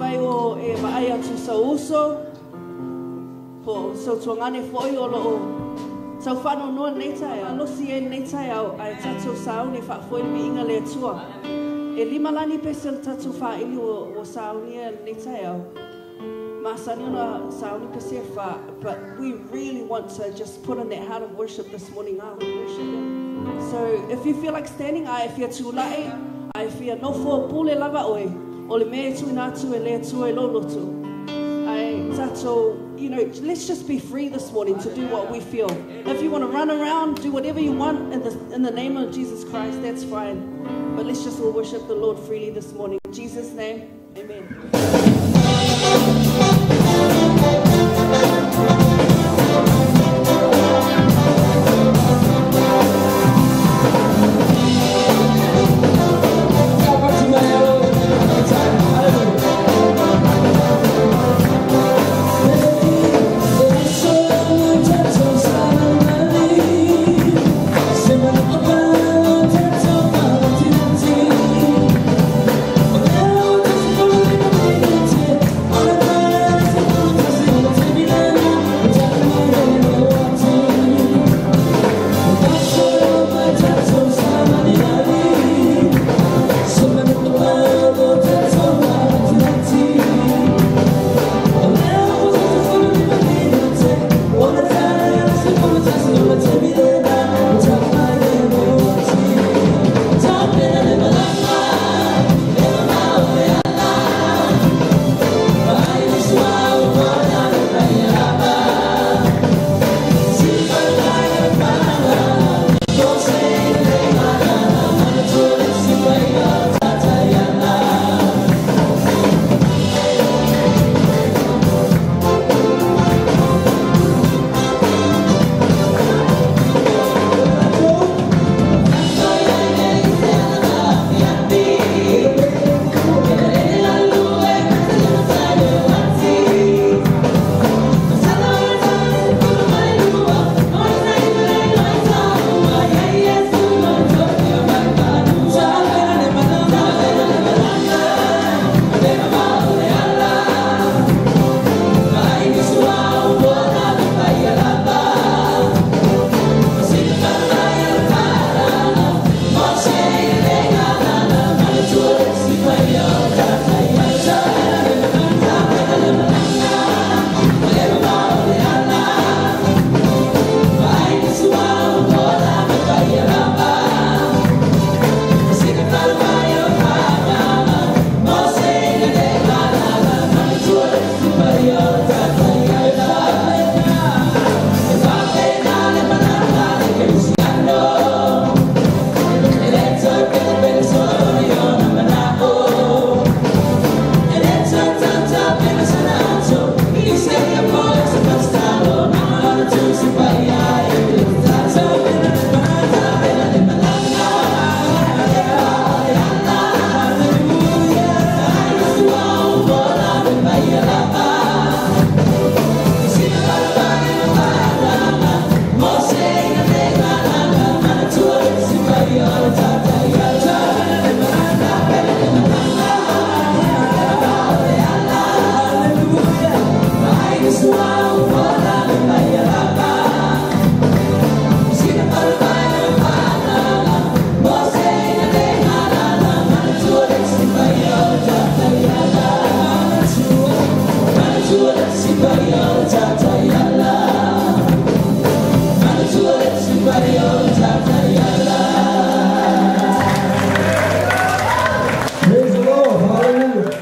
Afai o e vaai atu sau uso, po o sau tuagane foi o loo tau faanoanoa i lenei taeao, malosi ai i lenei taeao, ae tatou sauni e faafoe le viiga le Atua. E 5 lani pese o le tatou faili ua saunia i lenei taeao. Masani ona sauni pese e 4, but we really want to just put in that heart of worship this morning, ah, worship Him. So if you feel like standing, a e fia tulai, a e fia nofo pule lava oe, o le mea e tuuina atu e le Atua i lou loto. Ae tatou, let's just be free this morning to do what we feel. If you want to run around, do whatever you want in the name of Jesus Christ, that's fine. But let's just all worship the Lord freely this morning. In Jesus' name, amen. Praise the Lord. Hallelujah.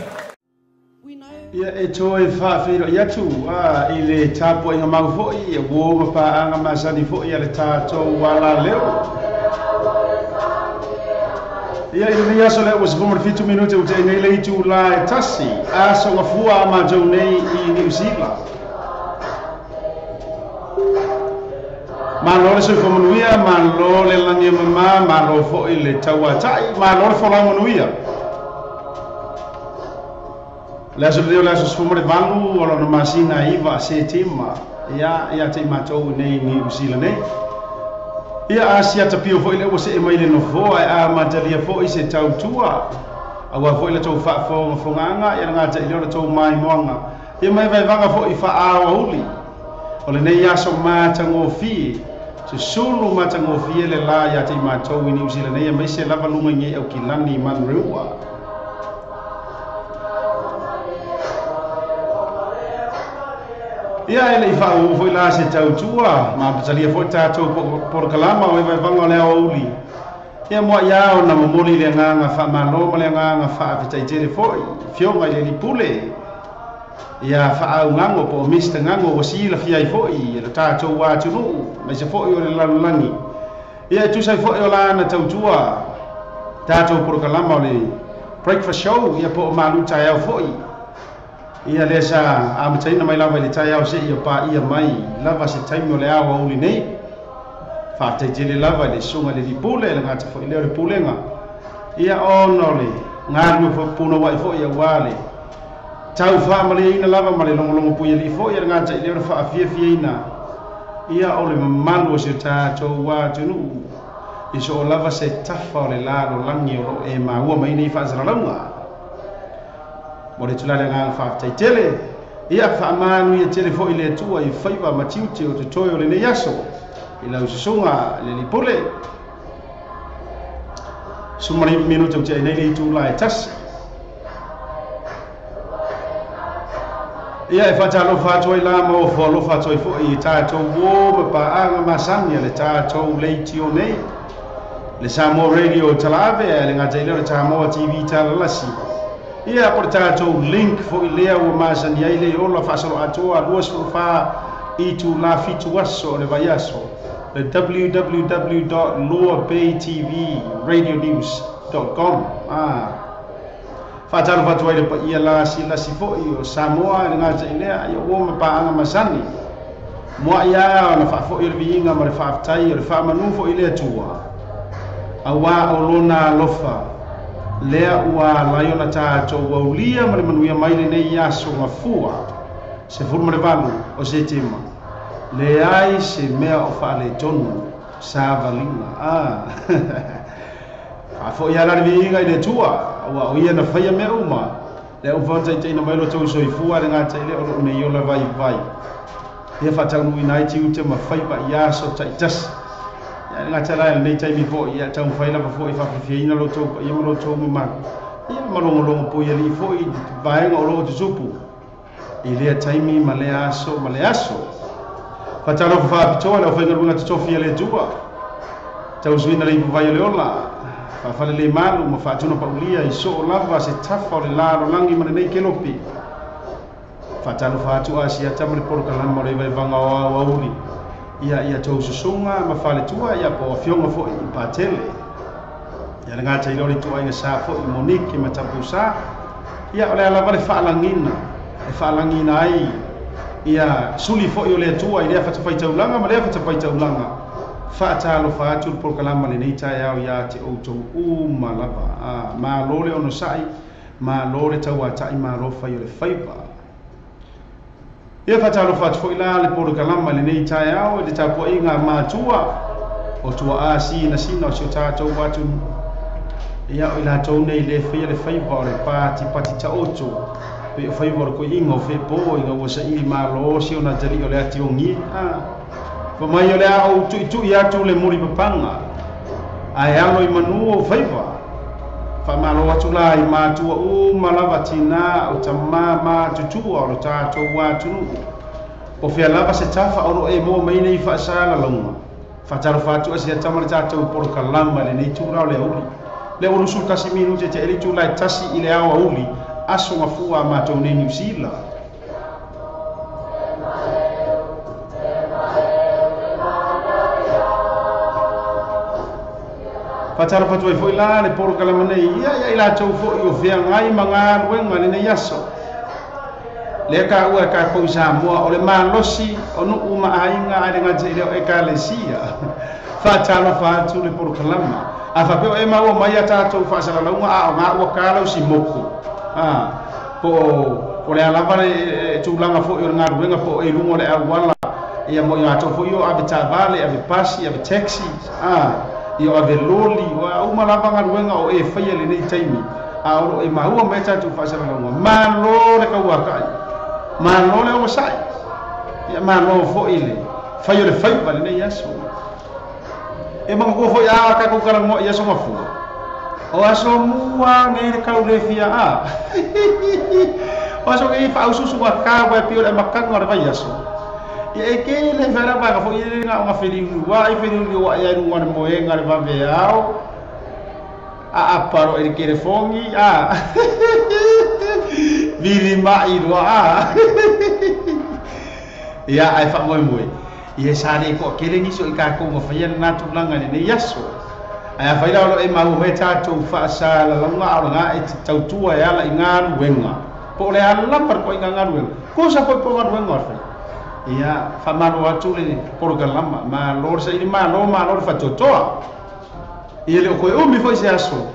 We know Ia e toe faafeiloai atu a i le tapuaiga mau foi ia uō ma paaga masani foi a le tatou alaleo. Ia i lenei aso lea ua 17 minute ua te'i nei le itulā e 1, aso gafua a matou nei i Niusila. Malo le soifua manuia, malo le lagi e mamā, malo foi le tauata'i, malo le folau manuia. Le aso lenei o le aso 18 o lona masina 9 Setema ia ia te i matou nei i Niusila nei. Ia a siata pio foi lea ua see mai le nofoa e amatalia foi se tautua. Aua foi le tou faafogafogaaga ia le gataʻi lea o le tou maimoaga ia mai vaevaga foʻi faaauauli o lenei aso matagofie susulu matagofie le lā iā te i matou i Niusila nei amaise lava luga i gei aukilani manureua. Ia e leʻi faauu foi la se tautua ma amatalia foi tatou polokalama o evaevaga o le aoauli ia moa ia ona momoli le agaga faamalo ma le agaga faafetaitele foi fioga i le lipule ia faaugago po o Mr. Gago ua silafia ai foi le tatou atunuu maise foi o le lalolagi ia e tusa ai foi o lana tautua tatou polokalama o le breakfast show ia po o malu taeao foi ia lea sa amataina mai lava i le taeao seia paia mai lava se taimi o le aoauli nei. Faataitele lava i le susuga i le lipule le gata foi lea o le pulega ia ona o le galulue punouai foi auā le tau faamaliaina lava ma le logologo puialii foi ia le gataʻi lea o le faafiafiaina ia o le mamalu o se tatou atunuu i so o lava se tafa o le lalolagi o loo e maua mai nei faasalalauga. Mo le tula le agaga faafetaitele ia faamanu ia tele foi le Atua i faiva ma tiute o totoe o lenei aso i lau susuga le lipule. 19 minuta o te nei le itula e 1. Ia e faatalofa atu ai la ma ofo alofa atu ai foi i tatou uō ma paaga masani a le tatou leitio nei le Samoa Radio Talaave a le gata i lea o le Samoa TV Talalasi. Ia po le tatou link foi lea ua masani ai le ola faasoloatoa 24 itula 7 aso o le vaiaso le www.luabaytvradionews.com. Faatalofa atu ai le paia lasilasi foi o Samoa le gata i lea ia ua ma paaga masani moa ia ona faafoʻi o le viiga ma le faafetai o le faamanu foi le Atua auā o lona alofa lea ua alai ona tatou aulia ma le manuia mai lenei aso gafua 18 o Setema leai se mea o faaletonu savaliga. Faafoʻi ala le viiga i le Atua ua o ia na faia mea uma lea ua faataitaina mai lo tou soifua le gata i lea o loo nei ola vaivai ia faataunuuina ai tiute ma faiva i aso taʻitasi ia le gata la lenei taimi foi ia taumafai lava foi faafiafiaina lo tou paia ma lo tou mamalu ia malogologo puialii foi vaega o loo tutupu i lea taimi ma lea aso ma le aso. Faatalofa faapitoa le aufaigaluega totofia le Atua tausuina le ipuvai o le ola faafale le malu ma faatuna paulia i soo lava se tafa o le lalolagi ma lenei kelopi. Faatalofa atu asiata ma le polokalama o le vaevaga o aoauli ia tou susuga ma faletua ia po o afioga foi i patele ia le gata i lea o le ituaiga sa foi Monike ma Tapusā ia o le a lava le faalagina e faalagina ai ia suli foi o le Atua i lea fatafaitaulaga ma lea fatafaitaulaga. Faatalofa atu le polokalama lenei taeao iā te outou uma lava. Malo le onosaʻi malo le tauataʻi malo fai o le faiva. Ia faatalofa atu foi la le polokalama lenei taeao i le tapuaʻiga matua o tuaā sinasina o si o tatou atunuu ia o i latou nei le faia le faiva o le patipati taoto pe o faiva o le koiʻiga o fepo ina ua saʻili malo si ona taliʻi o le atiogie. Fa mai o le a ou tuʻituʻi atu le mulipapaga ae alo i manu o faiva. Faamalo atu la i matua uma lava tinā o tamā matutua o le tatou atunuu o fea lava se tafa o loo e moa mai nei faasalalauga. Faatalofa atu asiata ma le tatou polokalama lenei tula o le auli le ua 21 minute te eli tula e 1 i le aoauli aso gafua a matou nei Niusila. Faatalofa atu ai foi la le polokalama nei ia ia i latou foi o feagai ma galuega lenei aso lea kaua e kakou i Samoa o le malosi o nuu ma aiga ae le gata i lea o ekalesia. Faatalofa atu le polokalama a faapea o e maua mai a tatou faasalalauga a o gaua kalausi moku po o le a lava le tulaga foi o le galuega po o e luga o le auala ia mo i latou foi o ave taavale ave pasi ave taxi ia o ave loli ua uma lava galuega o e faia lenei taimi. A o loo e maua mai tatou faasalalauga malo le kauakai malo le ogasai ia malo foʻi le fai o le faiva lenei aso e magatua foʻi a tatou talanoa i aso gafua o aso mua nei le kau le fia a o aso nei faaususugatā ua e pio le amataga o le vaiaso ia e kele fela vaega foʻi e le gaoga feliuliuaʻi feliuliuaʻi ai luga le moega le vaveao a apalo e le telefoni a vilimaʻi loa a ia ae faamoemoe ia sa lē toʻatele nisi o i tatou mafaia lenā tulaga lenei aso ae afai la o loo e maua mai tatou faasalalauga a o lagā e tautua e ala i galuega po o le alapa le toaiga galuega kusa foi po galuega o le fai ia faamalo atu le polokalama malo le saili malo malo le faatoatoa ia le o koe umi foi se aso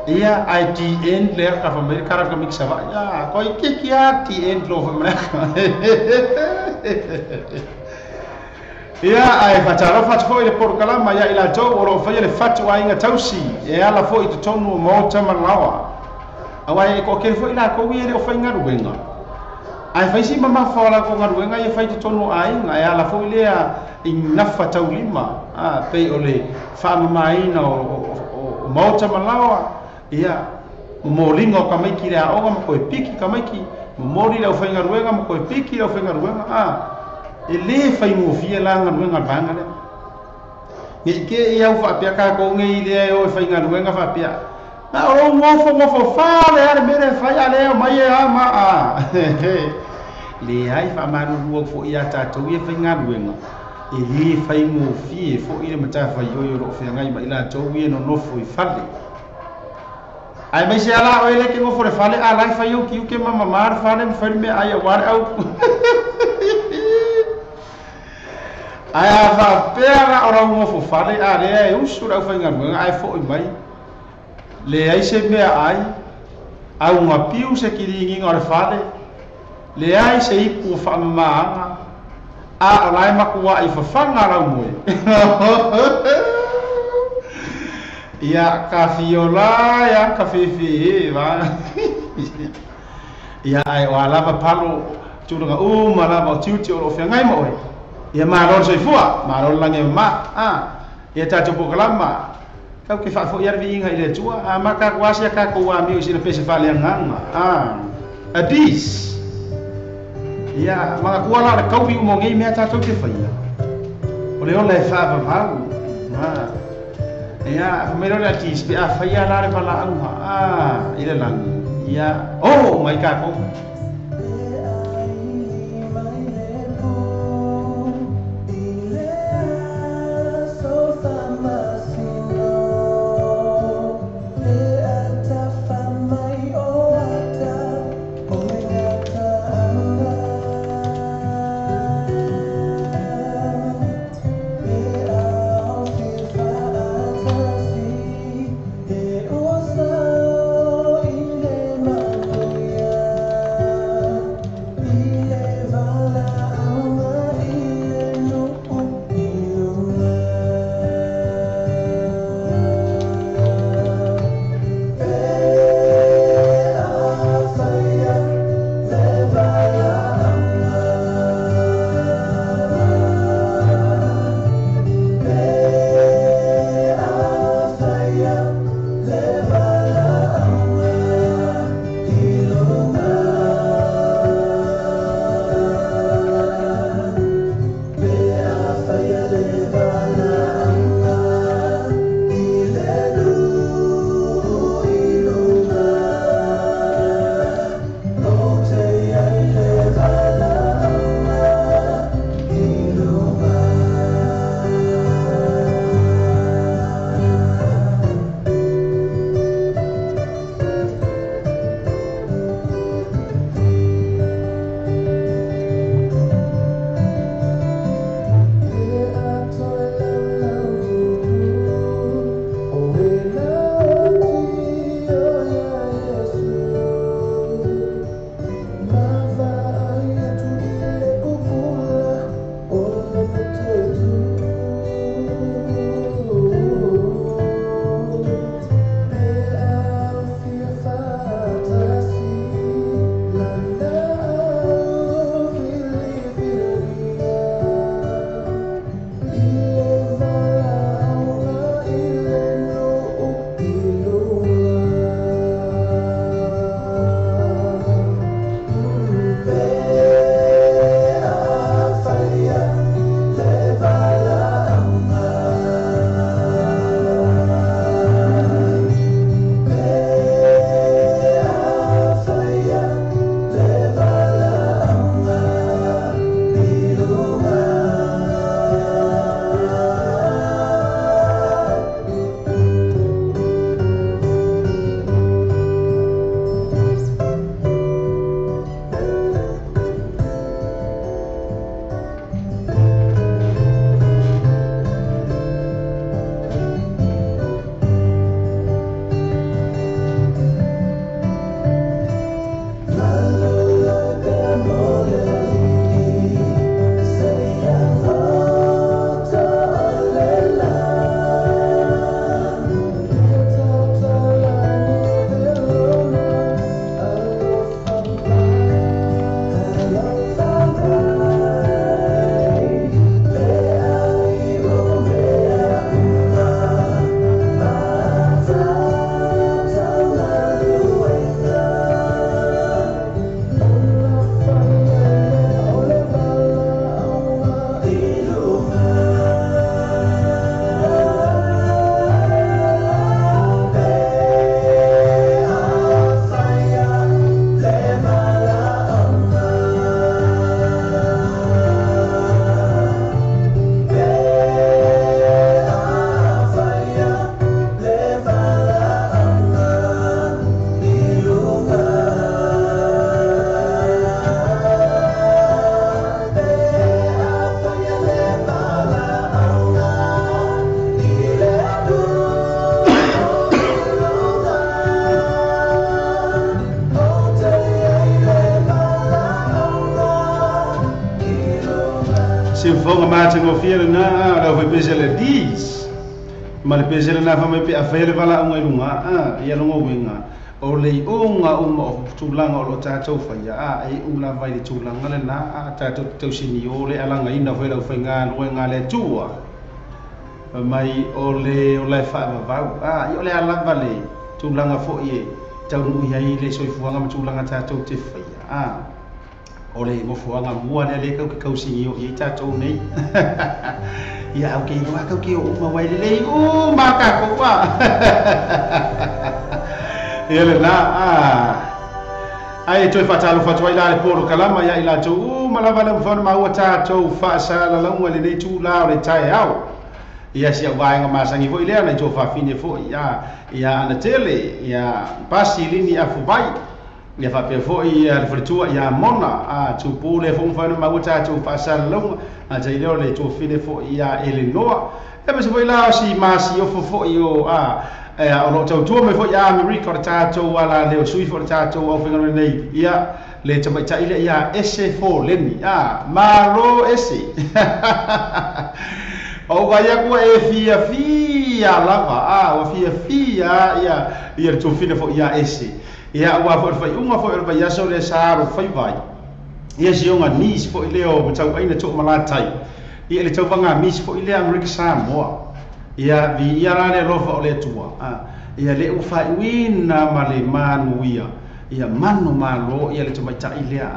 ia ITN le ka fa mai kara ka mix va ia koi ki ki a TN lo fa mai ia ai fatalofa atu foi le polokalama ia i latou o loo faia le fatu aiga tausi e ala foi i totonu o maota ma laoa auā e toʻatele foi lakou ia e le o faigaluega ae faisi mamafa o lakou galuega ia fai totonu o aiga e ala foi lea i nafa taulima a pei o le faamamaina o maota ma laoa ia momoliga o tamaiti le aoga ma toe piki tamaiti momoli le aufaigaluega ma toe piki le aufaigaluega a e lē faigofie la galuega le vaega lea nei ke ia au faapea takou nei lea e o e faigaluega faapea na o lou gofogofo fale a le mea le fai a lea mai e a ma a leai faamalulu au foʻi iā tatou ia faigaluega e lē faigofie foʻi le matafaioi o loo feagai ma i latou ia nonofo i fale ae mai se ala oe le ke gofo le fale a lai fai au kiuke ma mamā le fale ma fai le mea ai auā le au ae a faapea la o lau gofo fale a lea e usu le aufaigaluega ae foʻi mai leai se mea ai augapiu se kiligiga o le fale leai se ipu o faamamāga a o lae makuaʻi fafaga lau moe ia kafiola ia kafefe va ia ae o alava palo tulaga uma lava o tiute o loo feagai ma oe ia malo le soifua malo le lagi e mamā a ia tatou pokalama tau ke faafoʻi a le viiga i le Atua a ma tatou asia tatou amio i sina pese faaleagaga a adis ia magatua la o le tauvi uma o nei mea tatou te faia o le ola e faavavau a ia famai lea o le adis pe a faia la le valaauga a i le lagi ia o mai tatou. fofoga matagofie lenā o le aufaipese a le alii ma le pese lenā faamai pe afai le valaauga i luga ia logo uiga o le iuga uma o tulaga o loo tatou faia e iu lava i le tulaga lenā tatou tausini o le alagaina foi le aufaigaluega a le Atua mai o le ola e faavavau ia o le a lava le tulaga foi e taunuu ai le soifuaga ma tulaga tatou te faia o le mofoaga mua lea lea kau ke kausini o i tatou nei ia au ke iloa kau ke o uma wai lelei uma kakou ia lenā ai toe faatalofa atu ai la le polokalama ia i latou uma lava le mafai ona maua tatou faasalalauga i lenei tulā o le taeao ia si au vaega masagi foi lea nai tuafafine foi ia ana tele ia pasi lini afuvai ia faapea foi ia le faletua ia Mona tupu le foi mafai ona maua tatou faasalalauga tai lea o le tuafine foi ia Elenoa e ma se foi la o si masiofo foi o o loo tautua mai foi ia Amerika o le tatou ala leo sui foi o le tatou aufaigaluega nei ia le tamaita'i lea ia ese foleni malo ese o vai aku e fiafia lava ua fiafia ia ia le tuafine foi ia ese ia ua foi le faiuga foi o le vaiaso le sa alofaivai ia sioga nisi foi lea o matauaina toomalatai ia le tauvaga misi foi lea Amerika Samoa ia viia la le alofa o le Atua ia le ua faaiuina ma le manuia ia manu malo ia le tamaita'i lea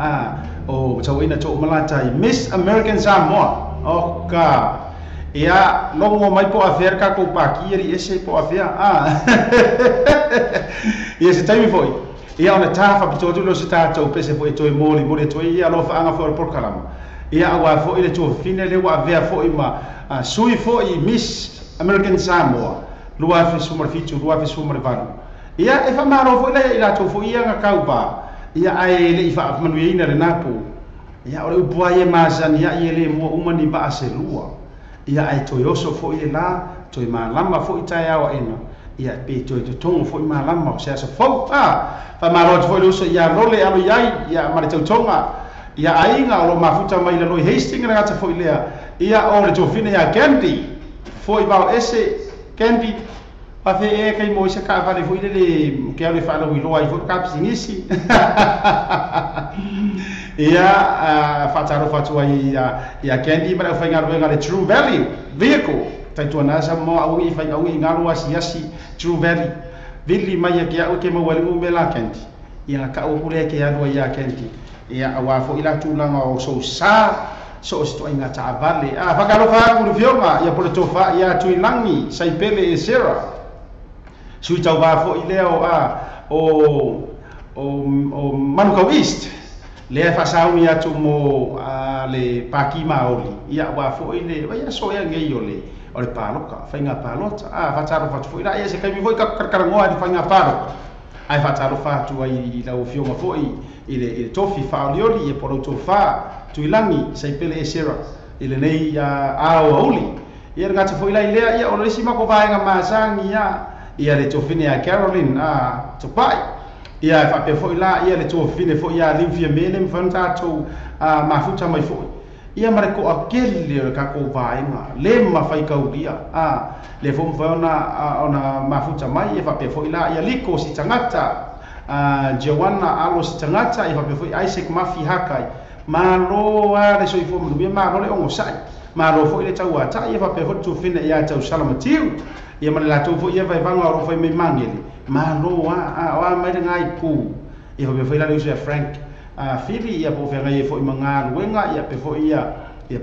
o matauaina toomalatai Miss American Samoa o ka ia logo mai po afea le kakou paki ali ese po afea ia se taimi foi ia ona tafa pito atu leo se tatou pese foi e toe molimoli atu ai ia alofaaga foi o le polokalama ia auā foi le tuafafine lea ua avea foi ma sui foi Miss American Samoa 2017 2018 ia e faamalo foi lea i latou foi ia gakauvā ia ae le'i faamanuiaina lenā po ia o le upu ai e masani ai e lē mua uma ni vaa selua ia ae toe oso foi le lā toe malama foi taeao aena ia pe toe totogo foi malama o se aso fou faamalo atu foi le uso ia lole alo iai ia ma le tautoga ia aiga o loo mafuta mai laloi Hastings le gata foi lea ia o le tuafine ia Candy foi vao ese Candy fafe e kai mo se kaavale foi lele ke alu e faalauiloa ai foi ka pisinisi ia faatalofa atu ai ia Candy ma le aufaigaluega le True Value Vehicle taituana sa mo augi fai augi ngalo asiasi True Value vili mai ke au ke maua le umela Candy ia ka o pule ke alu ia Candy ia auā foi la tulaga o sousā so o se toaiga taavale fakalofa aku le fioga ia po le tofa ia Tuilagi Saipele e Sera sui tauvā foi lea o o Manukau East lea e faasauni atu mo le paki maoli ia auā foi le vai aso ea nei o le paloka faiga palota faatalofa atu foi la ia se kaimi foi kakalakalagoa i le faiga palota ae faatalofa atu ai i lau afioga foi i le tofi faaolioli ia po lau tofā Tuilagi Saipele e Sera i lenei ao auli ia le gata foi lai lea ia o le isi mako vaega masagi ia le tofine ia Caroline Topai ia e faapea foi la ia le tuafine foi ia Liufia Mele mafai ona tatou mafuta mai foi ia ma le toakele o le kakou vaega le mafai kaulia le foi mafai ona mafuta mai ia faapea foi la ia Liko si tagata Joanna Alo si tagata ia faapea foi Isaac Mafi Hakai malo a le soifua manuia malo le ogosa'i malo foi le tauata'i ia faapea foi le tuafine ia Tausalamatiu ia ma le latou foi ia vaevaga o loo fai mai magele malo o a mai legai pu ia faapea foi la le uso ia Frank Fili ia po o feagai ai foi ma galuega ia pe foi ia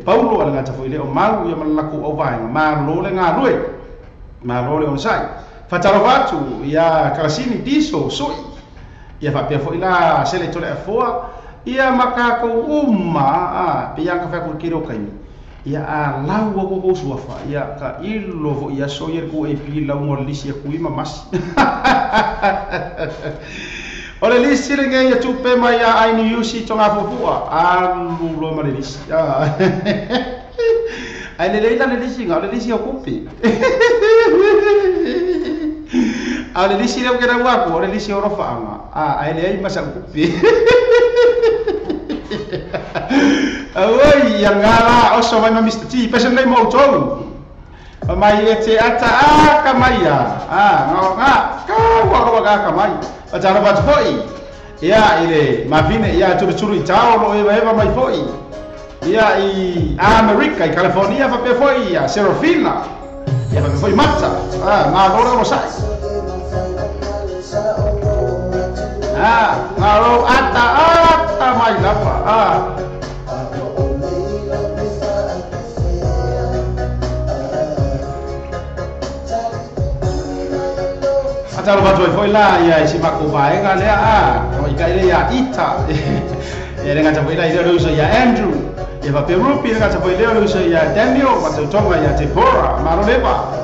Paulo a le gata foi lea o mau ia ma le lakou auvaega malo le galue malo le onosai faatalofa atu ia Kalasini Diso sui ia faapea foi la sele tole afoa ia ma kakou uma pe ia ka fai ku le o kaimi ia a lau aku kou suafa ia ka ilo foi aso ia ku e pi lau mo lisi aku i mamasi o le lisi lenei ia tupe mai ia aini yusi tonga fuafua alu loa ma le lisi ae lelei la le lisi ga o le lisi o kupe a o le lisi lea ua kenau aku o le lisi o lofaaga ae leai ma sa'u kupe auai fo'i ia lagā oso mai ma Mr. T pese nei mo outou mai e te ata aka mai ia nga ka ua roa ka mai fatalofa atu fo'i ia i le mafine ia turuturu i tao o loo evaeva mai fo'i ia i Amerika i California faapea fo'i ia Serafina ia faapea fo'i Mata malo le onosa'i malo ata ata mai lava Atalo atu ai foi la ia i si makou vaega lea tamaitai lea ia Ita ia le gata foi la i lea o le uso ia Andrew ia faapea Rupi le gata foi lea o le uso ia Daniel ma tautoga ia Deborah malo leva.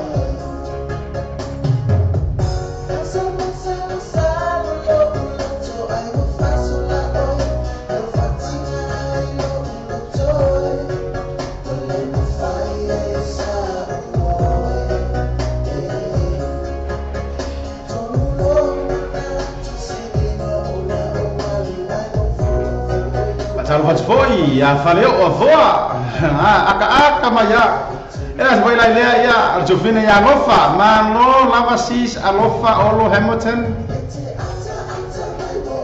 Talofa foi ia faleo o foa aka aka mai ia ela se foi la lea ia Jovina ia alofa malo lava sis alofa olo Hamilton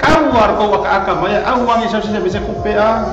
kau ar ko aka aka mai au wangi sa se se kupe a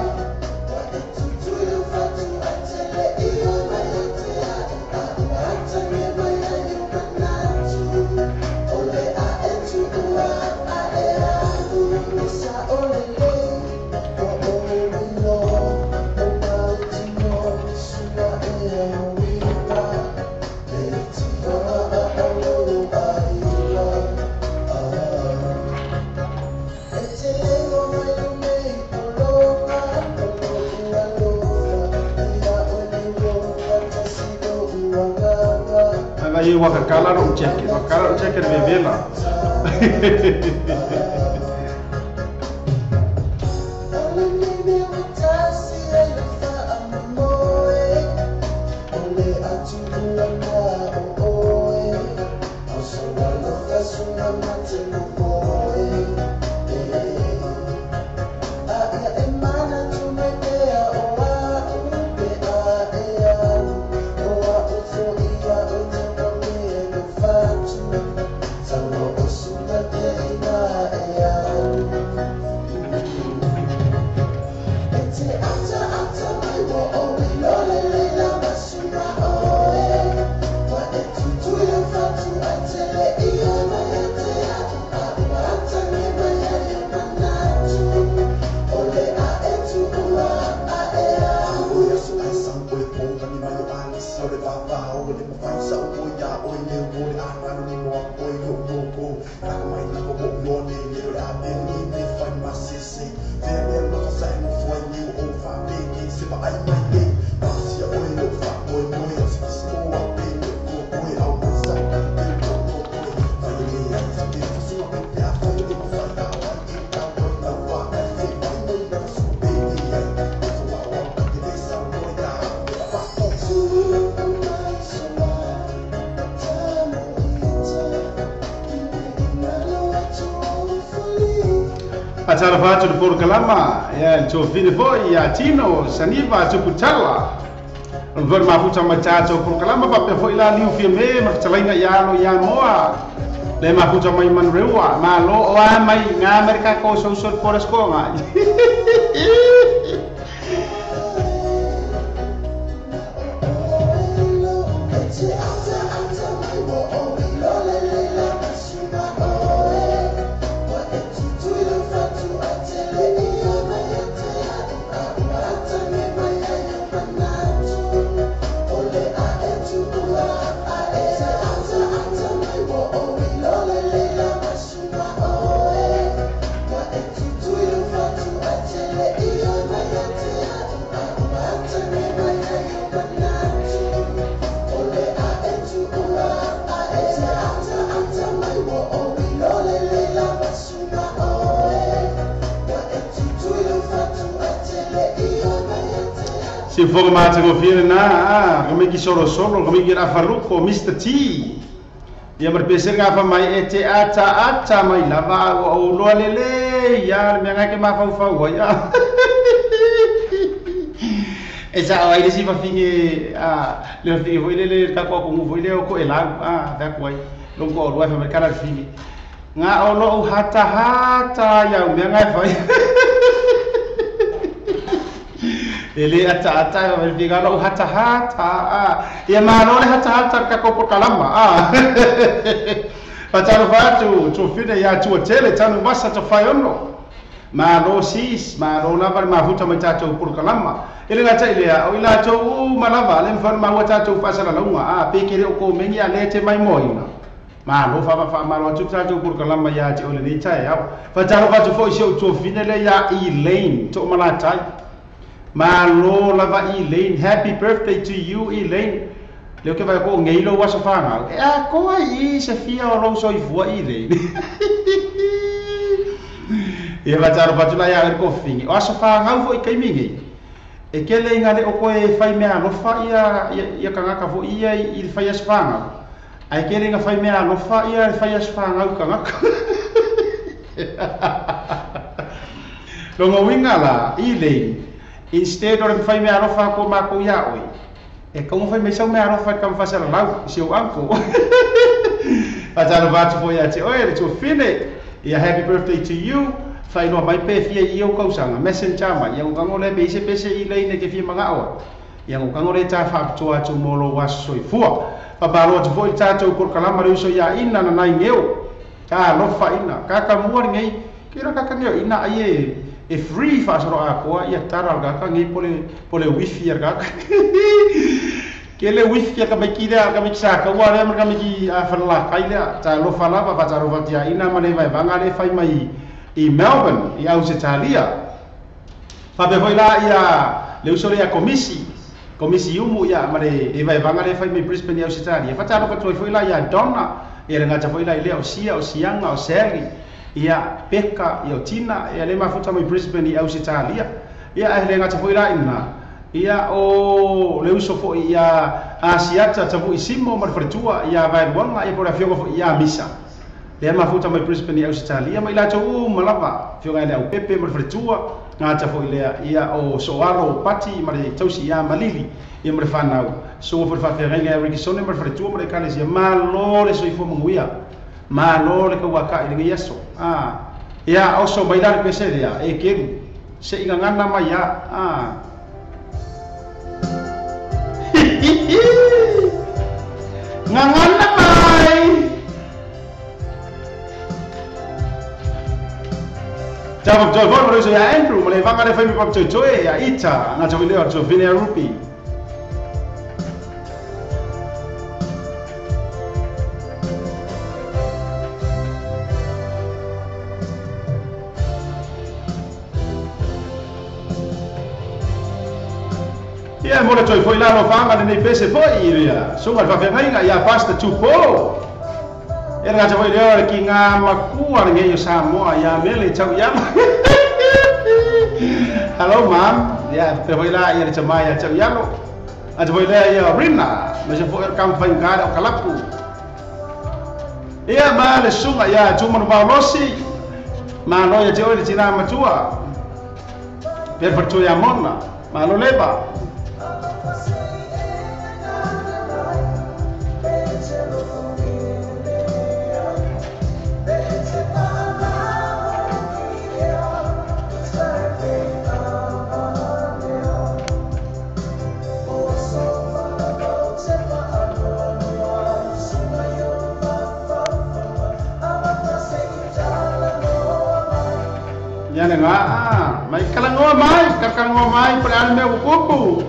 Ai wakakala ro cheque, wakakala ro cheque bebela. Atalofa atu le polokalama ia le tofine foi ia Tino Saniva Tuputala o le foi mafuta mai tatou polokalama faapea foi la liu fiame ma fetalaiga ia alo ia moa le mafuta mai Manureua malo o a mai ngā Amerika ko social poreskonga. Si forma te na kami ki solo solo kami ki Faruko Mr. T ia merpeser ngapa mai ete ata ata mai lava o loa lele ia me nga ke mafau fau ya E sa ai le si fafine a le fafine foi le ka ko ko foi le o ko e lau a ta ko ai lo ko lo fa kala fafine nga o lo hata hata ya me nga fai ele ata ata fa fi ga lo hata hata a ia ma lo le hata hata ka ko kalama a pataro fatu to fine ya tu tele tanu masa to fai ono ma lo sis ma lo lava ma huta mai tatou por kalama ele ngata ile o ila to malava le mfan ma wa tatou fasala launga a pe kere o ko mengi a le te mai moina ma lo fa fa ma lo tu tatou por kalama ya te ole nei tai au fa taro fa to fo isi to fine le ya Elaine to malatai ma lo lava Elaine, happy birthday to you Elaine. Le ke vai ko ngei lo wa sofa e a ko ai se fia o lo so i fua Elaine. Ia va taro patula ia ko fingi. O aso whangau fo i kaimingi. E kele inga le o koe whai mea alofa ia ia kangaka fo ia i whai aso whangau. Ai kele inga whai mea alofa ia i whai aso whangau kangaka. Longo winga la, i lei, instead o le whai mea alofa ko mako ia oi. E kaunga whai mea sau mea alofa ka mwhasara lau, si o anko. Pataro vatu fo ia te oe, le tuafine. Ia happy birthday to you. Whai noa mai pe fia i au kausanga, messenger mai, ia ngongango le pe ise pese i leine ke fia manga oa. Ia ngongango le tā whaapitoa atu molo waso i fua. Pabalo atu fo i tātou porkalama reuso ia ina na nai ngeo. Ka alofa ina, kaka mua ngei, kira kaka ngeo, ina ai e free whaasoro a koa, ia tara kaka ngei pole wifi ar kaka. Kele wifi ka mai ki lea, ka mai ki saka ua lea, ka mai ki a whanala kai lea. Tā alofa lava, whaataro tia ina mane vai vanga le whai mai i Melbourne, i Australia. Fape foi lá ia le uso ia komisi, komisi umu ia mare e vai vanga le fai mai Brisbane i Australia. Fatalo ka toi foi lá ia Donna, ia le ngata foi lá ile o Sia, o Sianga, o Sally, ia Pekka, ia Tina, ia le mafuta mai Brisbane i Australia. Ia le ngata foi lá ina. Ia o le uso foi ia Asiata tavu i Simo ma le ia vai luanga ia por afioga foi ia Misa. Le mafuta mai Brisbane i Australia mai la tou malava fioga le au pepe ma le tua ngata foi le ia o soaro pati ma le tausi ia malili ia ma le whanau so fo fa ferenga Ricky Sone ma le tua ma le kale ia malo le soifo munguia malo le ka waka i le yeso a ia o so mai la pese ia e keru se inga ngana mai ia a ngangana mai. Tava toi foi mo ia Andrew, mo le vanga le fai mi pap toi toi ia Ita, nga toi le to Vine Rupi. Ia mo le toi foi la no vanga le nei pese foi ia. So va fa venga ia pasta tu po. Era ngata foi leo ki ngā makua nge yo Samoa ia mele tau ia. Hello mom. Ya te foi la ia te mai ia tau ia. A te foi lea ia Rina, me se foi kam fai ngā o kalapu. Ia ma le sunga ia tu manu paulosi. Ma lo ia te oi le tina matua. Per fatu ia mona, ma lo leba. Nga mai kalangoa mai kalangoa mai pala me kupu.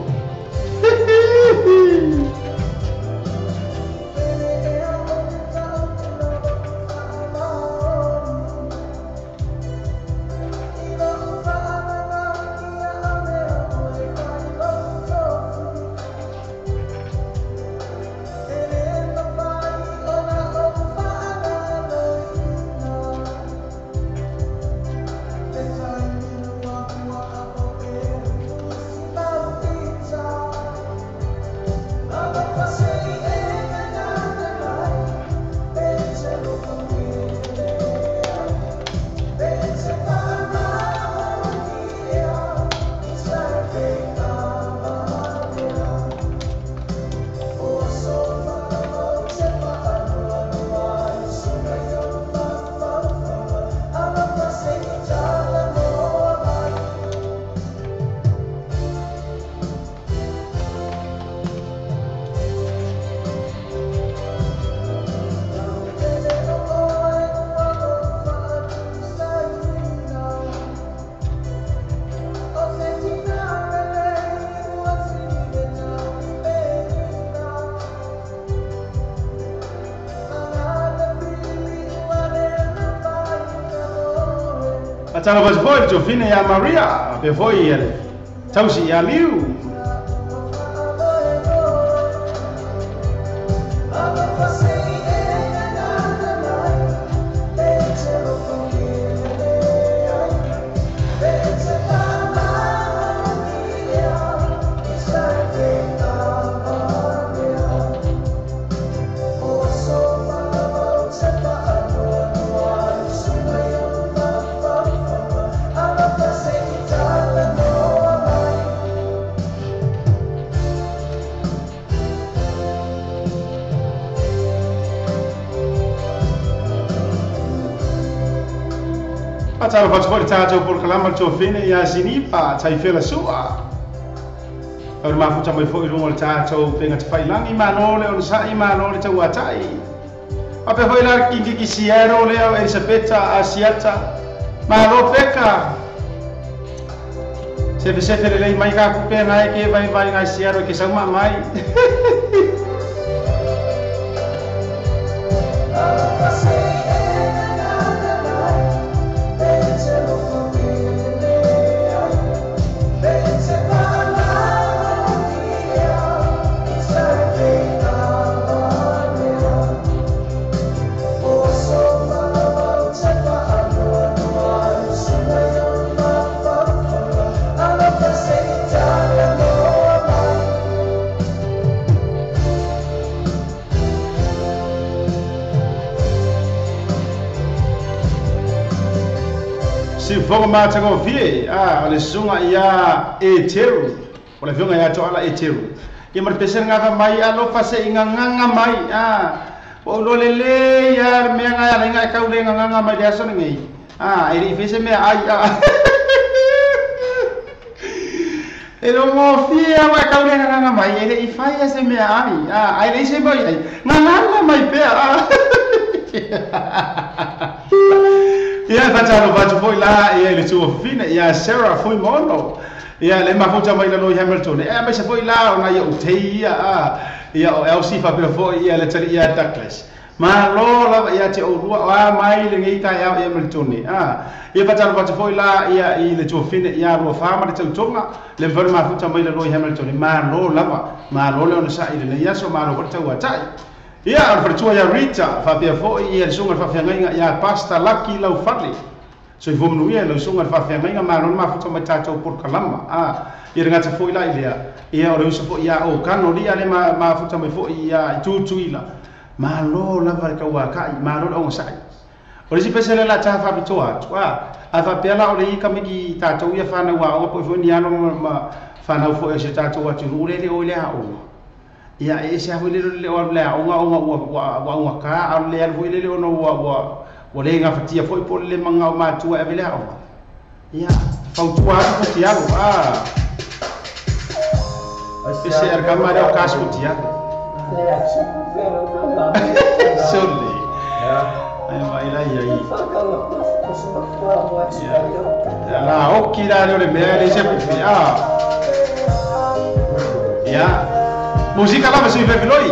Fatalofa atu foi le tuafafine ia Maria, faapea foi ia le tausi ia Liu. Fatalofa atu foi le tatou polokalama le tuafafine ia Sinipa Taifela Sua. O le mafuta mai foi i luga o le tatou upega tafailagi, malo le onosai, malo le tauatai. Faapea foi la kikiki Siero lea o Elisapeta Asiata, malo peka. Sefe sefe lelei mai ka kupe ngai ke vai vai ngai Siero ke sauma mai. Siufogo matagofie o le susuga ia Eteru, o le afioga ia Toala Eteru. Ia ma le pese gafa mai alofa seʻi gagaga mai ua ou loa lelei a le mea gae alaiga e kau le gagaga mai le aso lenei e leʻi fai se mea ai e logofie ua e kau le gagaga mai e leʻi faia se mea ai ae leʻi se mai ai gagaga mai pea. Ia fatalofa atu foi la ia i le tuafafine ia Sarah Fuimono. Ia le mafuta mai lalo i Hamilton. E aemaise foi la ona ia utei ia ia o Elsie faapea foi ia le tali ia Douglas. Malo lava ia te oulua o a mai lenei taeao i Hamilton. Ia fatalofa atu foi la ia i le tuafafine ia Luafa ma le tautoga le mafai ona mafuta mai lalo i Hamilton. Malo lava, malo le onosaʻi lenei aso, malo foi le tauatai. Ia o le faletua ia Rita faapea foi ia le susuga le faafeagaiga ia Pastor Lucky Laufale. Soifua manuia lau susuga le faafeagaiga, malo le mafuta mai tatou polokalama. Ia le gata foi la i lea, ia o le uso foi ia o Kano lia le mafuta mai foi ia i Tutuila. Malo lava le tauakai, malo le ogasai. O le isi pese le la taha faapitoa atu, a faapea la o le ika miki tatou ia whanau aoga po i foi ni alo ma whanau foi o se tatou atunuu le le o i le aoga. Ia e ese afu i le le o le aoga ona ua ua ka a le alu foi le ona ua le gafatia foi po le manga o matua e ave le aoga. Ia fautua atu po tiago pese ar kama le o kas po tiago. Sole. Ai mai la ia i. Ia la oki la le o le mea le se pufi Ia musika lava sui fefiloi.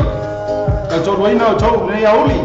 Tau tolu aina o tou lenei auli.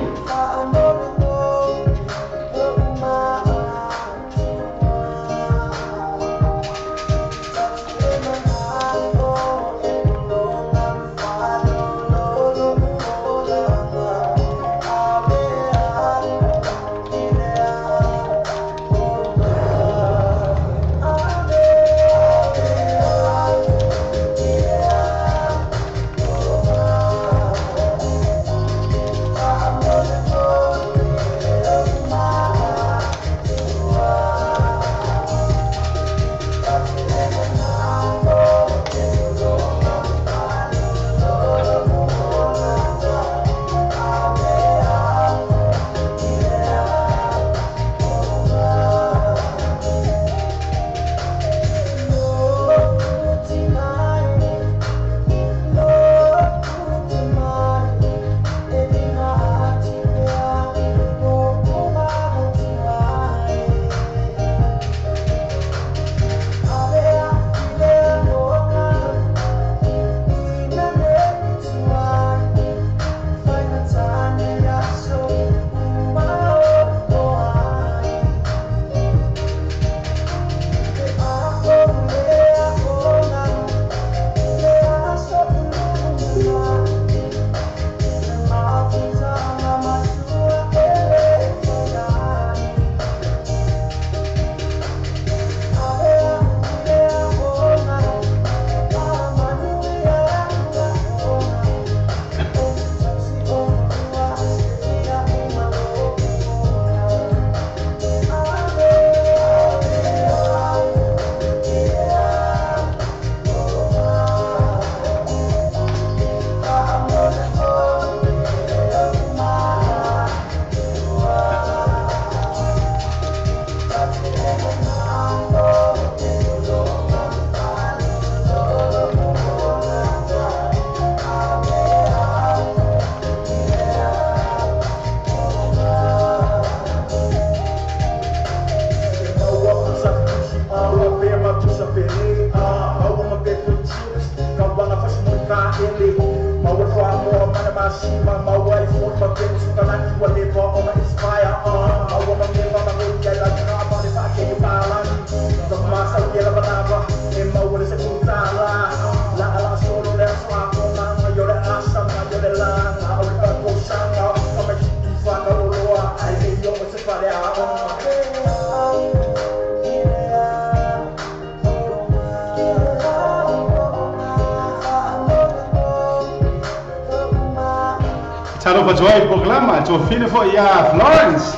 Talo fatoai programa tofine fo ia Florence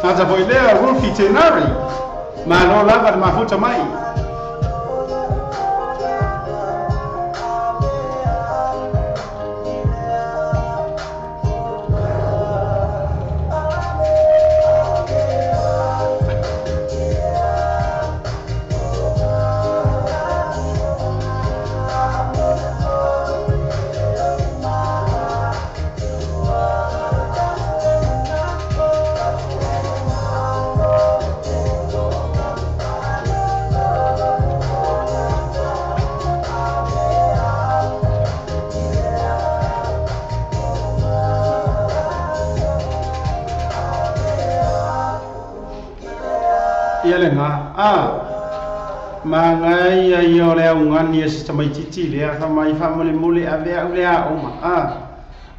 ata fo ilea Rufi Tenari malo lava le mafuta mai. Mangai ia o le augani e se tamaititi lea faamai faamolemole ave au le aoga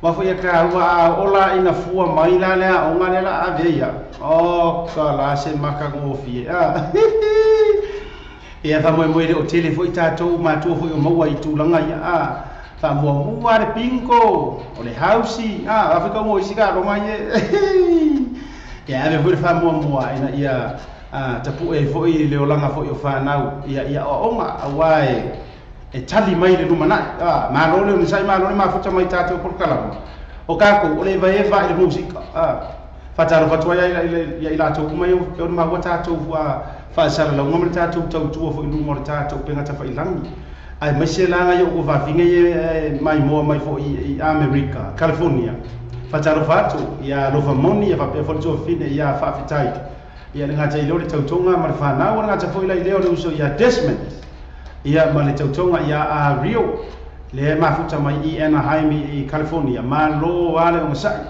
a foi ka ua a ola ina fua mai la le aoga le la ave ia o ka la se makagofie a ia faamoemoe le o tele foi tatou matua foi o maua i tulaga ia a faamuamua le pinko o le hausi a afe ka mo isi ka ronga ie ia ave foi le faamuamua ina ia tapu e foi le olaga foi o fanau ia ia aoga auā e tali mai le lumanai malo le onisai malo le mafuta mai tatou polokalama o kakou o le evaeva i le musika faatalofa atu ai ia i latou uma e ona maua tatou faasalalauga ma le tatou tautua foi i luma o le tatou pega tafailagi ae maise laga ia ua vafiga ia maimoa mai foi i Amerika California faatalofa atu ia alofa moni ia faapea foi le tuafafine ia faafetai ia le gata i leo le tautoga ma le fanau le gata foi la i leo le uso ia Desmond ia ma le tautoga ia a Rio le mafuta mai i Anaheim i California malo ale o masai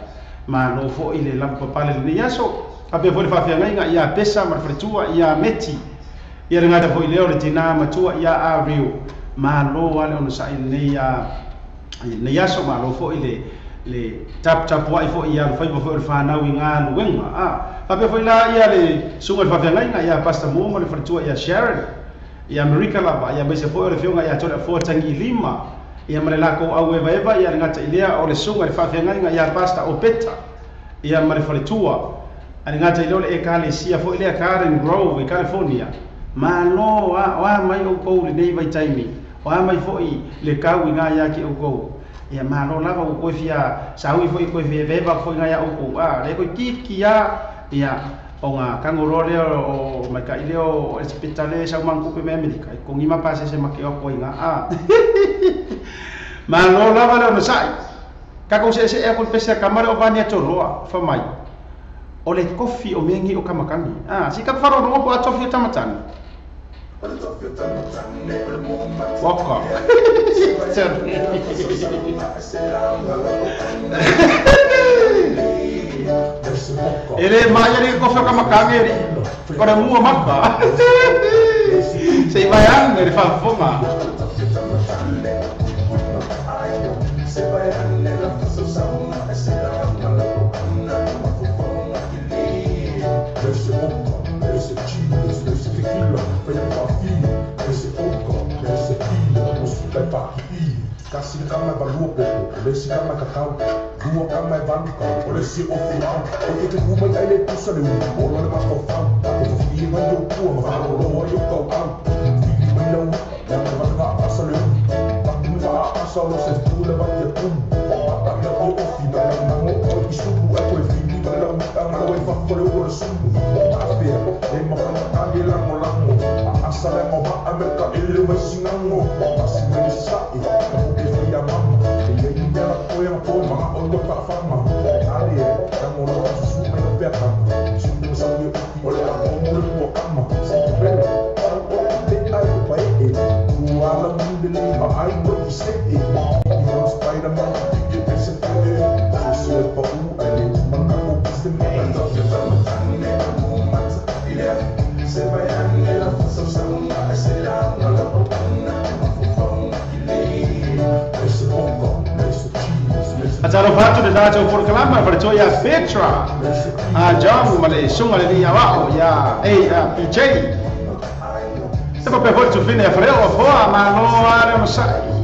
malo foi le lavapapale lenei aso faapea foi le faafeagaiga ia Pesa ma le faletua ia Meti ia le gata foi leo le tinā matua ia a Rio malo ale o masai lenei lenei aso malo foi le taputapuai foi ia le faiva foi o le fanau i galuega faapea foi la ia le suga le faafeagaiga ia Pastor Mo ma le faletua ia Sharon ia Amerika lava ia maise foi o le fioga ia Tole Afoa Tagilima ia ma le lakou au evaeva ia le gata i lea o le suga le faafeagaiga ia Pastor Opeta ia ma le faletua a le gata i lea o le ekalesia foi lea Garden Grove i California malo o a mai oukou lenei vaitaimi o a mai foi le kau i gā ia ki oukou ia malo lava ua koe fia saui foi koe fia evaeva foi gā ia oukou lea koe kiki ia ia o ngā kangoroa lea o maikaʻi lea o Elisapeta le saumagukupe me Amerika i kogima pasese ma ke oako ai gā malo lava le onasaʻi kakou seʻeseʻe aku le pese a kama le o vani atoloa famai o le kofi o mea gi o kamakani si ka farologo po a tofi o tamatani waka e le maia le kofi o kamakani e o le mua maka se i vai anu e le faafofoga Atalofatu le tatou polokalama faletoa ia Petra a John ma le suga le lii ava'o ia a PJ se faapea foi le tufina ia faleo afoa malo a le onosa'i.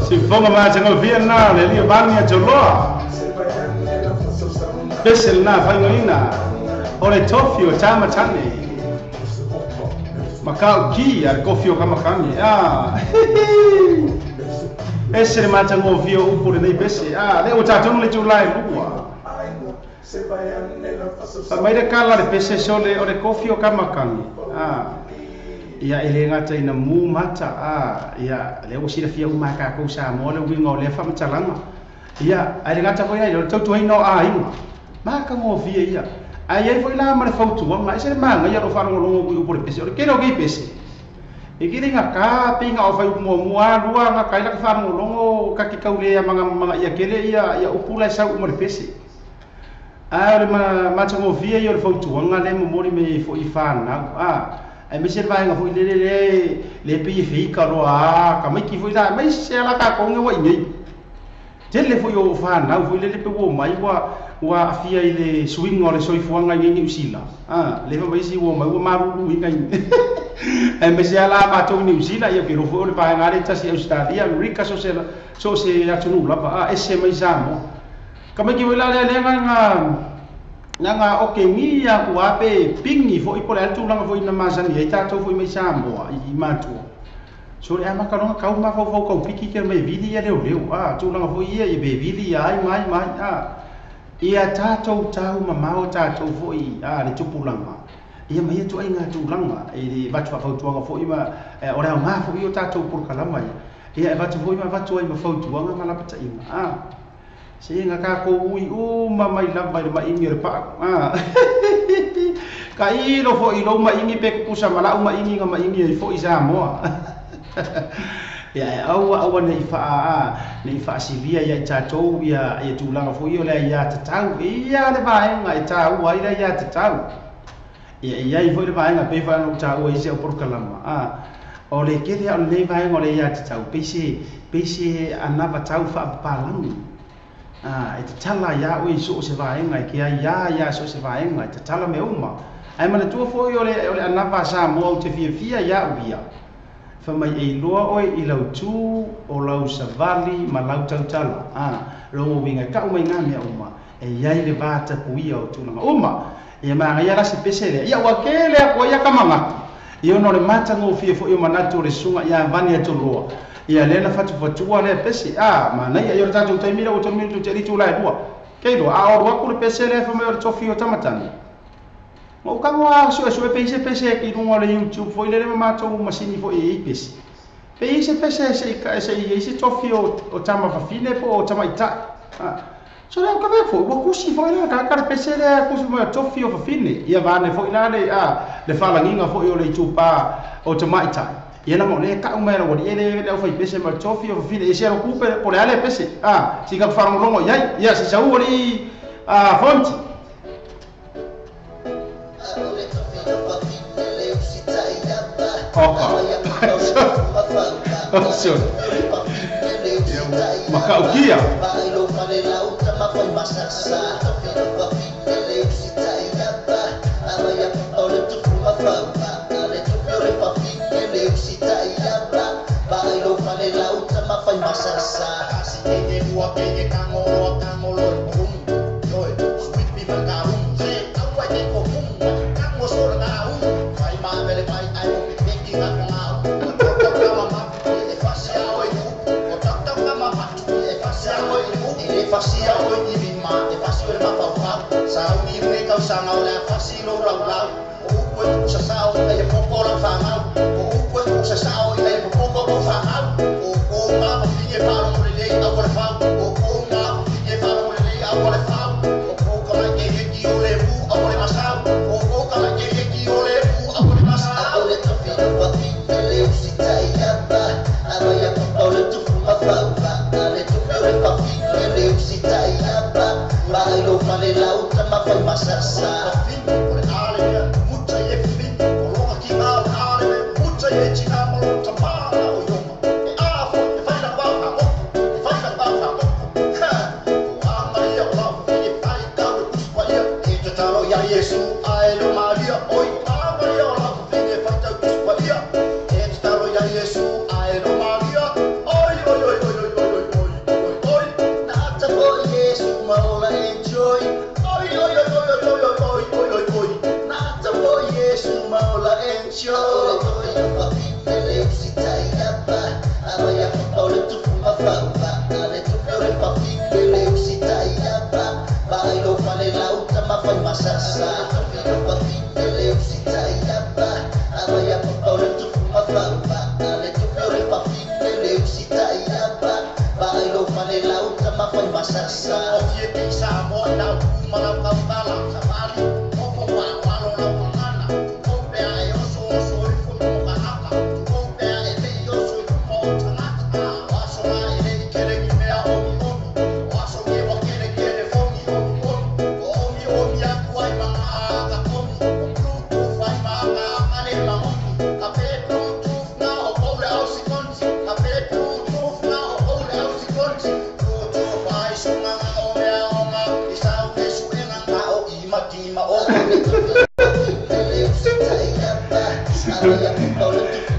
Sifoga matagofie lena le alii o vani atoloa pese lenā faigoina o le tofi o tamatane makauki a le kofi o kamakani a ese le matagofie o upu lenei pese a lea ua tatonu le tulae lua mai le kala le pese sole o le kofi o kamakani a ia e le gata ina mu mata a ia le ua silafia uma kākou Samoa le uiga o lea faamatalaga ia ae le gata foi ai o le tautuaina o aiga makagofie ia ae iai foi la ma le fautuaga ese le magaia lou faalogologo i upu o le pese o le kele o kei pese e kele gaka peiga o fai upu muamua lua gaka ai laka faalogologo kake kaulea maga ia kele ia ia upu lae sau uma le pese ae o le matagofie ia o le fautuaga le momoli me fo'i fanau a ai me se vaega foi le le le pe feika loa ka mai ki foi la mai se ala ka ko nge wa nei tele foi o fanau foi le le pe wo mai wa wa afia i le suiga o le soifuaga i Niu Sila a le fa mai si wo mai wa marulu i ngai E me se ala matou New Zealand ia ke rofo o le vaega le tasi Australia Amerika so se so se atunuu lava a ese mai Samoa. Ka mai ki wela le le nga nga o ke ngi ya ku ape pingi fo i pole atu langa fo ina masani ai tatou fo mai Samoa i matua. So le ama kalonga kau ma fo fo kau piki ke mai vili ia leo leo a tu langa fo ia i be vili ia ai mai mai a ia tatou tau mamao tatou fo i a le tupulanga. Ia mai tu ai nga tulanga e le vatu fautuanga fo i ma o le nga fo i o tatou polokalama ia. Ia e vatu fo i ma vatu ai ma fautuanga ma lapata inga a. Se nga ka ko ui u ma mai lava le maingi le pa a. Ka i lo fo i lo maingi pe kusa mala u maingi nga maingi i fo i Samoa. Ia aua aua nei fa a nei fa silia ia tatou ia ia tulanga fo i o le ia tatau ia le vaenga e tau ai le ia tatau. Ia ia i fo le vaenga pe fa no tau ai se o polokalama a. O le kele o le vaenga o le ia tatau pe se anava tau fa palangi. A e tatala ia o so se vaenga ke ia ia so se vaenga e tatala me uma. Ai mana tua foi o le anava Samoa o te fia fia ia o ia. Fa mai e loa oi i lau tu o lau savali ma lau tautala. A longo winga ka uma ngā mea uma. E iai le vata puia o tūlanga uma. Ia maa ia rasi pese lea. Ia ua ke lea koa ia kamanga. Ia ono le mata ngō fia fo i o manatu o le sunga ia vani atu loa. Ia lena fatu fatua lea pese. A mana ia le tātou taimira o tonu minutu te ritu lai lua. Kei loa a oru aku le pese lea fa mai o le tofi o tamatani. Ma o kango a sue sue pese pese ki runga le YouTube foi lele matou masini foi e pese. Pese pese se se i se tofi o tama fafine po o tama ita. So lea ka foi o kusi foi le ka ka pese le kusi mo tofi o fafine. Ia vane foi la le a le falanginga foi o le YouTube o tama ita. Ia na mo le ka uma era o ele le foi pese mo tofi o fafine e se ro kupe po le ale pese. A si ka farolongo iai ia se sau ori a fonti. Oh, sorry. Makaukia.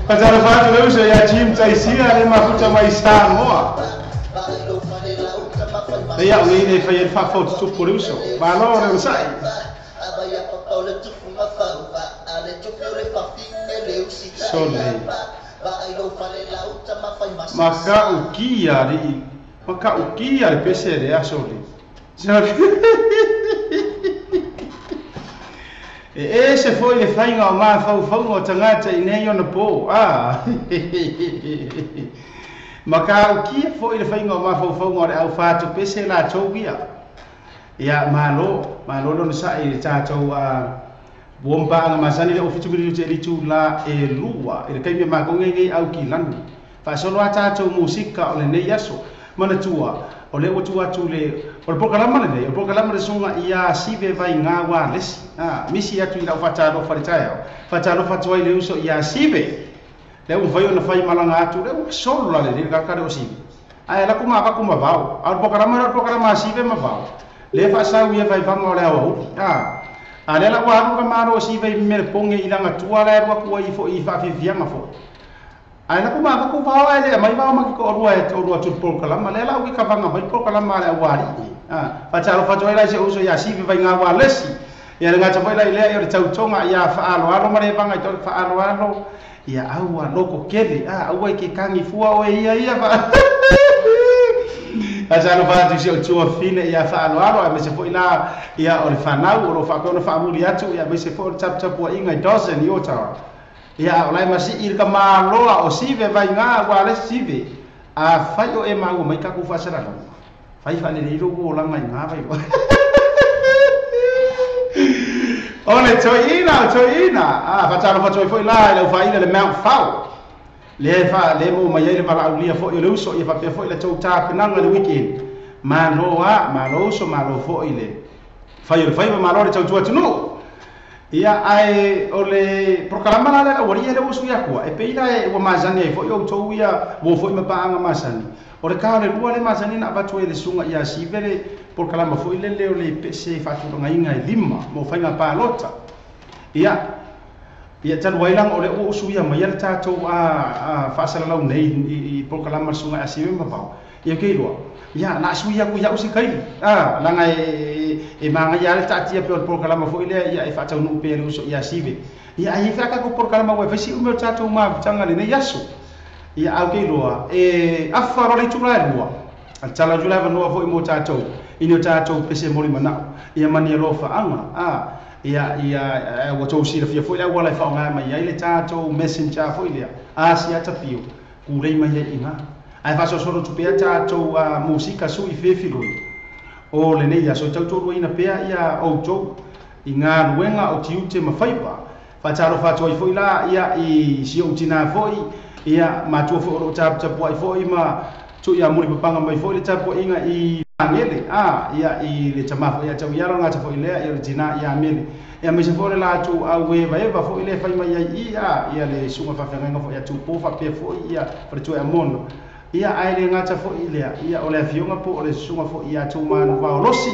Fatalofa atu le uso ia Jim Taisia le mafuta mai Samoa. Ia o nei fai le faafotutupu le uso. Malo le onosai. Sole. Makaukia li. Makaukia le pese le asole. Sole. E ese foi le faiga o mafaufauga o tagata i nei ona pō. Makaukia foi le faiga o mafaufauga o le aufatupese latou ia. Ia malo, malo le onosai i le tatou uampaaga masani le ofitu minute e litu la e lua. I le kaimi makou ngei au kilani. Faasolo a tatou musika o lenei aso. Manatua, o le ua tuu atu le o le polokalama lenei, o le polokalama le susuga ia Sive Vaiga ua lesi. Misi atu i lau faatalofa le taeao. Faatalofa atu ai le uso ia Sive. Le ua mafai ona fai malaga atu, le ua solo la lelei le kaka le o Sive. Ae ala kuma avaku ma vao. A o le polokalama le o le polokalama a Sive ma vao. Le faasau ia vaivaga o le aoauli. A lea la ua alu ka malo o Sive i mele poge i lagatua la e alu atu ai foi i faafiafiaga foi. Ae la kuma avaku vao ae le aumai vao ma ke toalua e toalua atu i le polokalama. Lea la ua ke kavaga mai polokalama a le aualii. Faatalofa atu ai la i se uso ia Sive Vaiga ua lesi. Ia le gata foi la i lea ia o le tautoga ia faaloalo ma le vaga i to faaloalo. Ia aua loko kele. Aua i ke kagi fua oe ia ia. Faatalofa atu i si o tuafine ia faaloalo. Aemaise foi la ia o le fanau o lo faapea ona faamuli atu. Ia aemaise foi o le taputapuaiga i Dawson i Ottawa. Ia o lai masii le kamaloa o Sive Vaiga ua le Sive. A fai o e maua mai kakou faasalalauga. Fai faalelei lou olaga i ngā vai. O le toeina, o toeina. Faatalofa atu ai foi la i le aufaila le Mount Fau. Le fa le mo mai ai le valaaulia foi o le uso ia faapea foi le tou tapenaga le weekend. Malo a, malo uso, malo foi le fai o le faiva, malo le tautua atunuu. Ia ae o le polokalama la le aualii le ua sui akua. E pei la e ua masani ai foi outou ia ua foi ma paaga masani. O le ka o le lua le masani na avatu ai le susuga ia Sive le polokalama foi lele o le pese faatulagaina e lima mo faiga palota. Ia ia talu ai laga o le ua usuia mai le tatou faasalalau nei i polokalama le susuga ia Sive ma vao. Ia ke iloa. Ia na sui aku ia usi kai. Laga e magaia le taatia pe o le polokalama foi lea ia e faataunuu pea le uso ia Sive. Ia ai fa ka polokalama ua faisi ume o tatou mafutaga lenei aso. Ia au ke iloa e afa ro le itula e lua. Al tala atu le avanoa foi mo tatou ina o tatou pese moli manao. Ia mani alofaaga. Ia ia ua tou silafia foi le auala e faaaoga mai ai le tatou messenger foi lea. Asia tapio kulei mai ai iga. Ae faasolosolo atu pea tatou musika sui fefiloi. O lenei aso e tautoaluaina pea ia outou i galuega o tiute ma faiva. Faatalofa atu ai foi la ia i si ou tinā foi ia matua foi o loo taputapuai foi ma tuu ia muli papaga mai foi le tapuaiga i Magele. Ia i le tamā foi ia tau ialo gata foi lea ia o le tinā ia Mele. Ia aemaise foi o le latou au evaeva foi le fai mai ai i ia le susuga faafeagaiga foi ia Tupo faapea foi ia faletua e Amona. Ia ae le gata foi lea ia o le afioga po o le susuga foi ia Tumanu Vaolosi.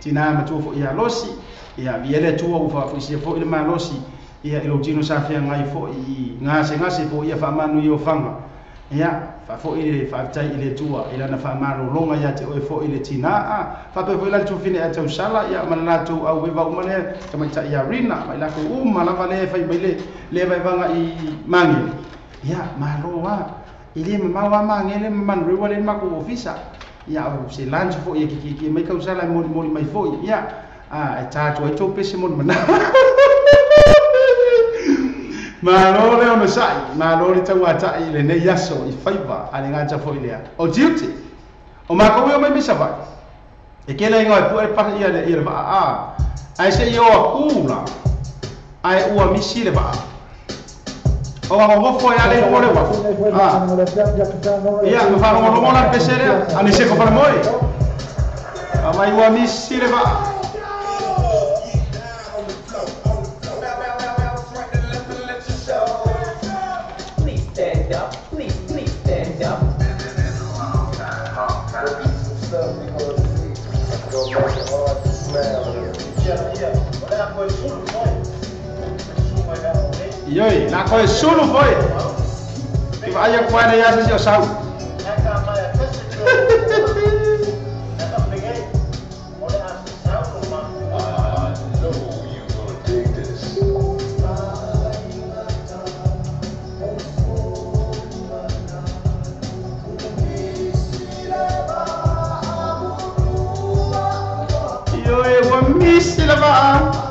Tinā matua foi ia Losi. Ia via le Atua ua faafoisia foi le malosi. Ia i lou tino sa feagai foi i gasegase po ia faamanu i ofaga. Ia faafoi le faafetai i le Atua i lana faamalologa ia te oe foi le tinā. Faapea foi la le tuafine ia tausala ia ma le latou au eva uma lea tamaitai ia Rina ma i latou uma lava lea e fai mai le le vaevaga i Magele. Ia malo a. I le mamao a Magele ma Manurewa le makou ofisa. Ia o se lunch foi e kikiekie mai kausala e molimoli mai foi. Ia e tatou ai tou pese moli manao. Malo le onosai, malo le tauatai i lenei aso i faiva a le gata foi lea. O tiute, o makou e o mai mai Savaii. E kele ingoa e pue le pahi ia le vaa a. Ae se i o aku la, ae ua misi le vaa. O gogofo e ale i lua le uafu. Ia, ma faalogologo la le pese lea, a ni se ko falemoe. A mai ua misi le vaa. Please stand up. Please, please stand up. Ioi, la koe sulu foi. I vai a koe nei asa si o sau. Ioi, ua misi la vaa.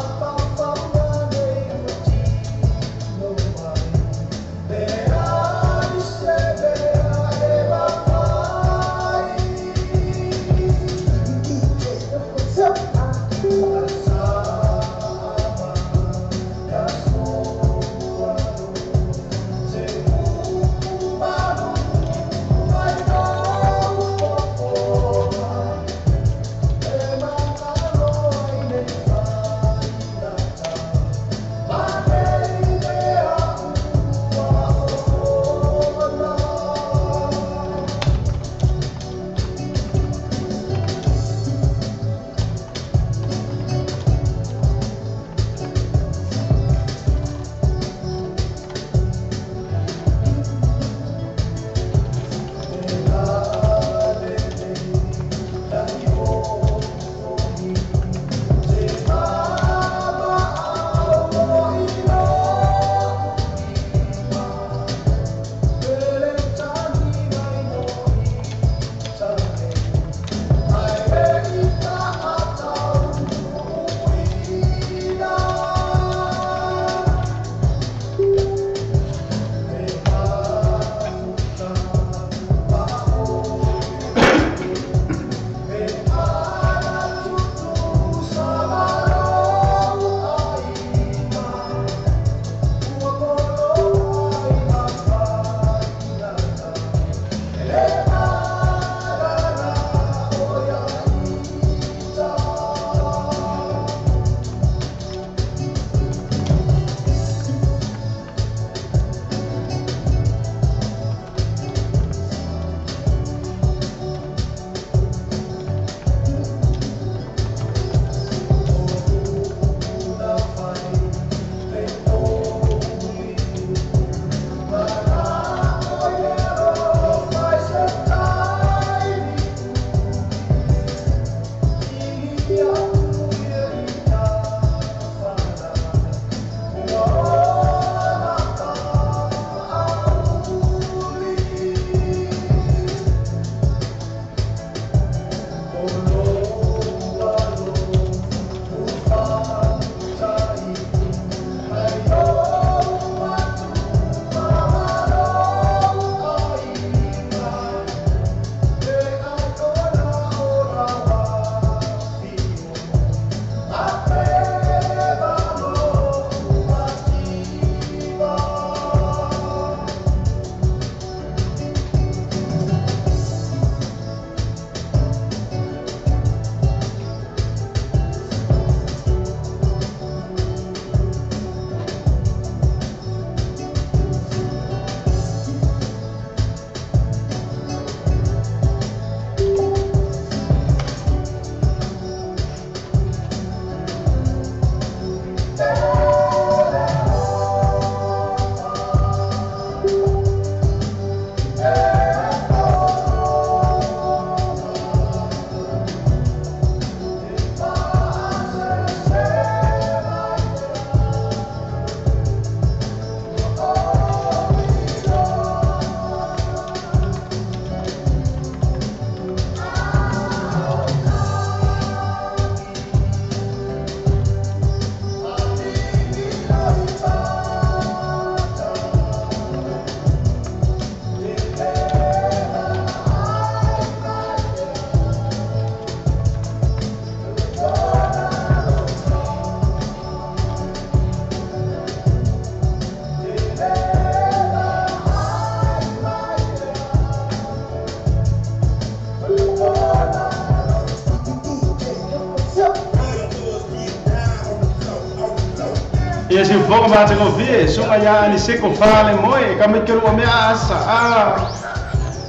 Ia si ufoga maatagofie suga ia aniseko fale moe ka mai kelua mea asa a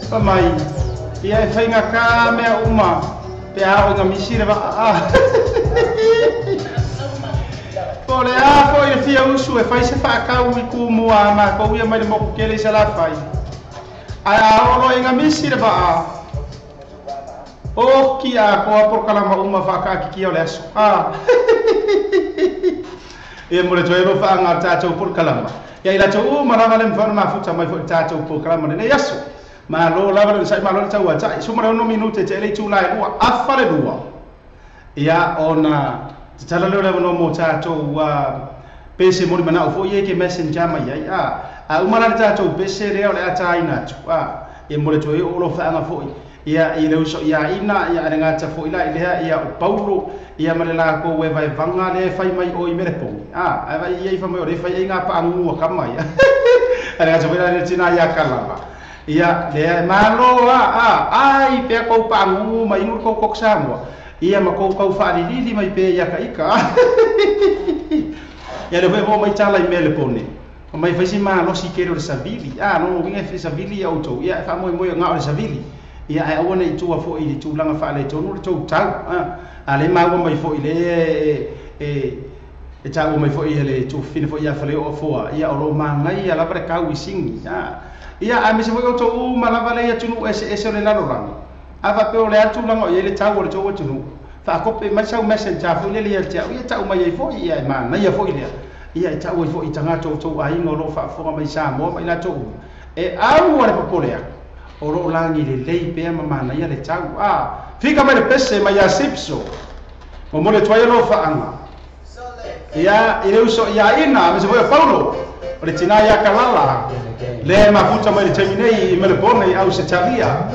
pa mai ia e faigakā mea uma pe a o ga misi le vaa a. Po le a foi le fia usu e fai se whaakau i kūmua ma ko uia mai le moku kele i se la fai. Ai a olo e ngamisi le vaa. O ki a koa porokalama uma whaakakikia o le aso. Ia mo le toe lo whaanga tātou porokalama. Ia i latou uma lava le mwhana mafuta mai fo tātou porokalama nei aso. Ma lo lava le sai ma lo tau atai. Suma le ono minute te ele tūlai ua afa le lua. Ia ona te tala leo lewa no mo tātou pese mori mana o fo ie ke messenger mai ai. A uma la tātou pese leo le ata ina atu. Ia mo le toe o lo whaanga fo ia i le uso ia ina ia le ngata fo ila i lea ia o Paulo ia ma le la ko we vai vanga le fai mai o i mere pongi a vai ia i fa mai o le fai ai ngā paangua ka mai a le ngata fo ila le tina ia kalala ia le malo a ai pea kou paangu mai inu kou kok Samoa ia ma kou kau whaalilili mai pea ia ka ika ia le fai mai tala i mele pone mai fai si malosi kere o le savili no winga e savili ia outou ia e whaamoemoe o ngā o le savili ia ai aua nei tua foi i tulaga faaletonu le tou tau a le maua mai foi le e tau mai foi le tufine foi ia fale o foa ia o lo mangai ia lava le kau i singi ia a mese foi o tou uma lava le atunu ese ese o le lalolagi a faapea o le atulaga o iai le tau o le tou atunu faakope mai sau messenger foi lele ia te au ia tau mai ai foi ia e manaia foi lea ia e tau ai foi i tagata o tou aiga o loo faafofoga mai Samoa ma i latou uma e au a le popole aku o loo lagi le lei pea ma manaia le tau fika mai le pese mai ia sipso mo mo le tuai lo whaanga ia i le uso ia ina me se foi o Paulo o le tina ia kalala le mafuta mai le taimi nei i Melbourne i au se talia.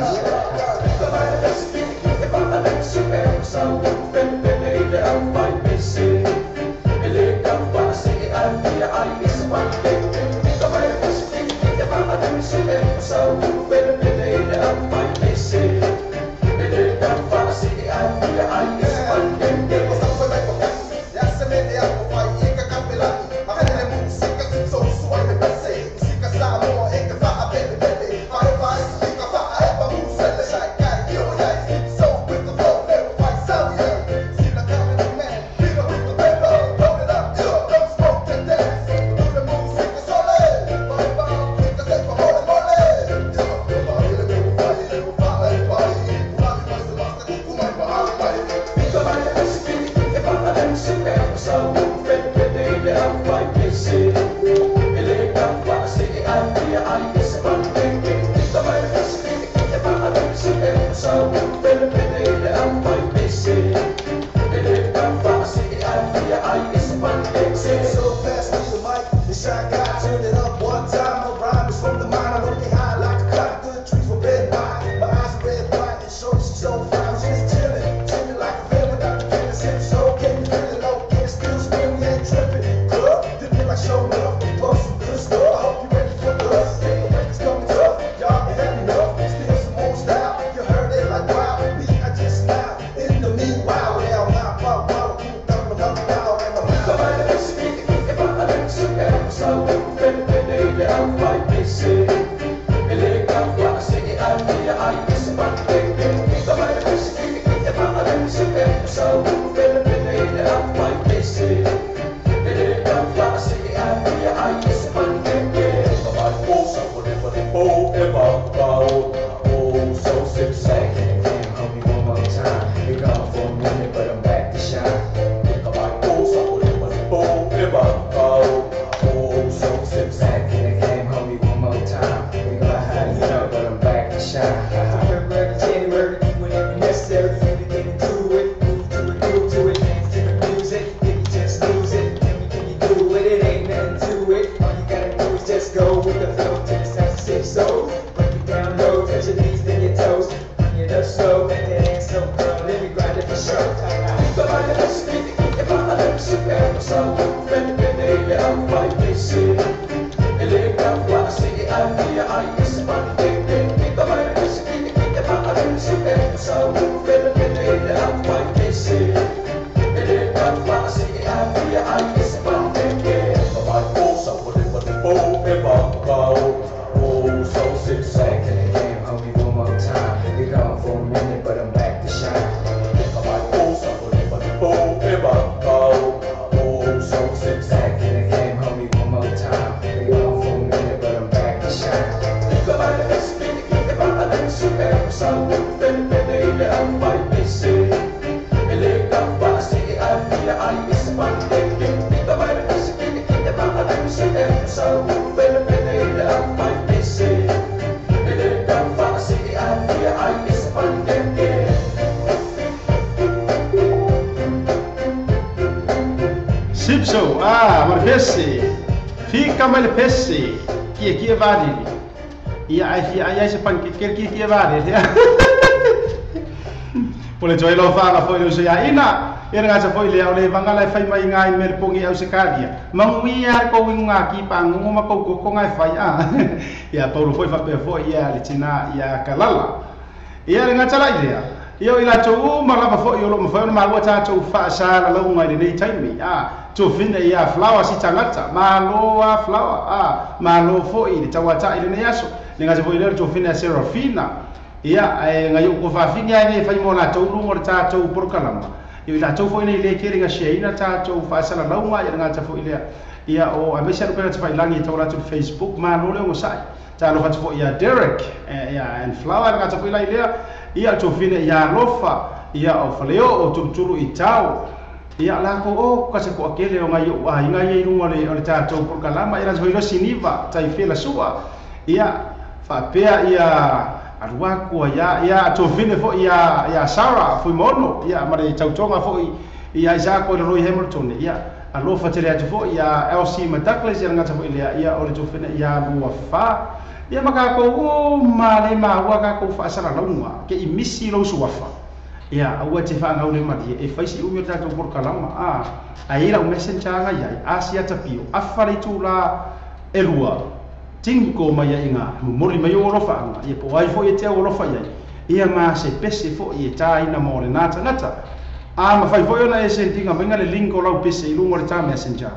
Sipso, ah, marpesi. Fika mai le pesi. Kia kia vadili. Ia ai fia ai se pan kia kia kia vadili. Pole toi lo fa la foi lo se ina. Ia nga sa foi le au le vanga lai fai mai ngai me pongi au se kadia. Manguia ko winga ki pangu ma ko ko ngai fai a. Ia paulo foi fa pe foi ia le tina ia kalala. Ia nga tala ia. Ia i la tou ma lava foi o lo ma foi ma lua tatou fa sa la lo ngai nei taimi. A tofina ia flower si tangata maloa flower a malo foi le tawata ile nei aso le nga foi le tofina Serafina ia e ngai ko fa finga nei fai mo la tou lungo le tatou porkalama ia la tou foi nei le kere nga sheina tatou fa sa la longa ia nga foi le ia o a mesa pena te fai langi tau la Facebook malo le ngo sai ta lo fa foi ia Derek ia and flower nga foi la ile ia tofina ia lofa ia o faleo o tuturu i tau ia la ko o ka se ko akele o ngai o ai ngai i lunga le o le tatou porkalama ia la siniva tai fela sua ia fa pea ia aruaku ia ia tofine fo ia ia Sarah foi mono ia mare tautonga fo ia Isaac o Roy Hamilton ia alofa tele atu fo ia LC Madakles ia ngata fo ia ia o le tofine ia lua fa ia maka ko o male ma wa ka ko fa sala launga ke i misi lo suafa ia aua te whaangau le marie e whaisi umi o tātou porkalama a aira o messenger nga iai asia tapio awhare tū la elua tinko mai ia inga mori mai o alofa anga ia po ai fo e te au alofa iai ia ma se pese fo i e tāina mō le nā tangata a ma whai fo ona e sentinga mainga le link o lau pese i lungo le tā messenger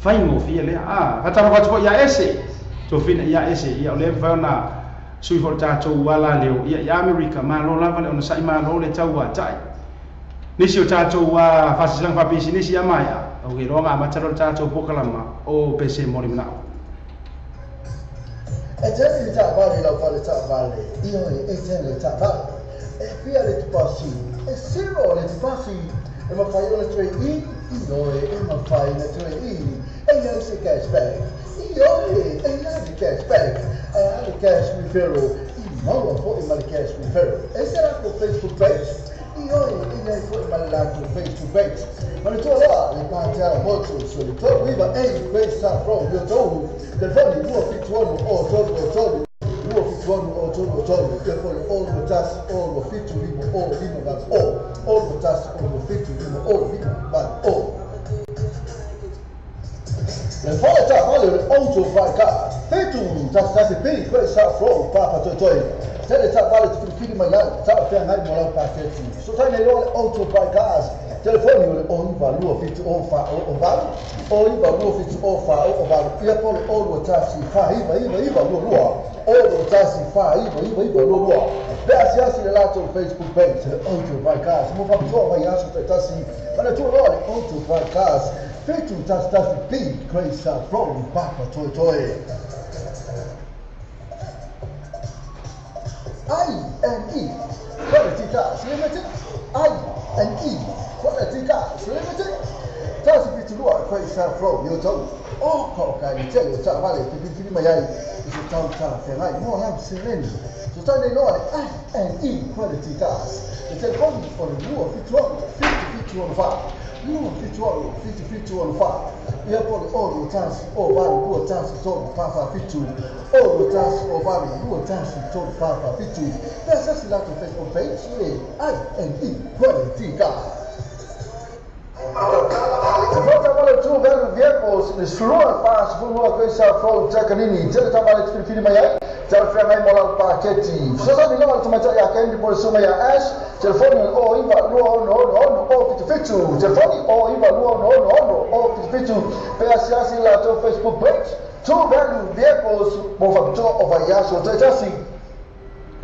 whai ngō fia lea a hataro watu fo ia ese tofina ia ese ia o le mwhai ona sui fo tātou wala leo ia i Amerika malo lava le ona sai malo le tau a tai nisi o tātou wa fasisanga fapisi nisi a maia o ke roanga mataro tātou pokalama o pese mori manao e tele le taavale lau fale taavale ioe e tele le taavale e fia le tupasi e siro le tupasi e mawhai ona toe i ioe e mawhai na toe i e iau se cashback ioe e iau se cashback e a le cash referral i maua fo'i ma le cash referral e se lako Facebook page ioe e iau fo'i ma le lako Facebook page ma le tua loa le pātea motu so le tolu iwa e Grace Safro yo tolu telefoni 271 o tolu o tolu 271 o tolu o tolu telefoni o 1 o 7 5 o 5 8 o 1 o 7 5 o 5 8 o Le fale taavale o le auto vai ka fetu tasi P Grace Safro papa toi toi tele taavale te filifili mai ai taafea ngai mo lau paketi so tai nei loa le auto vai cars telefoni o le o iwa lua fitu o fa o valu o iwa lua fitu o fa o valu ia po le o lua tasi fa iwa iwa iwa lua lua o lua tasi fa iwa iwa iwa lua lua pe asiasi le latou Facebook page le auto vai cars mo faapitoa vai aso taitasi manatua loa le auto vai cars fetu tasi tasi P Grace Safro papa toi toi I N E Quality Cars Limited I N E Quality Cars Limited Tasi pitulua Grace Safro yo tau o ko ka ni tele o taavale pipipili mai ai i se tau talafeagai mo lau seleni so tai nei loa le I N E Quality Cars le telefoni o le 276 77 14 276 77 14 ia po le o 1 o 8 2 1 3 4 7 o 1 o 8 2 1 3 4 7 pe asiasi latou Facebook page le I N E Quality Cars Volta vale tu velho vehicles le slua pass fulua Grace Safro takanini tele taavale te filifili mai ai talafea ngai mo lau paketi fesoasoani loa le tamaitai ia Kendi po le suga ia Ash telefoni o 9 2 6 6 o 77 telefoni o 9 2 6 6 o 77 pe asiasi latou Facebook page Two Value Vehicles mo faapitoa o vaiaso taitasi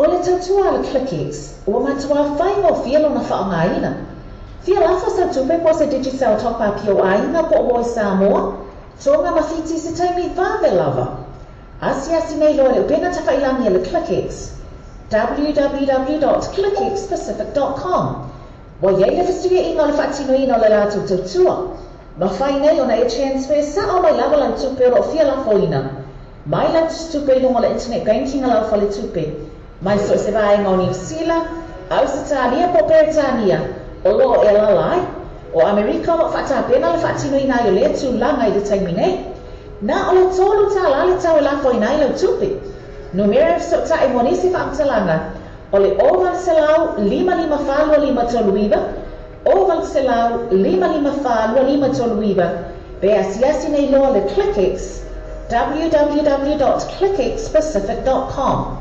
O le tautua le ClickX, ua matua whaingofie lona whaongaina. Fia lafo sa tupe po se Digicel top up yo aiga po o Samoa, tonga mawhiti se taimi vave lava. Asiasi nei loa le upena tawhailangi a le ClickX. www.clickxpacific.com. Ua iai le fesuiaiga o le faatinoina o le latou tautua. Mafai nei ona e transfer sao mai lava lau tupe o loo fia lafoina mai lau tusitupe i luga o le internet banking a lau faletupe mai so o se vaega o Niu Sila, Ausetalia po o Peretania o loo e alaala ai. O Amerika o loo faatapena le faatinoina ai o lea tulaga i le taimi nei. Na o le $3 le tau e lafoina ai lau tupe. Numera e fesootai mo nisi faamatalaga o le 0800 554 2539, 0800 554 2539, pe asiasi nei loa le ClickX, www.clickxpacific.com.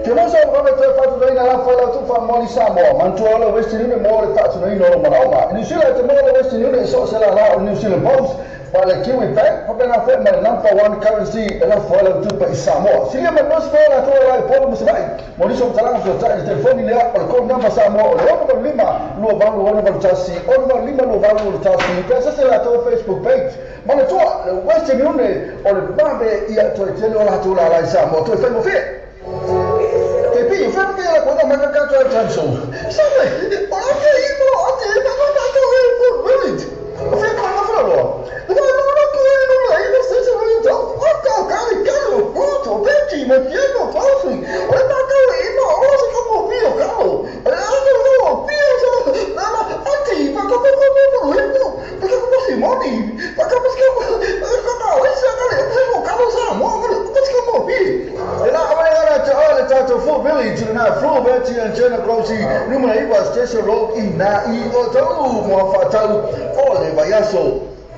Te mosa o vave toe faatinoina lafo e lau tufa moni Samoa, manatua o le Western Union mo le faatinoina o lo manaoga. I New Zealand te maua le Western Union i so o se lala o le New Zealand Post, ma le Kiwi Bank, faapena foi ma le number one currency e lafo ai lau tupe i Samoa. Silia ma le nosi foi o latou e la i Upolu ma Savaii. Mo nisi o matalaga fesoatai i le telefoni lea o le code number Samoa o le 685 2861 685 2861 pe asasi latou Facebook page. Manatua le Western Union o le vave ia toe tele o latou lala i Samoa toe faigofie. Te pi, whea ke la kona maka ka try time so. Sabe, o la ke i mo a te ma ka ka e for village. O whea ka na whea loa. Le ka no na ko e no la i no se se ro to. O ka ka i ka no o to beti ma ti no fasi. O le ma ka e mo o se ka mo pi o ka o. O le a no o pi o se na na a ti pa ka ka ka mo mo mo. Pa ka mo si moni. Pa ka mo ka ka ka o se ka le o ka mo sa mo ka ka mo pi. E la a le te o le tātou Full Village na Floor Bertie and Jenna Grossi numera 9 Station Road i na i o tau mo whatau o le vaiaso.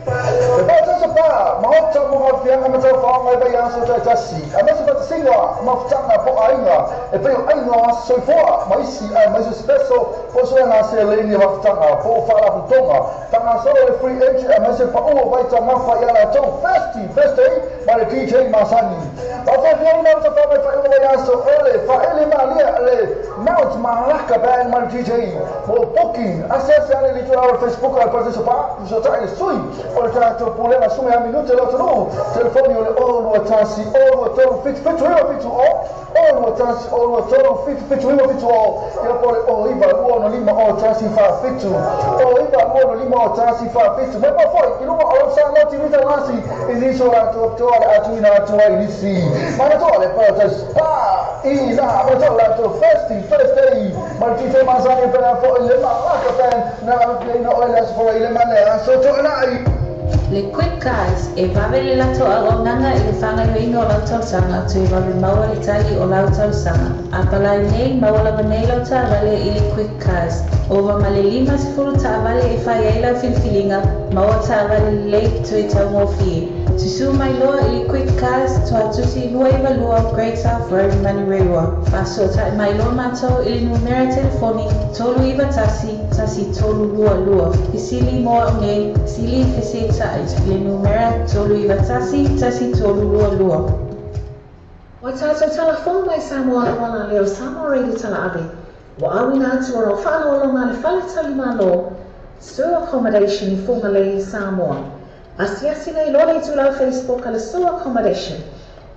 E pā tasa pā, maota mo ngā whianga ma tau whaonga i vaiaso tai tasi. A mese whatasinga, ma whitanga po ainga, e peo ainga o aso soifoa, ma isi ai ma isi speso, po soe ngā se leini wa whitanga, po o whaarapu tonga. Tanga solo le free entry a mese pa ua waita mafa i ala tau festi, festi, ma le DJ Masani. Ma whawhia una uta wha mai whainga vaiaso o le whaele malia le Mount Malaka Band ma le DJ. Mo booking, ase ase ane li tula o Facebook o le Paradise Pa, so tai le sui, o le tātou pulega sume a minute le otonu, telefoni o le o lua tasi, o lua tolu, fitu, fitu, iwa, fitu, o, o lua tasi, o lua tolu, fitu, fitu, iwa, fitu, o, ia po le o iwa, lua ono lima, o tasi, wha, fitu, o iwa, lua ono lima, o tasi, wha, fitu, mai pa foi, i luma o lau sa lau tivita lasi, i niso la tua toa le atu ina atua i nisi, mana toa le Paradise Pa, i na, mana toa la tua first day, ma le DJ Masani pena foi le Malaka Band, na na o le aso i le mane, aso to nai. Le Quick Cars e vave le lato auaunaga i le fagaioiga o lau tausaga toe vave maua le tali o lau tausaga. A palai nei maua lava nei lau taavale i le Quick Cars. Ova ma le 50 taavale e fai ai lau filifiliga maua taavale lelei toe taugofie. Susū mai loa i le Quick Cars Tuatusi 22 Great South Road Manurewa. Faasoatai mai loa matou i le numera telefoni 391 1322. Fesili mo au nei, sili fesetai le numera 391 1322. Ua tātou talafou mai Samoa lauala leo Samoa Radio Tala Ave. Ua auina atu o rau faaaloaloga le fale talimalo Sur Accommodation i Fugalei, Samoa. Asiasi nei loa le itulau Facebook a le Sur Accommodation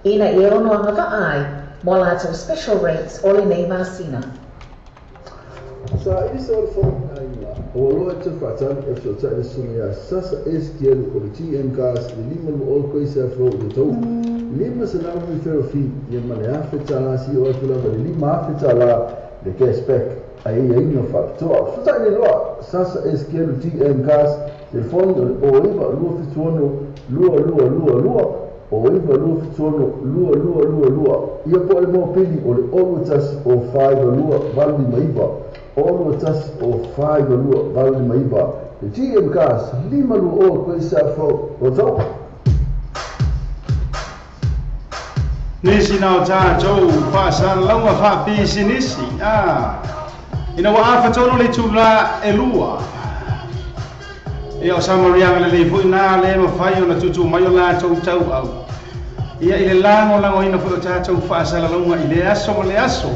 ina ia ono agavaa ai mo latou special rates o lenei masina. Sa i sa o le whakangainga, o aloa te whaatau e whsotai le sunga ia sasa SQL o le TM Cars le lima lua o koe sa whao o tau. Lima sa lau mi whero fi, ia ma le afe tāla si o atu lava le lima afe tāla le cashback a ia inga whapitoa. Whsotai le loa, sasa SQL o TM Cars, telefoni o le o iwa lua fituono lua lua lua lua, o iwa lua fituono lua lua lua lua. Ia po le mō pili o le olu tasi o whaiwa lua valu lima iwa. Olu tasi o whaiwa lua valu lima iwa. Le TM Cars, lima lua o koe sa whao o tau. Nisi nao tātou whaasalalaunga whaapisinisi. Ina ua afatonu le itulā e lua. Ia o Samarianga le lei foi nā le mawhai o na tutu mai o lātou tau au. Ia i le lagoina foi o tātou whaasalalaunga i le aso ma le aso.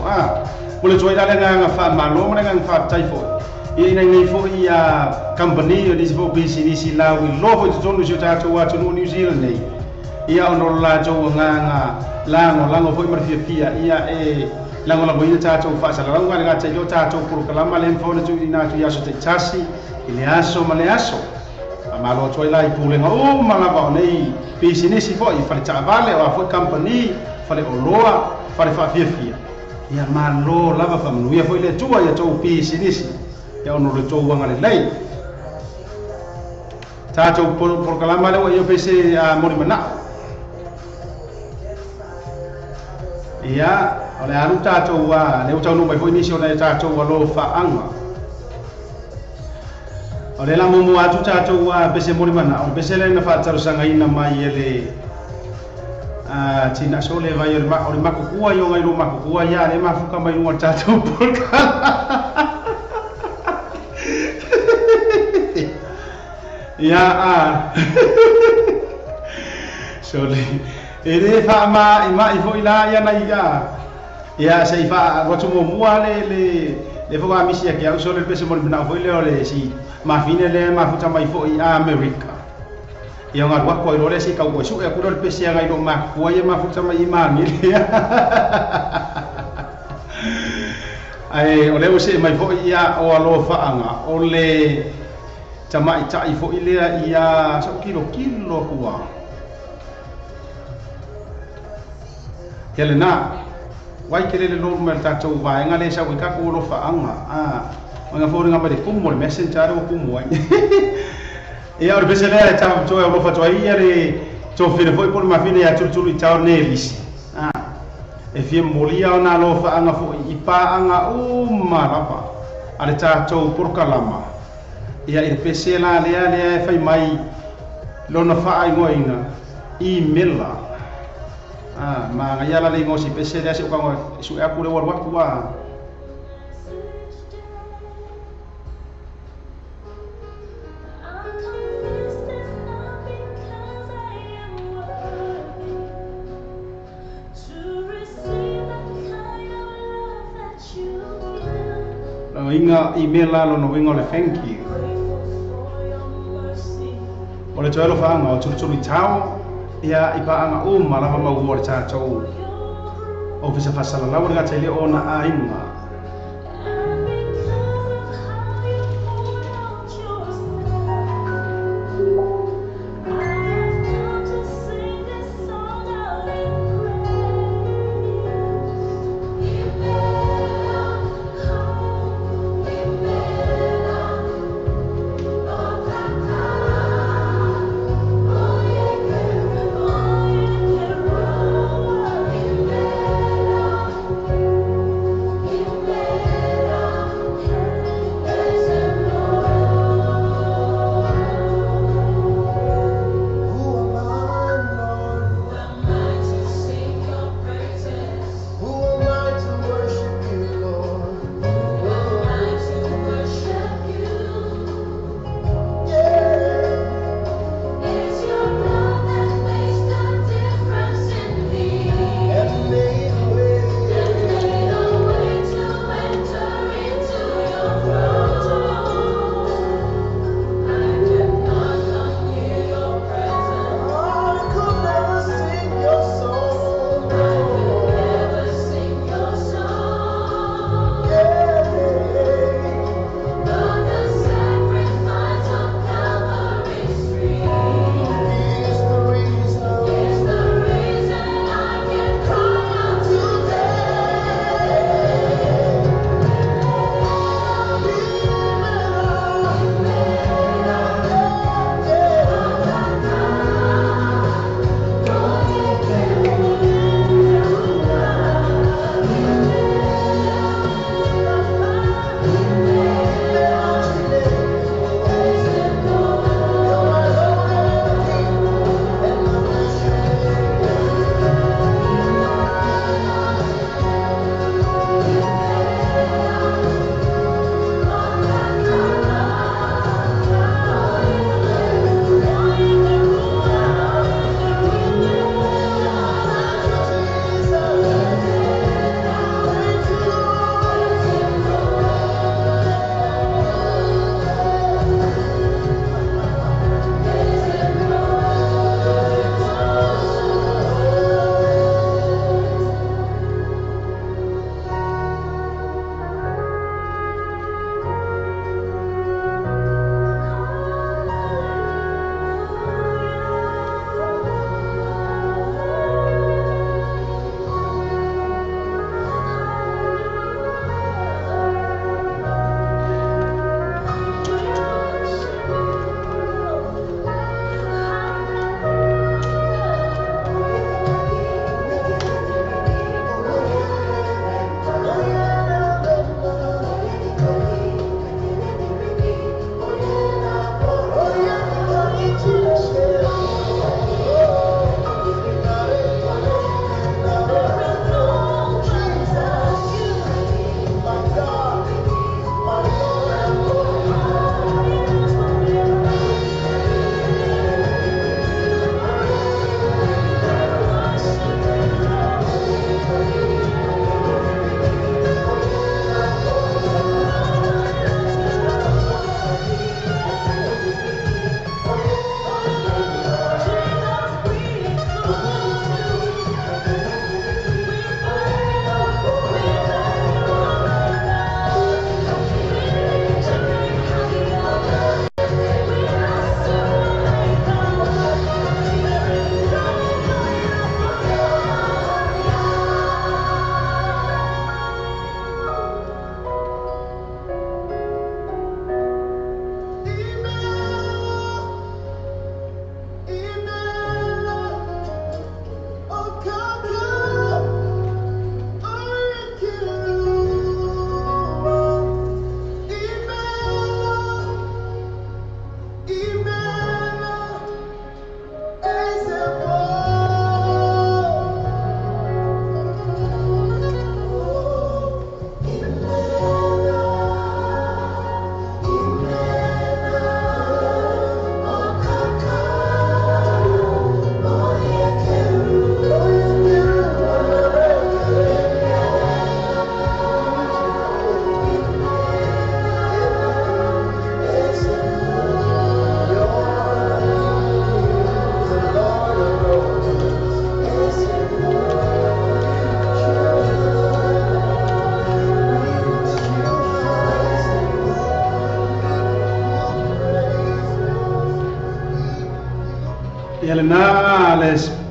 Mo le tuai le nganga whaamalo ma le nganga whaapatai foi. Ia ina nei foi ia company o nisi foi pisinisi lau i loa foi totonu si o tātou atunuu New Zealand nei. Ia ona o le latou agaga lagolago foi ma le fiafia ia e lagolagoina tatou faasalalauga le gata i lea o tatou polokalama lea e mafai ona tuuina atu i aso taitasi i le aso ma le aso. Faamalo atu ai la i pulega uma lava o nei pisinisi foi, fale taavale, o a foi kamupani, fale oloa, fale faafiafia. Ia malo lava faamanuia foi le Atua i a outou pisinisi ia ona o le tou agalelei. Tatou polokalama lea ua ia pe se moli manao. Ia, o le alu tatou lea ua taunuu mai foi nisi o nai tatou alofaaga. O le la muamua atu tatou pese moli manao, pese lea na faatalosagaina mai e le tina sole vai o le makukua i o ngai lo makukua ia le mafuka mai luga o le tatou polokalama. Ia sole e le faama i mai foi la ia na ia ia se i faa watu muamua le foka misi ake au sole pese moli manao foi lea o le si mafine le mafuta mai foi a Amerika. Ia ngā rua koi rore si kau koi su e kura le pese ngai lo makukua ia mafuta mai i mangi lea. Ai o le o se mai foi ia o alofaanga o le tamai tai foi lea ia sa kilo kilo kua. Ia le na wai ke le lo mai tatou vaenga le sa ka ko alofaanga a nga fo nga mai kumu le messenger o kumu ai. Ia o le pese lea ta to e alofa toi ia le to fine foi po le mafine ia tulutulu i tau nelisi. E fia molia o nā alofaanga foi i paanga uma lava a le tatou polokalama. Ia i le pese la lea lea e fai mai lona faaigoaina imela. Ma ngaia la le ingoa si pese lea se ukaga su'e aku le ua alu atu a. Inga email la lona uiga o le thank you. O le toe alofaga o tulutulu i tao ia i paanga uma lava maua o le tatou ofisa faasalalau le gata i le ona aiga.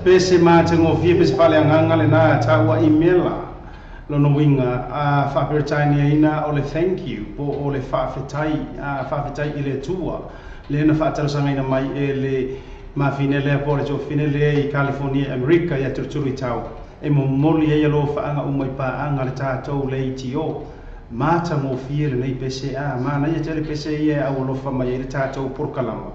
Pese matagofie pese faaleagaga lenā taua imela lona uiga a faaperetaniaina o le thank you po o le faafetai a faafetai i le Atua lea na faatalosagaina mai e le mafine lea po o le tuafafine lea i California Amerika ia Tulutulu i Tau e momoli ai alo faaga uma i paaga le tatou le ATO matagofie lenei pese a manaia tele pese ia e aualofa mai ai le tatou polokalama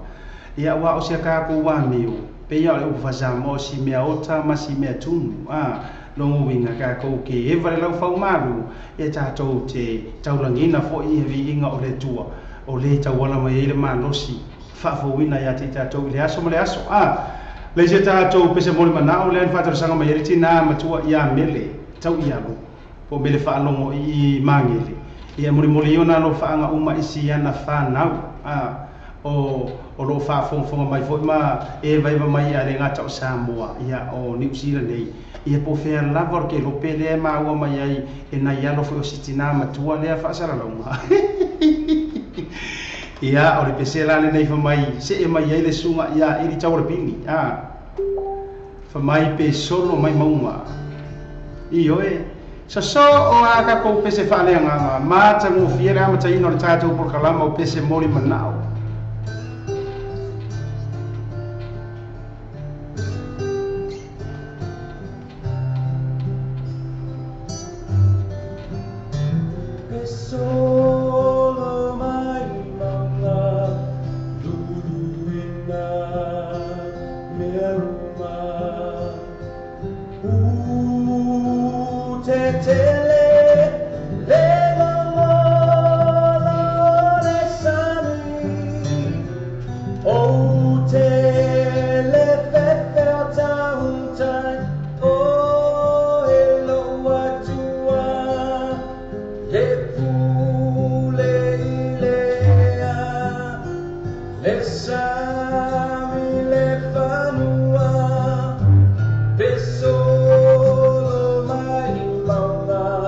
ia ua o se tatou amio peia o le upu faasamoa o si mea ota ma si mea tunu a logo uiga tatou ke eva le laufaumalu e tatou te taulagina fo'i e viiga o le Atua o lē tauala mai ai le malosi faafouina iā te i tatou i le aso ma le aso a le isi tatou pese mo le manao lea na faatalosaga mai ai le tinā matua iā Mele tau i alu po o Mele faalogo i Magele ia molimoli ona alofaaga uma i siana fanau a o o loo faafogafoga mai foi ma e vaeva mai a le gata o Samoa ia o Niu Sila nei ia po fea lava o le kelope lea e maua mai ai e nai alo foi o si tinā matua lea faasalalauga ia o le pese la lenei famai see mai ai le suga ia ili taualepini a famai pe solo mai mauga ioe sasō o a takou pese faaleagaga matagofie le amataina o le tatou polokalama o pese moli manao. Solo mai mauga luluina mea uma utetele le lolola o le sami o tele fefe o tautai o e lou Atua le pule i lea le sami le fanua pe solo mai mauga.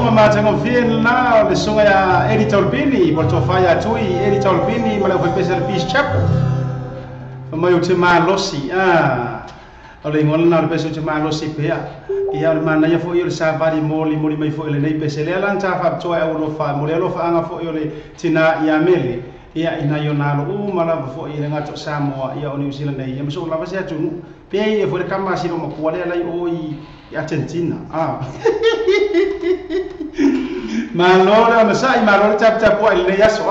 Faafofoga matagofie lena o le susuga ia Eli Taulupini po le tofa ia Tui Eli Taulupini ma le aufaipese a le Peace Chapel. Fai mai ou te malosi, o le igoa lena o le pese ou te malosi pea. Ia o le manaia foi o le savali molimoli mai foi i lenei pese lea la na ta faapitoa e aualofa mo le alofaaga foi o le tinā ia Mele. Ia i nai ona alo uma lava foi i le gata o Samoa ia o Niu Sila nei ia ma soo lava se atunuu. Pei e foi le kama a silo makua lea lai o i Argentina. Malo le onosai, malo le taputapuai i lenei aso.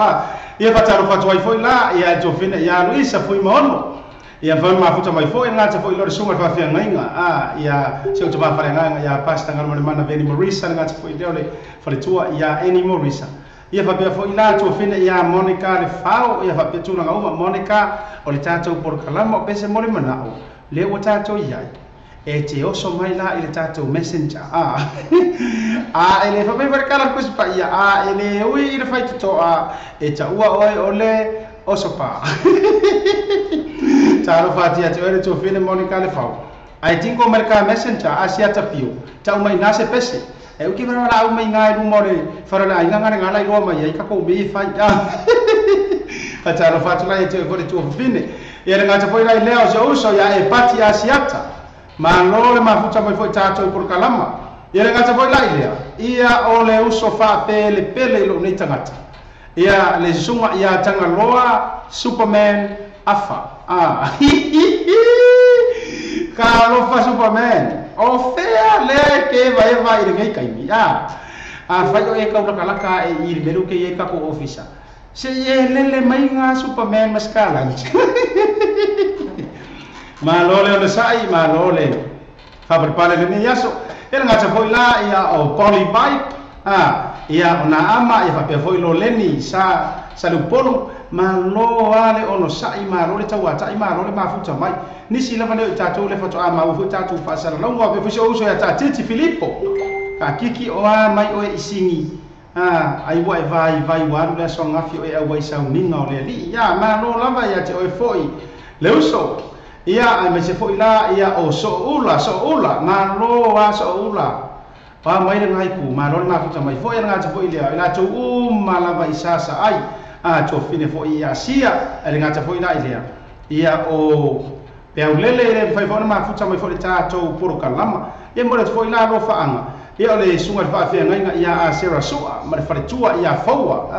Ia faatalofa atu ai foi la ia e tofina ia Luisa Fuimaono. Ia mafai ona mafuta mai foi le gata foi i le susuga i le faafeagaiga. Ia si ou tama faleagaga ia Pastor Galumalemana Veni Morisa le gata foi lea o le faletua ia Annie Morisa. Ia faapea foi la tuafine ia Monica le Fao, ia faapea tulaga uma Monica o le tatou polokalama o pese mo le manao lea ua tatou i ai. E te oso mai la i le tatou messenger a a e le faapea foi le kala le kusi paia a e le ui i le faitotoa e taua oe o le oso pa. Talofa ati ati oe le tuafine Monica le Fao. Ai tinko mai le ka messenger a siata pio tau mai na se pese. E uki whara wala au mai ngā i luma o le whara le ainga ngare ngā lai loa mai ai kako me i whai. Whataro whatu lai e te oe tua whawhine. Ia le ngāta foi lai lea o se uso ia e pati a siata. Malo le mafuta mai foi tātou i porokalama. Ia le ngāta foi lai lea. Ia o le uso whaapele pele i lo nei tangata. Ia le susunga ia Tangaloa Superman Afa. Ka alofa Superman. O fea le ke vaeva i lenei kaimi. A fai o e kaulakalaka e i le melu ke i kako ofisa. Se e lele mai ngā Superman maskalan. Malo le o le sai, malo le whaparepare le nei aso. E le ngata foi la ia o Polly Vibe. Ia o nā ama, ia whapea foi lo leni sa lupolu. Malo ale ono sai, malo le tauatai, malo le mafuta mai. Nisi lava leo i tātou le whatoa mau foi tātou whaasara launga pe fusi o uso ia tā Titi Filipo. Ka kiki o a mai oe i singi. Ai ua e vai vai waru le aso ngafi o e au ai sauninga o le ali. Ia malo lava ia te oe foi. Le uso. Ia ai mai se foi la ia o so'oula, so'oula. Malo a so'oula. Pa mai le ngai ku, malo le mafuta mai foi le ngata foi lea. I la tau uma lava i sasa ai. Tofine foi ia sia, le ngata foi la i lea. Ia o peau lele le fai foi mafuta mai foi le tātou porokalama. Ia mo le foi la lo faanga. Ia o le sunga le faafeagaiga ia a Sarah Sua ma le faletua ia Faua.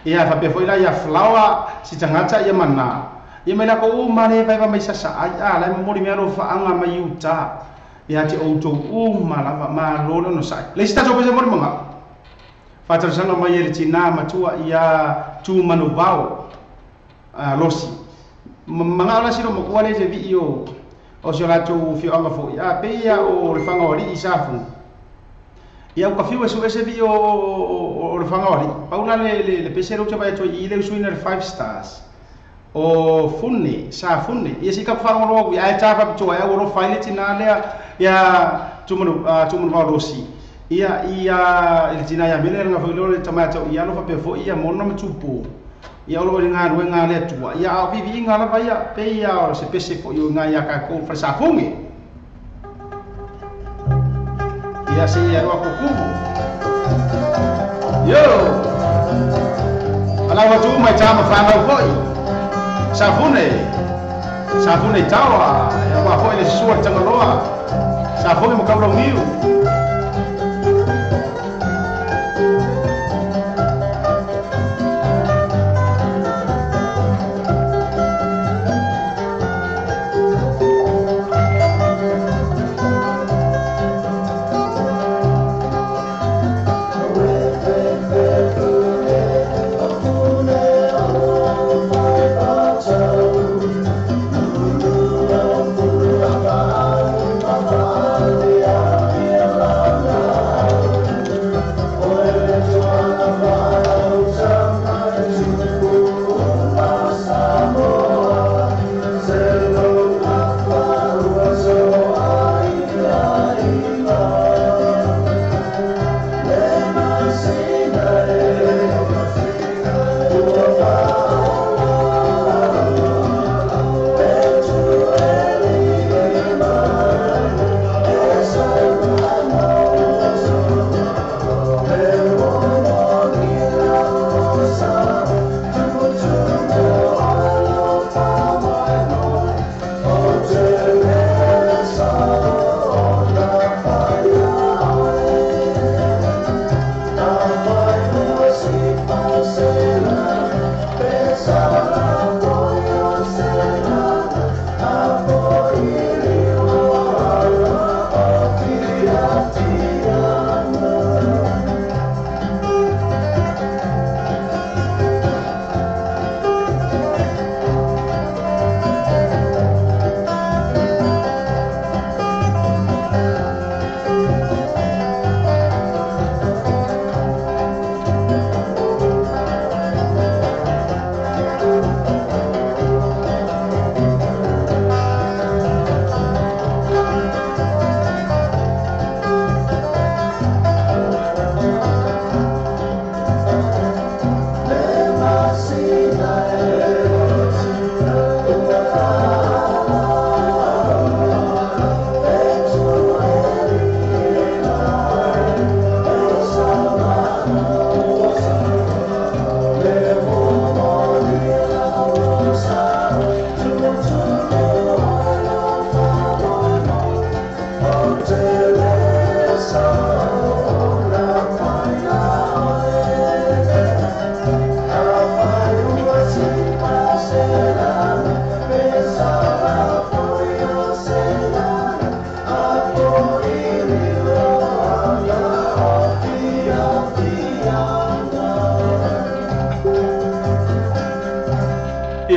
Ia faapea foi la ia Flower si tagata ia mana. Ia mai la ko uma le fai mai sasa ai. La momoli mea lo faanga mai uta. Ia te outou uma lava malo le ono sai. Le isi tātou pese mo le manga. Whātausanga mai e le tina matua ia Tūmanuvao Losi. Manga o la silo mokua le te vii o o se latou fioaga foi. Peia o le fagaoalii sa afuga. Ia uka fiu e su ese vii o le fagaoalii. Paula le pese le uta vai atu i le usuina le 5 stars. O fune, sa fune. Ia si ka whaalogoloa kui ae tā whapitoa e au ro whai le tina lea ia Tūmanuvao Losi. Ia ia le tina ia mele nga foi le tamai tau ia lo faapea foi ia mona ma tupu. Ia o lo le ngā rue ngā le atua. Ia au vivi ngā lava ia pe ia o se pese foi o ngā ia kākou whalesafungi. Ia se ia roa kukumu. Yo! Alawa tu mai tāma whanau foi. Safune. Safune tawa. Ia wā foi le sua le Tangaloa. Safune mo kaurau niu. Yeah.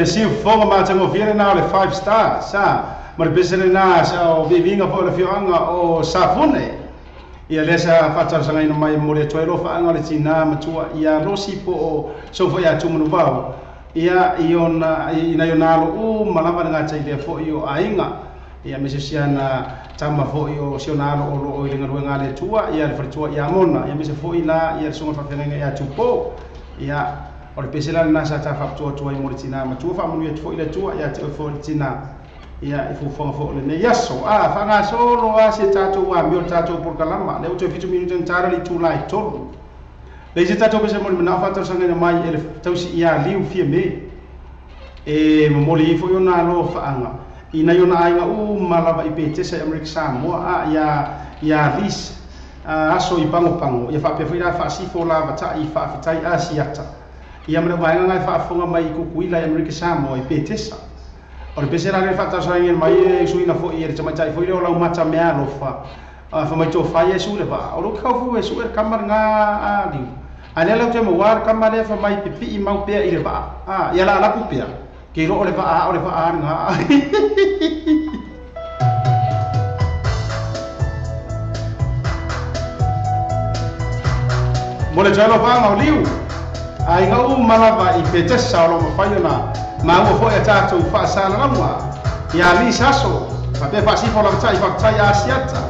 Ia siufofoga matagofie lenā o le five stars a ma le pese lenā sa o viiviiga foi o le afioaga o Safune. Ia lea sa faatalosagaina mai mo le atu ai lofaaga o le tinā matua ia Losi po o sou foi ia Tumanuvao ia i ona i nai ona alo uma lava le gatai lea foi o aiga ia me se siana tama foi o si ona alo o loo i le galuega a le Atua ia le faletua ia Mona ia me se foi la ia le susuga faafeagaiga ia Tupo ia o le pese la lena sa ta faapitoa atu ai mo le tinā matua faamanuia atu foi le Atua ia te oe foi le tinā ia i fuafuaga foi o lenei aso a faagasolo a se tatou amio le tatou polokalama lea ua toe 7 minute na tara le itula e 3 le isi tatou pese mo le manao faatalosagaina mai e le tausi ia Liu Fiame e momoli ai foi ona alofaaga i nai ona aiga uma lava i Petesa i Amerika Samoa a ia ia Lis aso i Pagopago ia faapea foi la faasifo lavatai i faafetai Asiata ia ma le vaega na e faafofoga mai i Kukuila i Amerika Samoa i Petesa. O le pese la lea faatalosagaina mai e suiga foi e le tamaitai foi lea o Laumata Mealofa fa mai tofa Iesu le vaa o lo kau fu Iesu e kama nga a liu a lea lau te maua le kama lea fa mai pipii mau pea i le vaa a ia la alaku pea ke ilo o le vaa o le vaa nga. Mo le talo faaga o Liu aiga uma lava i Petesa o lo mafai ona maua foi a tatou faasalalauga ia Lis aso faapea faasifo lavatai faafetai Asiata.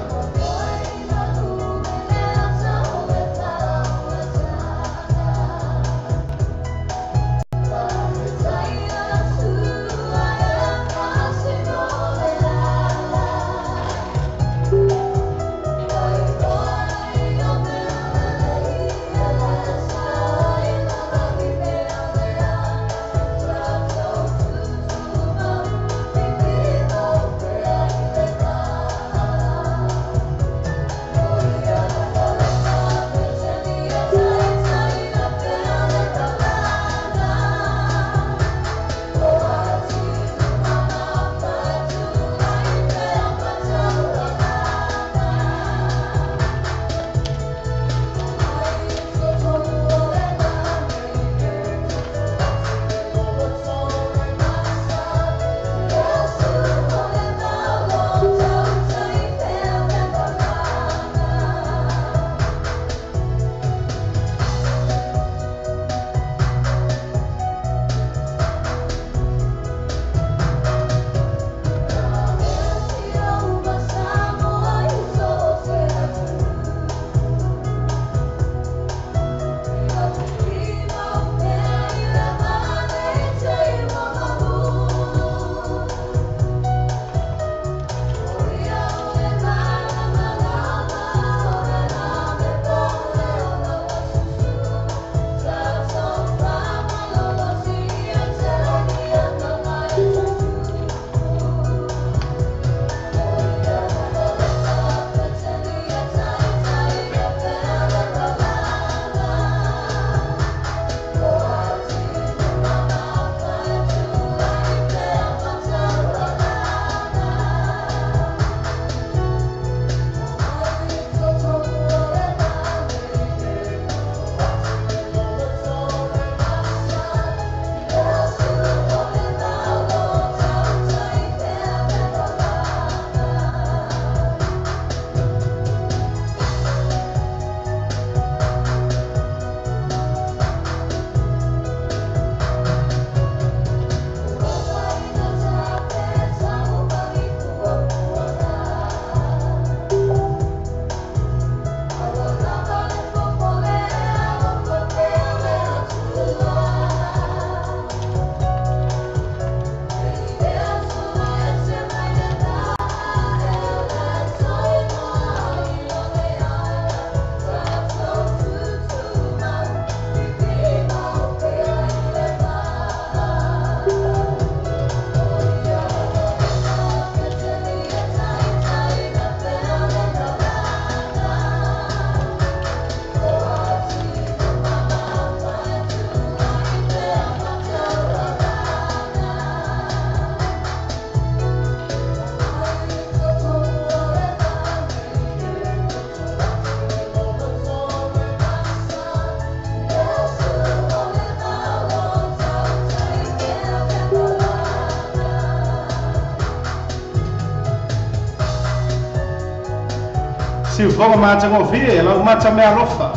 Siufoga matagofie lau mata mea alofa.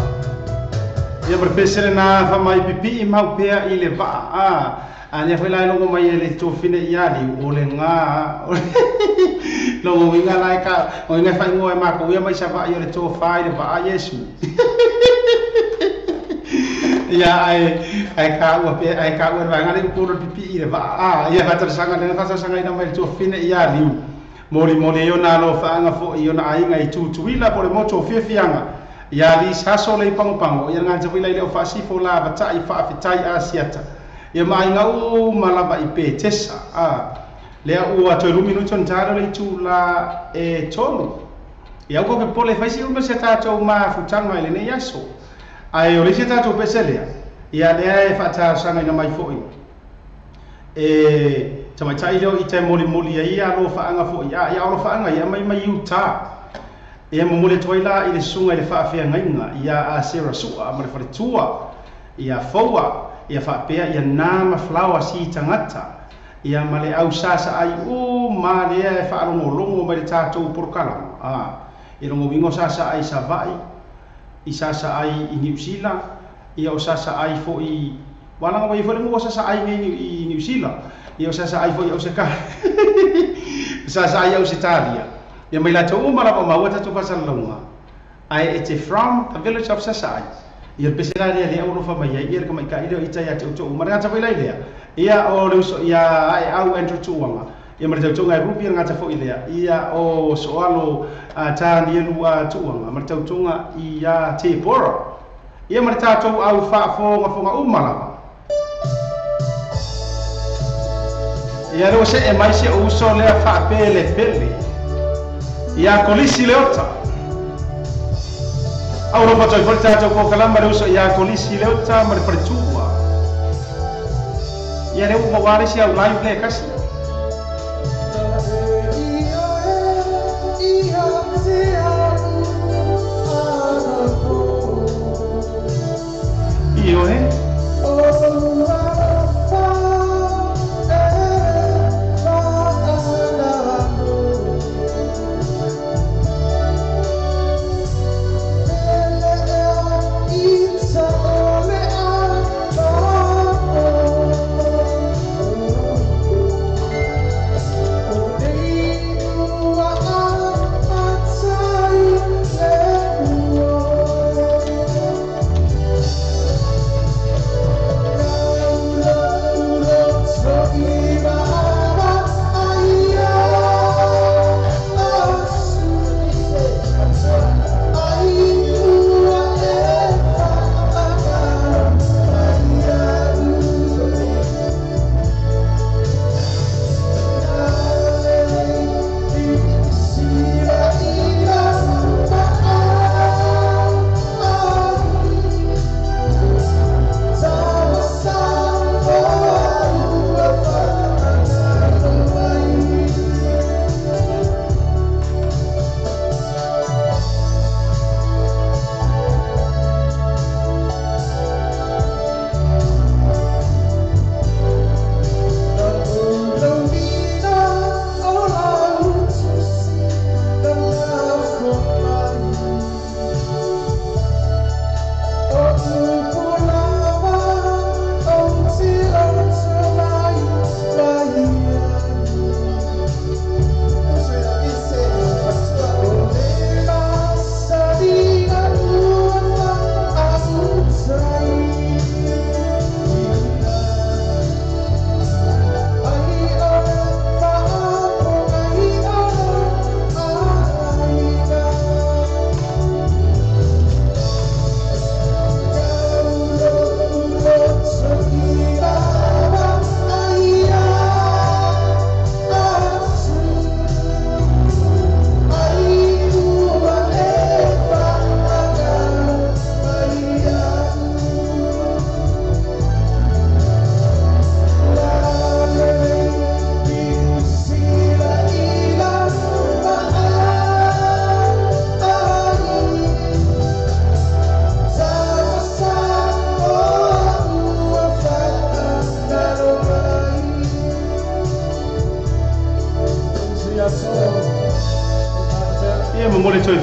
Ia ma le pesele na faamai pipii mau pea i le vaa. A nia foi la e logo mai e le tofine i ali o le ngā. Logo inga lai ka o inga whaingoa e mako ia mai sa vaa i o le tōwhā i le vaa Yesu. Ia ai ka ua pe ai ka ua vanga le upolo pipi i le vaa. Ia whatarasanga le whatarasanga ina mai le tofine i ali. Moli moli ona lo whaanga fo i ona ainga i tutuila po le moto fiafianga. Ia li saso le pango pango ia ngā tawila i le o whaasifo la vatai whaafetai a siata. Ia mainga u malava i pe tesa. Lea ua toi lumi nuto ntaro le itu la e tolu. Ia uko ke pole faisi ume se tātou ma futanga i le nei aso. Ai o le se tātou pese lea. Ia lea e whaatasanga ina mai foi. E tamaitai leo i te moli moli ia ia alo whaanga foi. Ia alo whaanga ia mai mai uta. Ia momole toi la i le sunga i le whaafea ngainga. Ia a sera sua ma le wharetua. Ia foua. Ia whaapea ia nama flawa si tangata. Ia ma le au sasa ai o ma lea e whaalongolongo mai le tātou porokalama. E longo wingo sasa ai Savai, i sasa ai i New Zealand, ia o sasa ai fo i walanga mai fo le mua sasa ai i New Zealand, ia o sasa ai fo i Auseka, sasa ai Ausitalia. Ia mai latou uma lava maua tātou whasalonga. Ai it's from the village of Sasai. Ia pesela lea lea ulofa mai ai ia le kamaika i leo i tai ate uto umara ngata foi lai lea. Ia o le uso ia ai au Andrew Tuanga. Ia mara tautonga e rupi ngata foi lea. Ia o soalo tānielu Tuanga. Mara tautonga ia te pora. Ia mara tātou au whaafonga fonga umalava. Ia leo se e mai se uso lea whaapele pele. Ia kolisi leota. Au ropa toi foi tātou ko kalama le uso ia kolisi leota ma le wharetua. Ia leo uma wale si au live le kasi. Io he.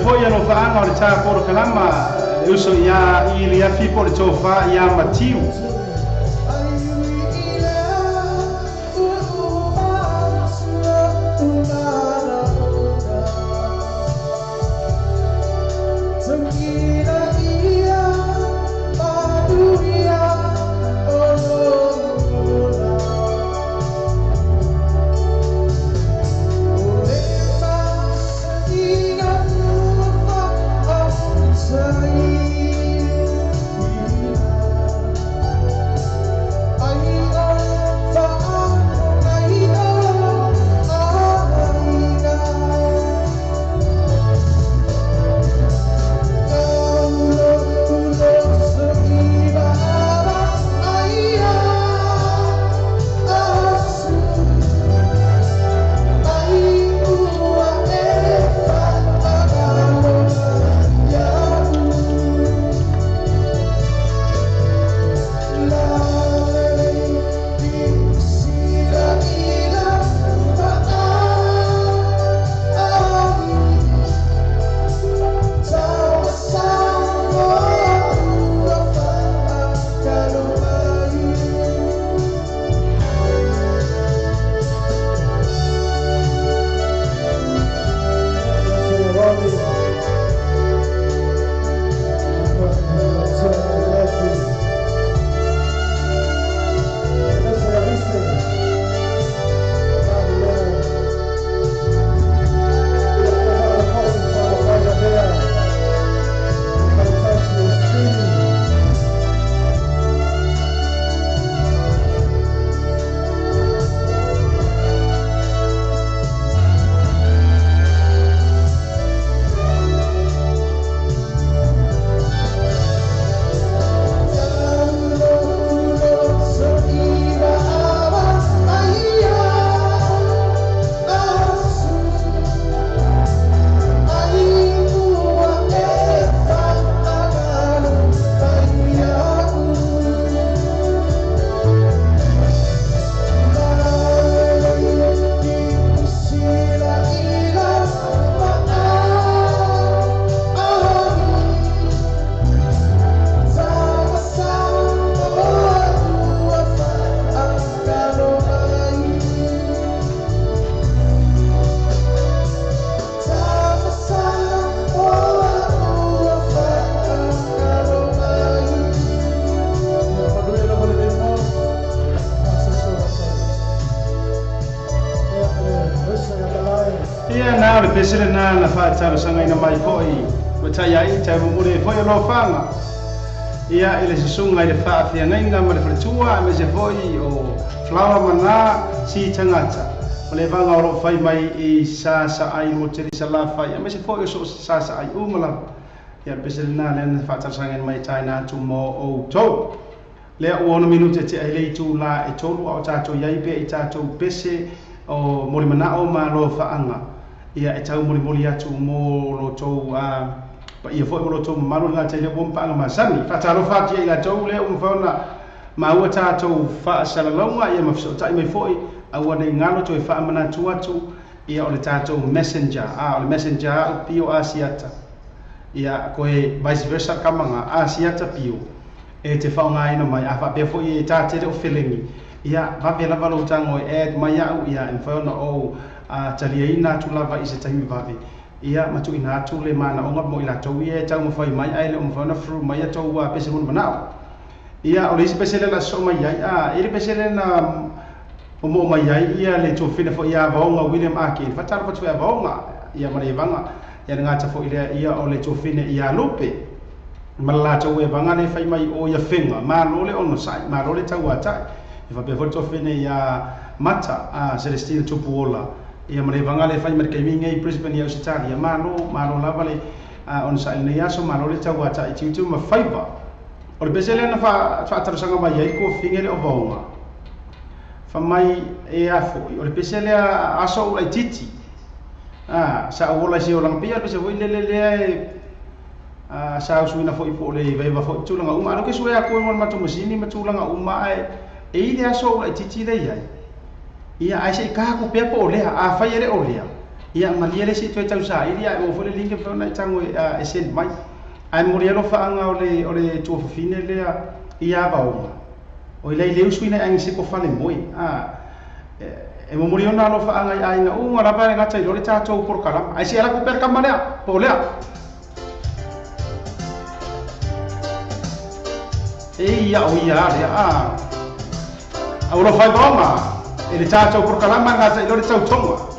Foi alofaʻaga o le tāpolokalama le uso iā Iliafi po o le tofā iā Matiu. Pese na na faatalosaga mai foʻi ua taiai taimomuli ai foʻi o lofaga ia i le susuga i le faafeagaiga ma le faletua aemaise foʻi o falaoa manā si tagata o le vaga o loo fai mai i sasaʻai moteli salafai aemaise foʻi o soo sasaʻai uma lava ia le pese lenā lea na faatalosagaina mai taina atu mo outou lea ua ono minute teʻa i le itulā e tolu a o tatou iai pea i tatou pese o molimanaʻo ma lofaaga ia e tau molimoli atu mo lo tou paia foʻi mo lo tou mamalu le gata i le ua mapaaga masani faatalofa atu ia i latou lea ua mafai ona maua tatou faasalalauga ia ma fesootaʻi mai foʻi aua nei galo toe faamanatu atu ia o le tatou messenger a o le messenger aʻu pio Asiata ia koe vice versa kamaga Asiata pio e te faaaogāina mai a faapea foʻi e tatele o felegi ia vave lava lou tago e add mai aʻu ia e mafai ona ou taliaina atu lava i se taimi vave ia ma tuuina atu le manaʻoga mo i latou ia e taumafai mai ae le o mafai ona through mai atou pese manaʻo ia o le isi pese lea la sosoo mai ai a e le pese lea na momoo mai ai ia le tofina foʻi ia Vaoga William Ake faatalofa atu ia Vaoga ia ma le evaga ia le gata foʻi lea ia o le tofine ia Lupe ma le latou evaga le fai mai o ia fega malo le onosaʻi malo le tauataʻi e faapea foi le tofine ia Mata a Celestine Tupuola ia ma le evaga le fai mai le kaimiga i Brisbane ia Ausitalia malo malo lava le onosaʻi lenei aso malo le tauataʻi tiutiu ma faiva o le pese lea na faatalosaga mai ai kofiga le o Vaoga famai e afoʻi o le pese lea aso ou laititi sa ou ola i se olaga pei o le pese foʻi lele lea e sa usuina foʻi po o le ivaiva foʻi tulaga uma alo ke sue aku e mo le matou masini ma tulaga uma ae e i le aso ou laititi lea iai ia ae seʻi kaku pea po o lea afai e le o lea Ia malia le si toe tausaili ae ua foi le link e mafai ona e tago e send mai. Ae momoli ai alofaaga o le tuafafine lea ia Vaoga. O i lai le usu ina e aiga seko fale moe. E momoli ona alofaaga i aiga uma lava e le gata i lo le tatou polokalama. Ae se ala ku pea le kama lea, po o lea. E ia o ia lea a. A ua lofa ai Vaoga i le tatou polokalama e le gata i lo le tautoga.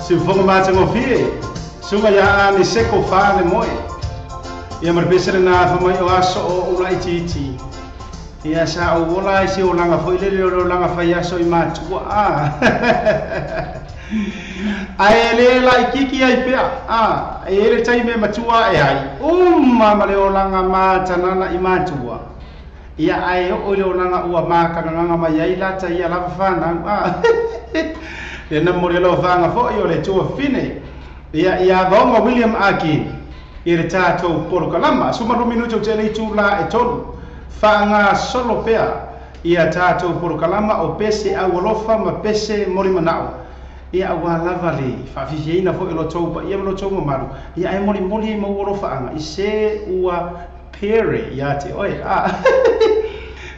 Siufoga matagofie suga ia ane seko fa le moe ia marpese le na fa mai o aso o ula itiiti ia sa o ola i se olaga foi lele o le olaga fai aso i matua a ae le laikiki ai pea a e ele taimi e matua e ai uma ma le olaga matanana i matua Ia ae o ile ona ua makagagaga mai ai lata ia lava fanau a le na momoli alofaaga foʻi o le tuafine ia ia vaoga William Aki i le tatou polokalama sumalu minuti o tele itulā e tolu faagasolo pea ia tatou polokalama o pese aualofa ma pese molimanao ia auā lava le faafifiaina foʻi o lotou paia ma lotou mamalu ia ae molimoli ai maua alofaaga i se ua pere ia te oe a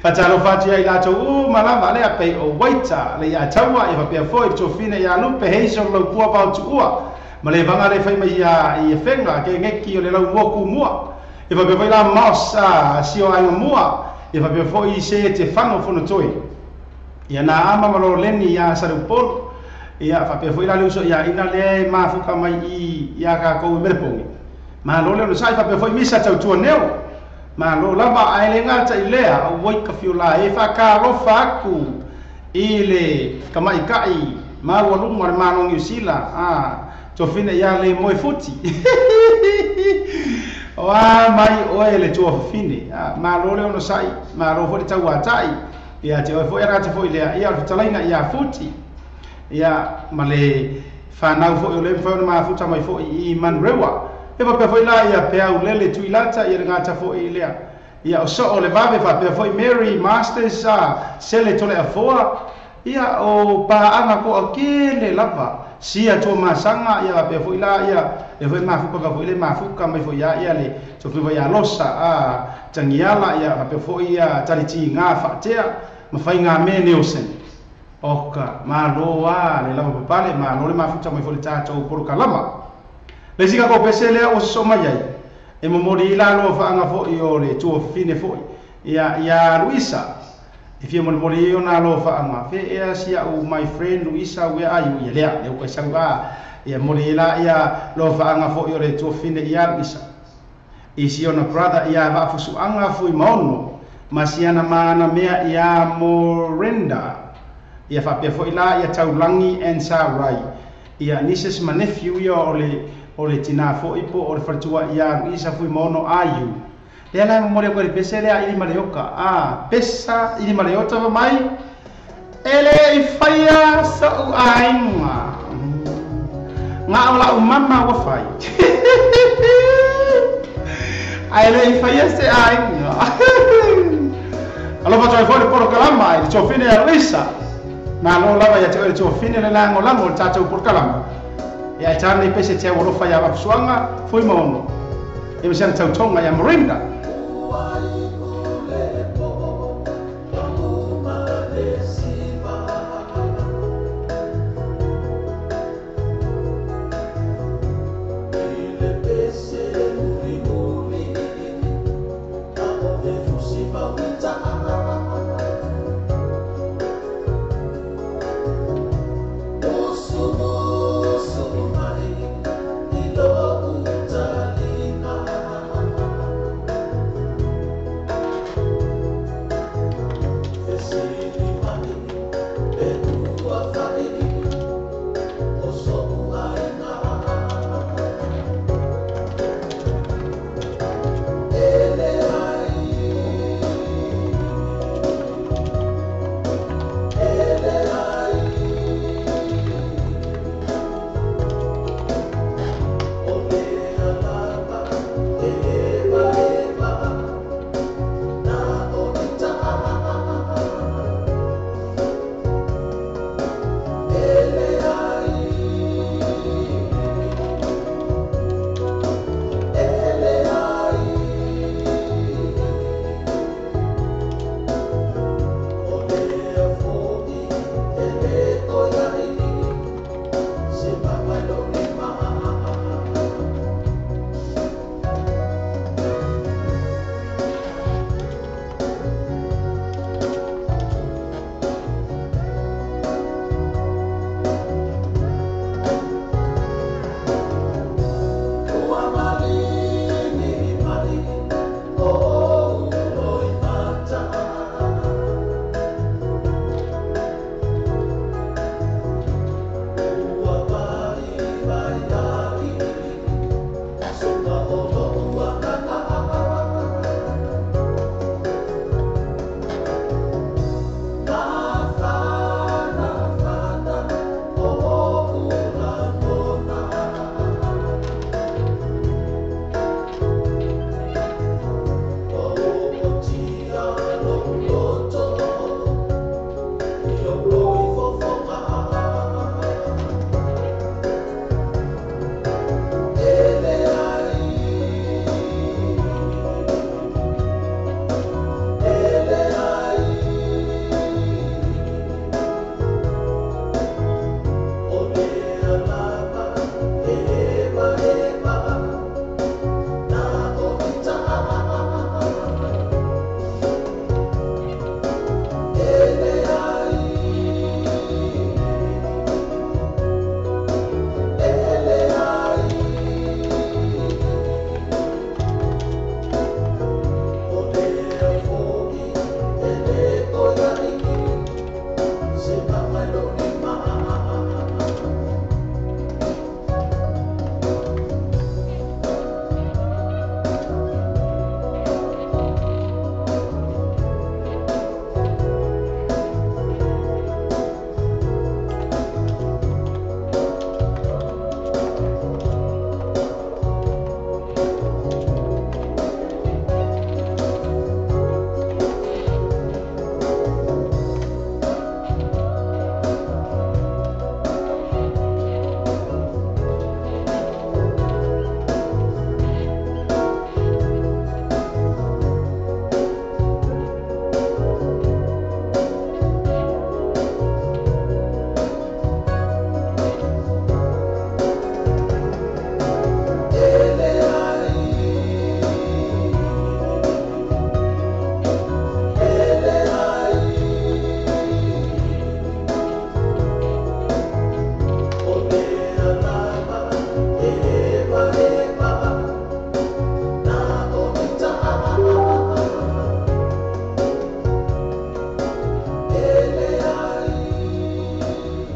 faatalofa atu ia i latou uma lava lea pei o Waita le ia taua ia faapea foʻi tofine ia Lupe Hazel laupua vaotuua ma le vaga le fai mai ia i fega ke ngeki o le lau mua kumua ia faapea foʻi la Moss a sio aiga mua ia faapea foʻi se te fago fonotoi ia na ama ma lo leni ia Saleupolu ia faapea foʻi la le uso ia ina le mafuka mai i ia kakou i Melepogi malo le ona sai faapea foʻi misa tautua neo malo lava ae le gata i lea auai ka fiolā e faakalofa aku i le kamaʻikaʻi maualuga o le malo Niusila a tofina ia le moe futi o a mai oe le tuafafine malo le ona sai malo foʻi le tauataʻi ia te oe foʻi agata foʻi lea ia o le fetalaina ia futi ia ma le fanau foʻi o le mafai ona mafuta mai foʻi i Manurewa e faapea foʻi la ia peau lele tuilata ia le gata foʻi lea ia o soo le vave faapea foʻi Mary Masters a sele tole afoa ia o paaga koʻakele lava sia tua masaga ia faapea foʻi la ia e foʻi mafuka ka foʻi le mafuka mai foʻi ia ia le tofiva ia losa a tagiala ia faapea foʻi ia talitiga faatea ma faiga me Nielsen oka malo a le lava papale malo le mafuta mai foʻi le tatou polokalama le sika ko pese lea ua sosoo mai ai e momoli i lalo faaga foʻi o le tuafafine foʻi ia ia Luisa e fia molimoli ai ona alofaaga fe ea siaʻu my friend Luisa where are you ia lea le ukaisau a ia moli la ia lofaaga foʻi o le tuafafine ia Luisa i si ona brother ia vaafusuaga fui maono ma siana mana mea ia Morenda ia faapea foʻi la ia Taulagi and Sarai ia nieces ma nephew ia o le tinā foʻi po o le faletua ia Luisa fui maono aiu lea la momoli aku le pese lea ili ma le oka a pesa ili ma le ota fa mai e le i faia soʻu aiga gao laʻu mama ua fai ae le i faia se aiga alofa toe foʻi le polokalama i le tuafine ia Luisa malo lava ia te oe le tuafine le lagolago o le tatou polokalama ia e tānei pese te aualofa ia vafusuaga fui maono e masiana tautoga ia Morinda.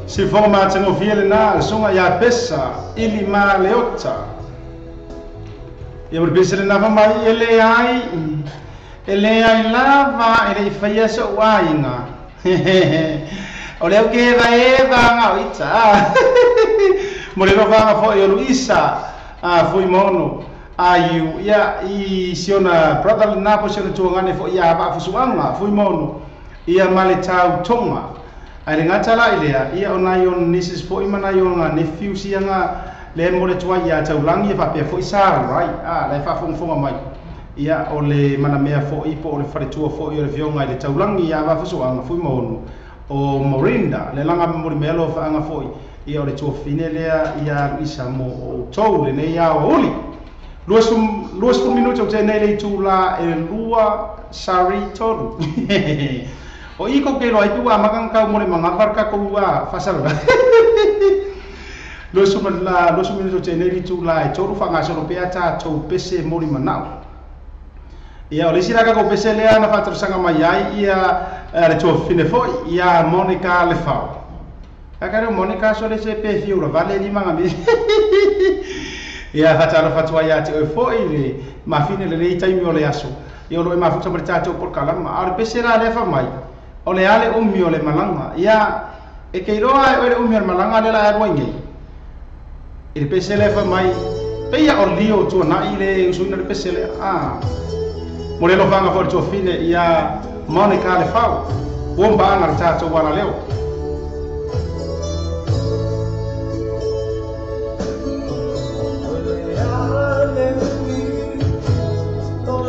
Sifoga matagofie lenā le suga iā Pesa ili ma Leota. Ia ma le pese lenā famai e lē ai e lē ai lava e leʻi faia soʻu aiga. O le au ke evaeva aga o ita. Mo le lofaga foʻi o Luisa a Fuimono aiu ia i siona brother lenā po siona tuagane foʻi ia vaafusuaga Fuimono ia ma le tautoga. Ai le gata la i lea, ia o nai ona nieces foʻi ma nai ona nephews ia le mo le tuai ia taulagi e faapea foʻi sa rai a la e faafogafoga mai. Ia o le manamea foʻi po o le faletua foʻi o le fioga i le taulagi ia vafusuaga Fuimono o Morinda le laga momoli mea lo faaga foʻi ia o le tuafine lea ia Luisa mo outou lenei aoauli. 20 minuti o tenei le itulā e 2 sari 3. O i ko ke loa i tua makang kau mo le mangafar ka ko ua fasal. 20 minuti o tenei le itulā e 3 whangasolo pea tātou pese moli manao. Ia o le isi laka ko pese lea na whaatarasanga mai ai ia le tuafine foi ia Monica Lefau. Akare Monica so le se pe fiu la vale ni manga mi. Ia whataro whatua ia te oi foi le mafine le lei taimi o le aso. Ia o lo e mafuta mo le tātou por kalama. A o le pese la lefa mai. O le ale umi o le malanga. Ia e kei roa e oe le umi o le malanga le la e rua ingei. I le pese lefa mai. Peia o lio tuanai le usuina le pese le. Mo le lofanga foi le tuafine ia Monica Lefau. Uomba anga le tātou wala leo. Oh,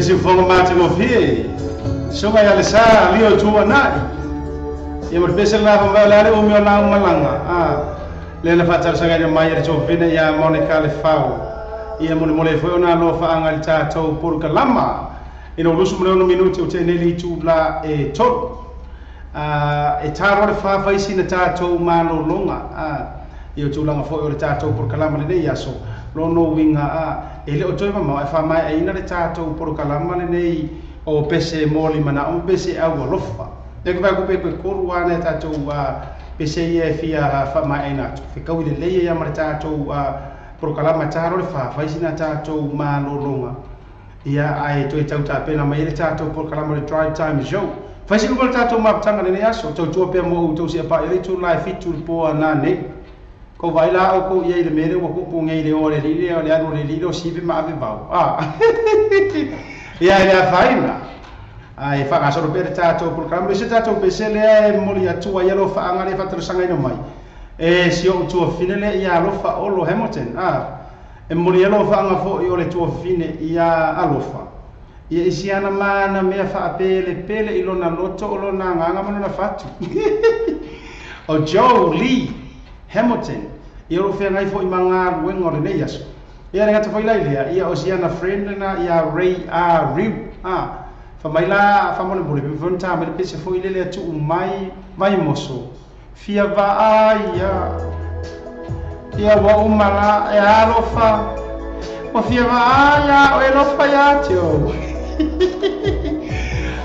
Siufoga matagofie suga ia le sa lio tuanai ia mo le pese lena faamai o le a le umi o lau malaga a lea na faatalosagaina mai e le tuafine ia Monica le fau ia molemole foi ona alofaaga i le tatou polokalama ina ua 26 minuti o teʻi nei le itula e tolu e taloa le fafaisi na tatou malologa ia o tulaga foi o le tatou polokalama lenei aso lona uiga e le o toe mamao ae faamaeaina le tatou polokalama lenei o pese mo limanao ma pese aualofa e ku vai ku pe koru ana tatou pese ia e fia faamaeaina atu fekaui lelei ia ma le tatou polokalama talo le fafaisi na tatou malologa ia ae toe tautapena mai ai le tatou polokalama le Drive Time Show. Faisi uma le tatou mafutaga lenei aso tautua pea mo outou seapaʻi ai le itula e 7 le po ana nei. Kou vaai la oukou i ai i le mea lea ua kupu nei i le o a le alii lea o le alu a le alii lea o sive ma ave vao. Ia e le afaina. Ae faagasolo pea le tatou polokalama. O se tatou pese lea e momoli atu ai alofaaga lea e faatalosagaina mai e si ou tuafafine lea ia Alofa Olo Hamilton. E momoli alofaaga foi o le tuafafine ia Alofa. Ia isi ana ma ana mea faapelepele i lona loto o lona agaga ma lona fatu. O Joe Lee Hamilton, ia o loo feagai foi ma galuega o lenei aso. Ia le gata foi la i lea, ia o si ana friend lena ia Ray R. Riu. Fa mai la faamolemole pe mafai ona tā mai le pese foi lele a tuu mai Vaimoso. Fia vaai ia ia ua uma la e alofa. Ua fia vaai ia o e alofa ia te ou.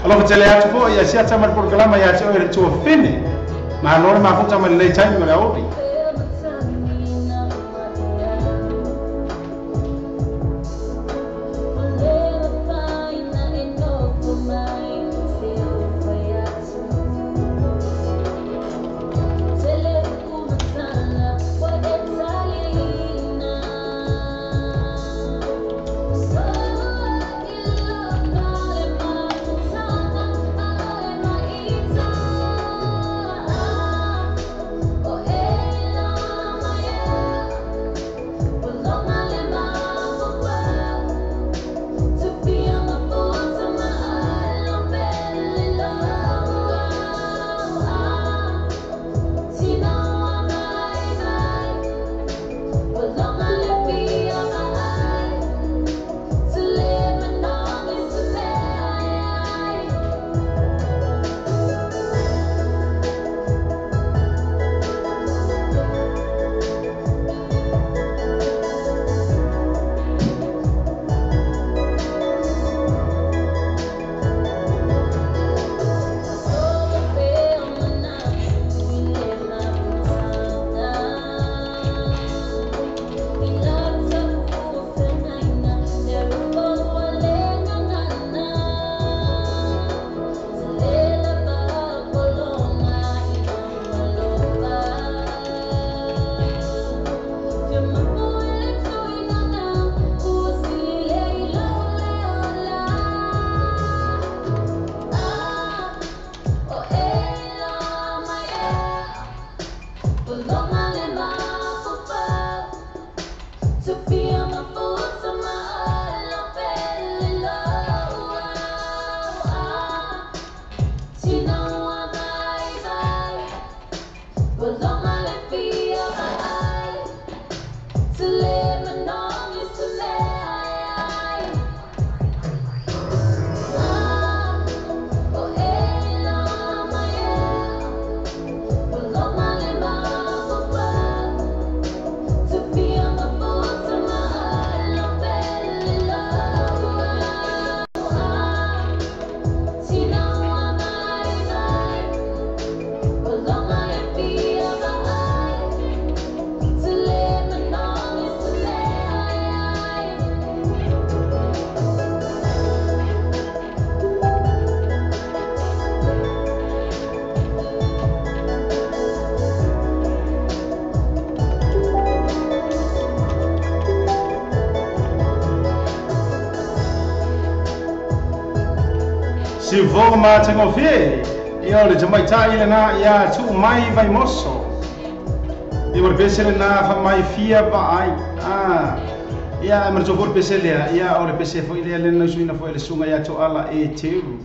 Alofa tele atu foi ia siata ma le polokalama ia te oe le tuafafine. Malo le mafuta ma lelei taimi o le aoauli. Siufoga matagofie ia o le tamaitai lena ia tuu mai Vaimoso. Ia mo le pese lena faamai fia vaai. Ia ma le pese lea ia o le pese foi lea le suina foi le sunga ia to ala e teu.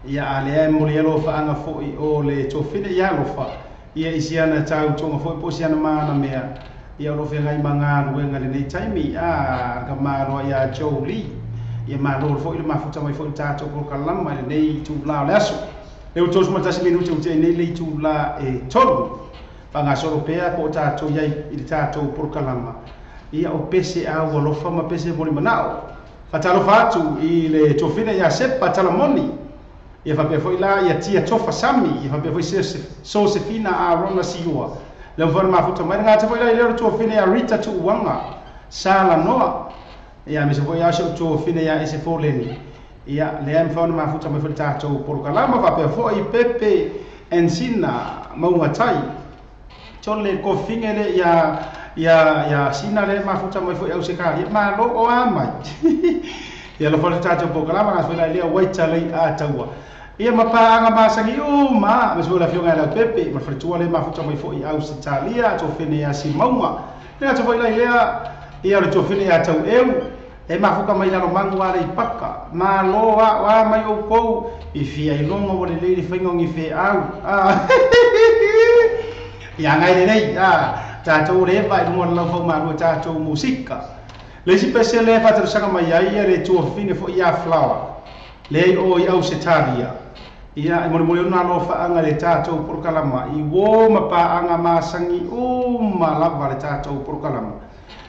Ia a lea mo le alofa anga foi o le tofine ia alofa. Ia isiana tau tonga foi po siana mana mea. Ia o lo whengai manga luenga le nei taimi a ka maloa ia Jolie. Ia malo foi le mafuta mai foi tatou polokalama le nei tula o le aso. Le o tosu matasi minute o te nei le tula e tolu. Whangasoro pea ko tatou iai i le tatou polokalama. Ia o pese a ua lofa ma pese moli manao. Whatalofa atu i le tofine ia Sepa Talamoni. Ia whapea foi la ia Tia Tofa Sami. Ia whapea foi Sosefina Arona Siua. Le mfana mafuta mai ngā te foi la i leo tofine ia Rita Tuuanga. Sala Noa. Ia mese foi ia seo tofine ia Ese Foleni. Ia lea mfana mafuta mai foi tatou polokalama. Whapea foi Pepe Ensina Maungatai. Tole kofinge le ia ia sina le mafuta mai foi au se kari ma lo o amai. Ia lo foi tatou polokalama na foi la lea waita lei a taua. Ia mapaanga masangi uma me foi la fionga la Pepe ma foi tua le mafuta mai foi au se talia to fene ia si maunga. Ia to foi la lea ia le to fene ia tau eu e mafuka mai lalo mangu ale i paka ma lo wa mai o kou i fia i longo o le le whainga ngi fe au. Ia ngai le nei a tatou le vai lunga lau fau malu tatou musika. Le si pese le whatarusanga mai ai ia le tuafine fo ia flower. Le o i au se taria. Ia e mole mole ona lo whaanga le tatou porokalama. I wo mapaanga masangi o malava le tatou porokalama.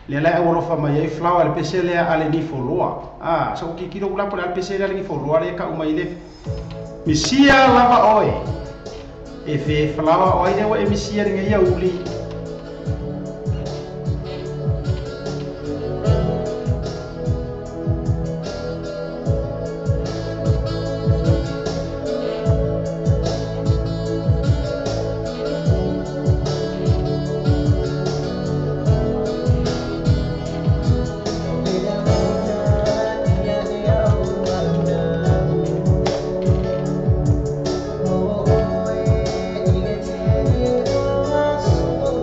Le lai au alofa mai ai flower le pese lea ale ni foloa. Ah, so kikiro ulapo le pese lea le ni foloa le ka umai le. Misia lava oe. E fe flower oe le wa e misia ringa ia uli. Oh,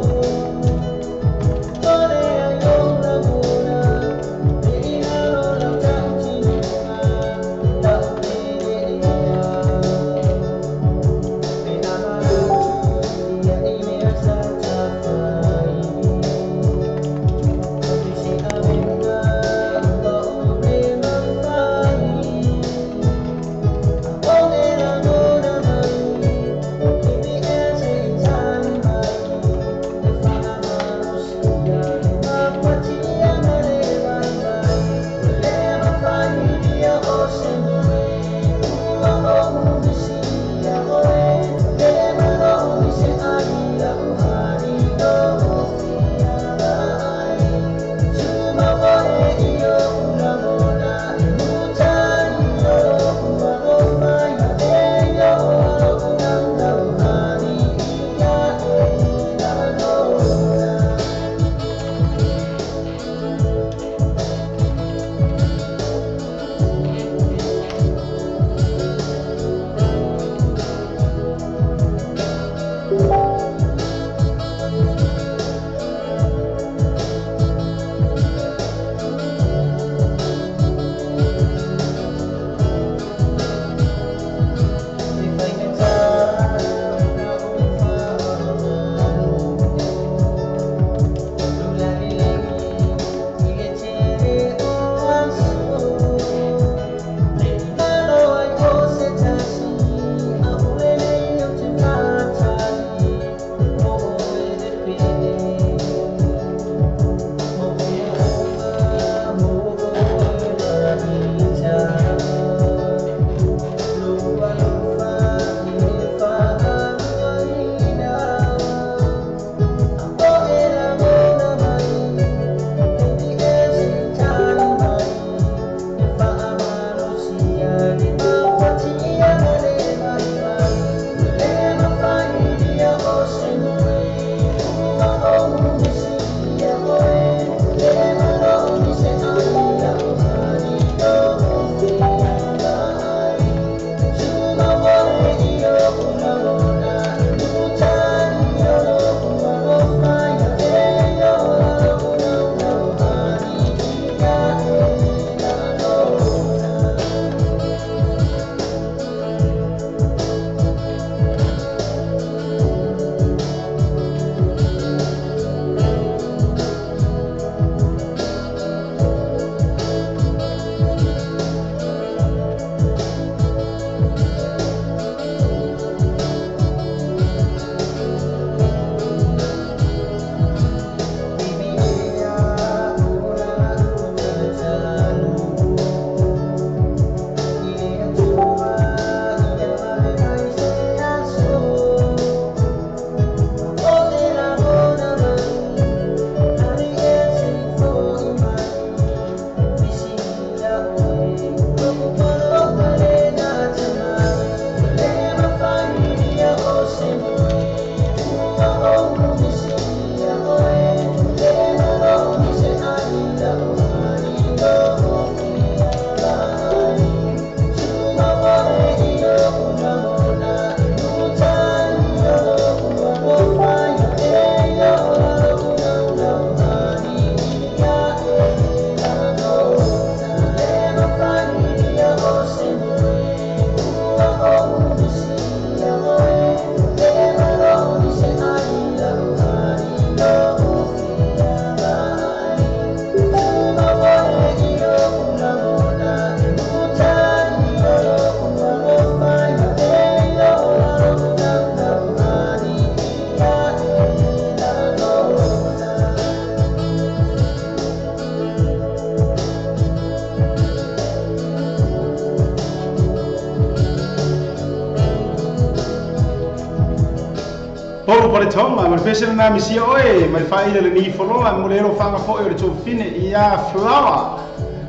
Paulu paletonga ma le pese lena misia oe ma le faaila lenei foloa mo le alofaga foʻi o le tofine ia Flower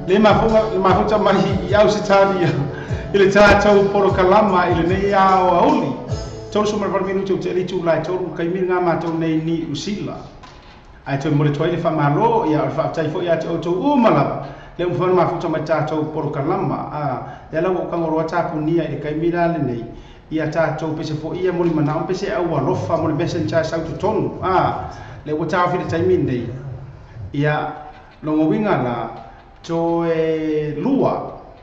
le mafuta mai i Ausitalia i le tatou polokalama i lenei ao auli 38 minuti o te ali tū lai 3 kaimi ngā mātou nei ni usila ai toe mo le toai le whamalo ia o le whaatai fo ia te o tō umalava le umfana mafuta mai tātou polokalama a le ala o kangoroa tāpunia i le kaimira le nei ia tātou pese fo ia mo le manao pese au alofa mo le messenger sau totonu a le ua tāwhi le taimi nei ia longo winga la toe lua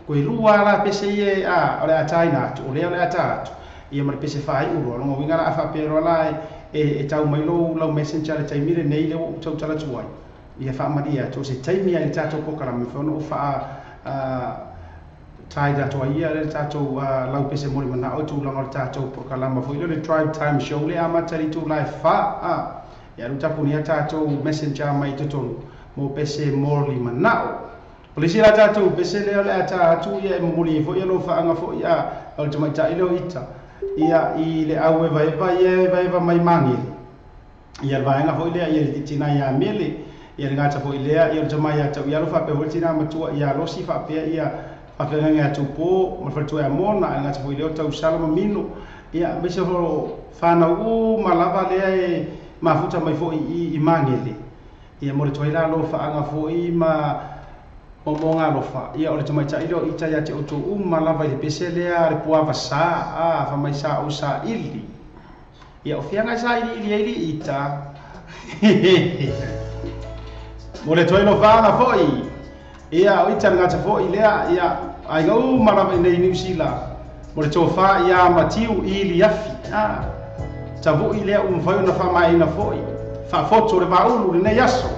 koe lua la pese ia a o le ataina atu o lea o le ata atu ia ma le pese whaai uro longo winga la awha pero la e tau mai lo lau messenger le taimi le nei le o tau tala tuai ia whaamaria atu o se taimi ai le tātou pokalama whaona o whaa tai tātou ia le tātou lau pese mo le manao tūlanga o le tātou pokalama fo i le drive time show le amatari tū lai wha a ia lu tapunia tātou messenger mai totonu mo pese mo le manao. Polisi la tātou pese leo le ata atu ia e momoli fo ia lo whaanga fo ia o le tamaita i leo ita ia i le au e vaeva ia e vaeva mai mangele ia le vaenga fo i lea ia le tina ia mele ia le ngata fo i lea ia le tamai ia tau ia lo whapea fo le tina matua ia losi whapea ia whakanganga atu po ma whatua e mona le ngata fo i leo tau salama mino ia mese fo whanau u malava lea e mafuta mai fo i mangele ia mo le toi la lo whaanga fo i ma o mo ngā lofa ia o le tamaita i leo ita ia te oto uma lava i le pese lea le puava sa a whamai sa o sa ili ia o fianga sa ili ili ili ita mo le toi lofa foi ia o ita ngata foi lea ia ai ngau malava i nei New Zealand mo le tofa ia matiu ili afi a tavu i lea umfai ona whamaina foi whafoto le vaulu le nei aso.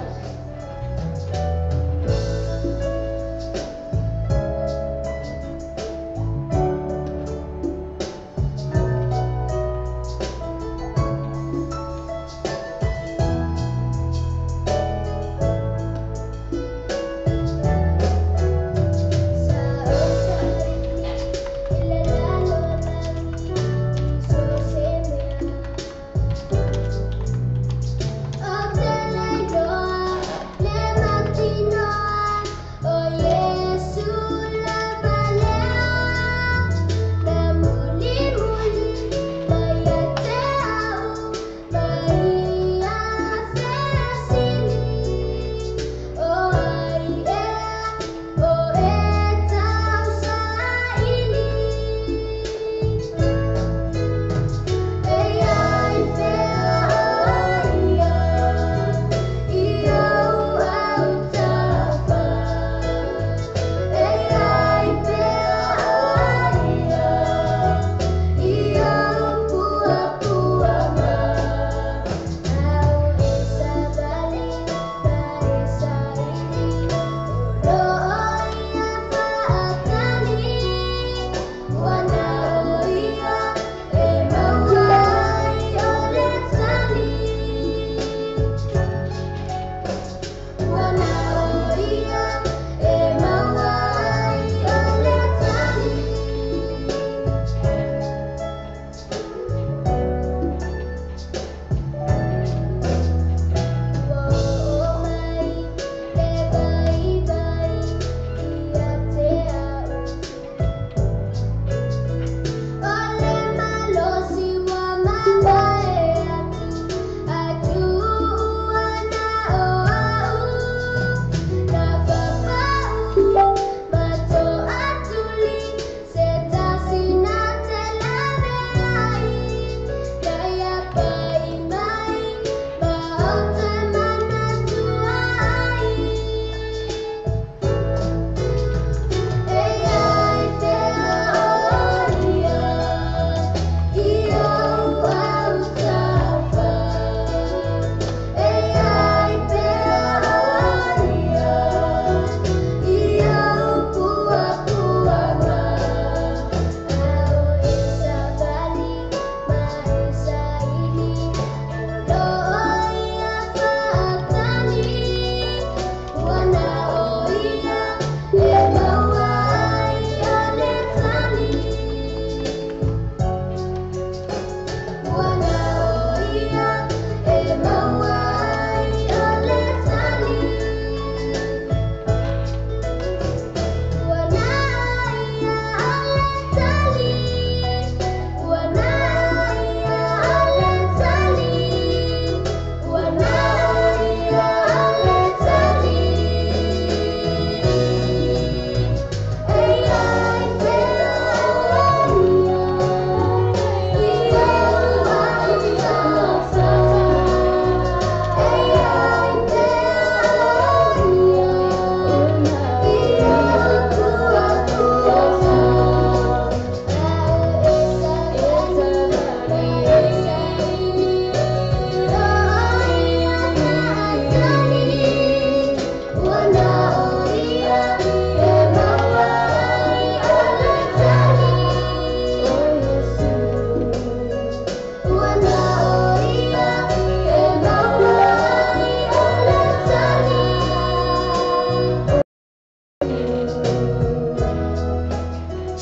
Wana o ia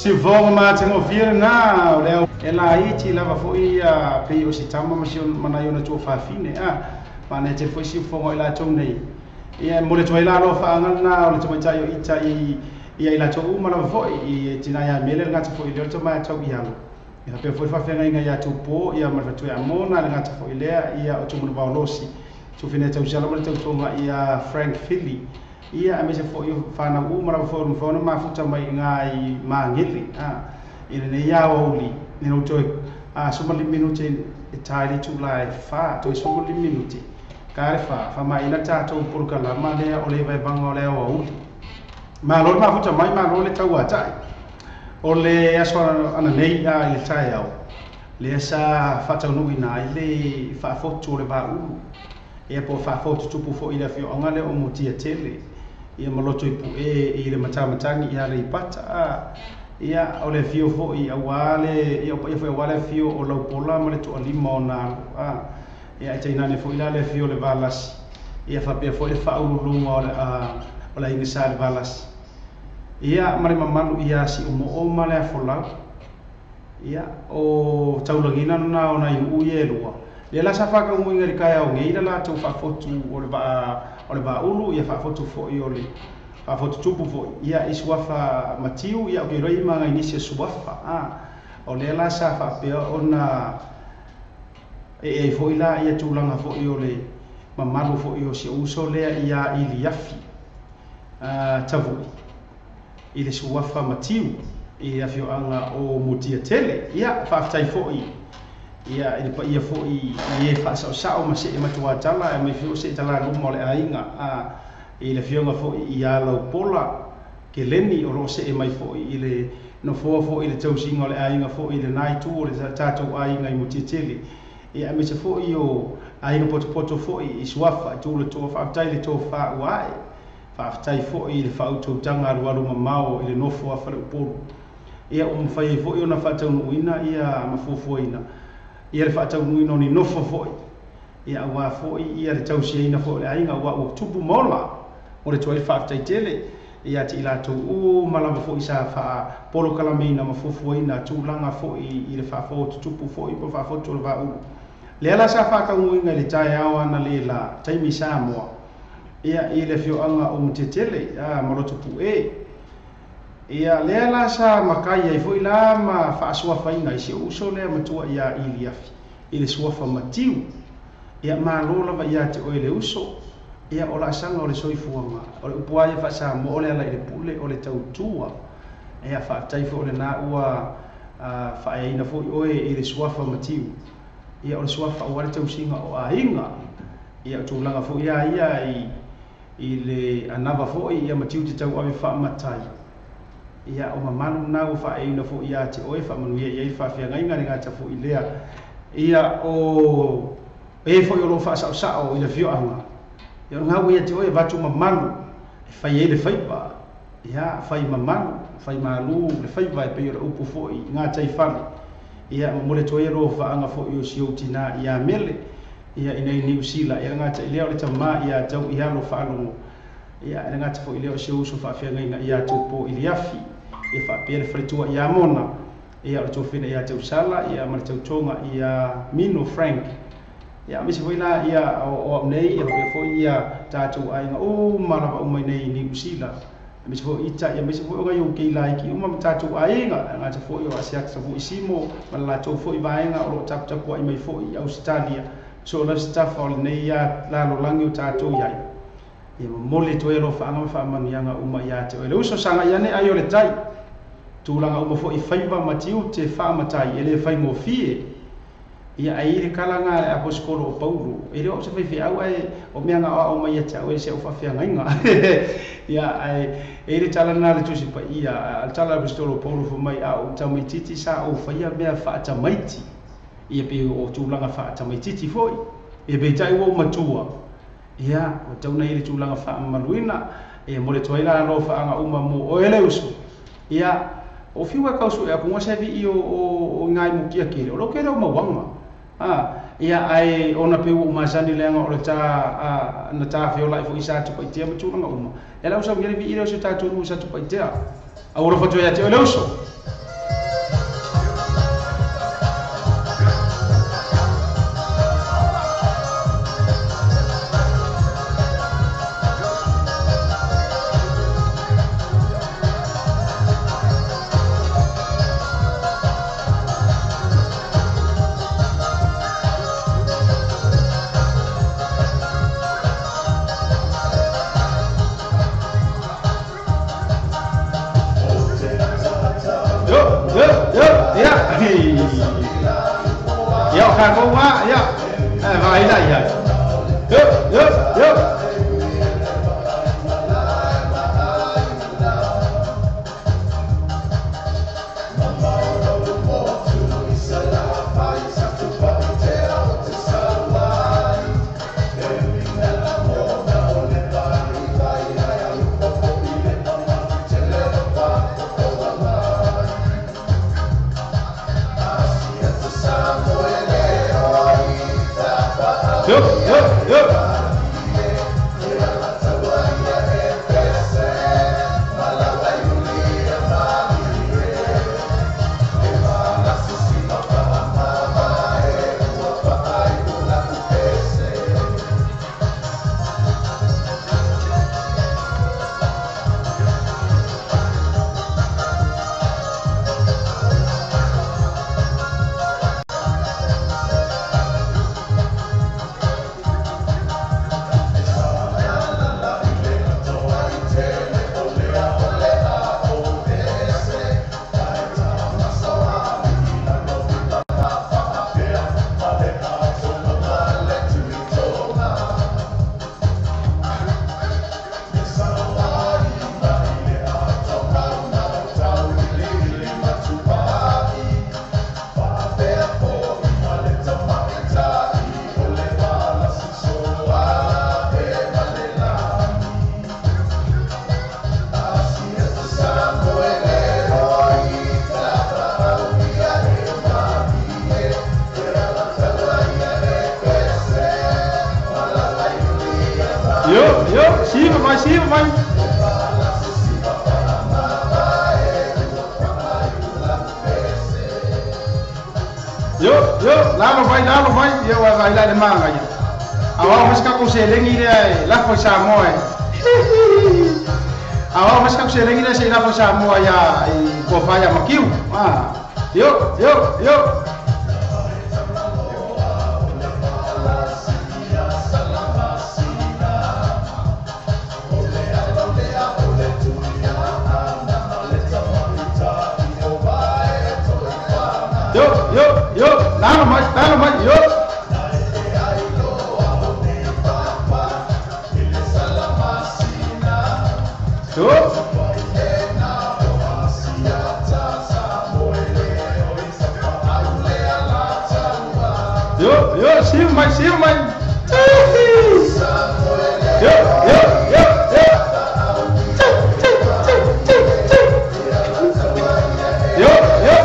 Siufoga matagofie lenā o le e laiti lava foʻi ia pei o se tama ma si manai ona tuafafine a manaia tele foʻi siufoga o i latou nei. Ia mo le tuai la alofaaga lenā o le tamaitai o ita i ia i latou uma lava foʻi i tinā ia mele le gata foʻi lea o le tama tau i alo. Ia faapea foi faafeagaiga iā Tupō ia ma le fatueamona le gata foʻi lea ia o Tumanavaolosi tufine tausala ma le tautoga ia Frank Philly. Ia aemaise foʻi o fanau uma lava foi o le ona mafuta mai iga i magele a i lenei aoauli ina ua toe 15 minute e tā i le itulā e 4 toe 15 minute ka le 4 faamaina tatou polokalama lea o le vaevaga o le aoauli. Malo le mafuta mai, malo le tauataʻi o le aso ananei a i le taeao lea sa faataunuuina ai le faafotu o le vaulu ia po o faafotutupu foʻi le afioaga lea o Mutia Tele ia ma loto i puʻe i le matamatagi ia Aleipata a ia o le afio foʻi auā le ia o paia foʻi auā le afio o Laupola ma le Toalima o Nalo a ia ae tainane foʻi la le afio o le Valasi ia faapea foʻi le faaululuga o le aiga sa le Valasi ia ma le mamalu ia Siumoo ma le Afolau ia o taulagina lena o nai nuu ia e lua lea la sa faataunuuina i le taeao nei le latou faafotu o le vaa o le vaulu ia faafotu foʻi o le faafotutupu foʻi ia i suafa Matiu ia o ke iloa i maga i nisi o suafa a o lea la sa faapea ona ee ai foʻi la ia tulaga foʻi o le mamalu foʻi o si ou uso lea ia Iliafi Tavuʻi i le suafa Matiu i afioaga o Mutia Tele. Ia faafetai foʻi ia i le paia foʻi i e faasaosao ma see matuatala e mai foi o see talaluma o le aiga a i le afioga foʻi ia Laupola Keleni o loo see mai foʻi i le nofoa foʻi i le tausiga o le aiga foʻi i lenā itu o le tatou aiga i Mutia Tele. Ia aemaise foʻi o aiga potopoto foʻi i suafa i tulatoa faafetai le tofā ua ae. Faafetai foʻi i le faautautaga alualu mamao i le nofo a Faleupolu. Ia ua mafai ai foʻi ona faataunuuina ia ma fuafuaina ia le faataunuuina o ni nofo foʻi ia auā foʻi ia le tausiaina foʻi o le aiga auā ua tupu ma ola. Mo le tuai le faafetai tele ia te i latou uma lava foʻi sa faapolokalameina ma fuafuaina tulaga foʻi i le faafotutupu foʻi po o faafotu o le vaulu. Lea la sa faataunuuina i le taeao analeila taimi Samoa ia i le afioaga o Mutiatele ma Lotopuʻe. Ia lea la sa makai ai foʻi la ma faasuafaina ai si ou uso lea matua iā Iliafi i le suafa Matiu. Ia malo lava iā te oe le uso ia o laasaga o le soifuaga o le upu lava ia faasamoa o le ala i le pule o le tautua. Ia faafetai foʻi o lenā ua faaeaina foʻi oe i le suafa Matiu. Ia o le suafa auā le tausiga o aiga. Ia o tulaga foʻi a ia i le anava foʻi ia Matiu te tauave faamatai. Ia o mamalu lenā ua faaeaina foʻi iā te oe faamanuia i ai le faafeagaiga le gata foʻi lea. Ia o e foʻi o loo faasaosao i le afioaga. Ia o lena ua ia te oe avatu mamalu e fai ai le faiva. Ia fai mamalu, fai malū le faiva e pei o le upu foʻi i gataifale. Ia momoli atu ai alofaaga foʻi o si ou tinā iā Mele ia i nei Niu Sila. Ia le gata i lea o le tamā iā tau i alo faalogo. Ia e le gata foʻi lea o si ou uso faafeagaiga iā Tupō Iliafi. Ia faapea le faletua iā Mona. Ia o le tofina iā Tausala ia ma le tautoga iā Mino Frank. Ia aemaise foi la ia o au nei ia faapea foi ia tatou aiga uma lava uma i nei Niu Sila. Aemaise foi o ita ia aemaise foi o nai ou keilaiki uma ma tatou aiga. E gata foi o Asiata foi Simo ma le latou foi vaega o loo taputapuai mai foi i Ausetalia. So o le sitafa o lenei ia lalolagi o tatou iai. Ia momoli atu ai alofaaga ma faamanuiaga uma iā te oe le uso sagai ane ai o le tai. Tulaga uma foʻi faiva ma tiute faamatai e le faigofie. Ia ai i le kalaga a le aposetolo o Paulo e le o au se faifeau ae o mea na aoao mai ia te au e si au faafeagaiga. Ia ae e i le tala lena a le Tusi Paia a le tala a le aposetolo o Paulo fai mai a ou tamaititi sa ou faia mea faatamaiti. Ia pei o tulaga faatamaititi foi. Ia peitai ua ou matua. Ia ua tau nei le tulaga faamamaluina. Ia momoli atu ai la alofaaga uma mo oe le uso. Ia o fiu e kausu e aku ngase vi i o ngai mukia kele. O lo kele o mauanga. Ia ai ona pe ua masani le o le ta na ta fiola i fo isa tu paitea ma tulaga uma. E lau sau ngere vi ile o se tatou nu sa tu paitea. A ua fatu ia te o le uso. Samoa ia i kofaia makiu. Yo, yo, yo. Yo, yo, yo. Nalo mai, yo. Yo. Yo, yo, siu mai. Yo, yo, yo, yo. Yo, yo.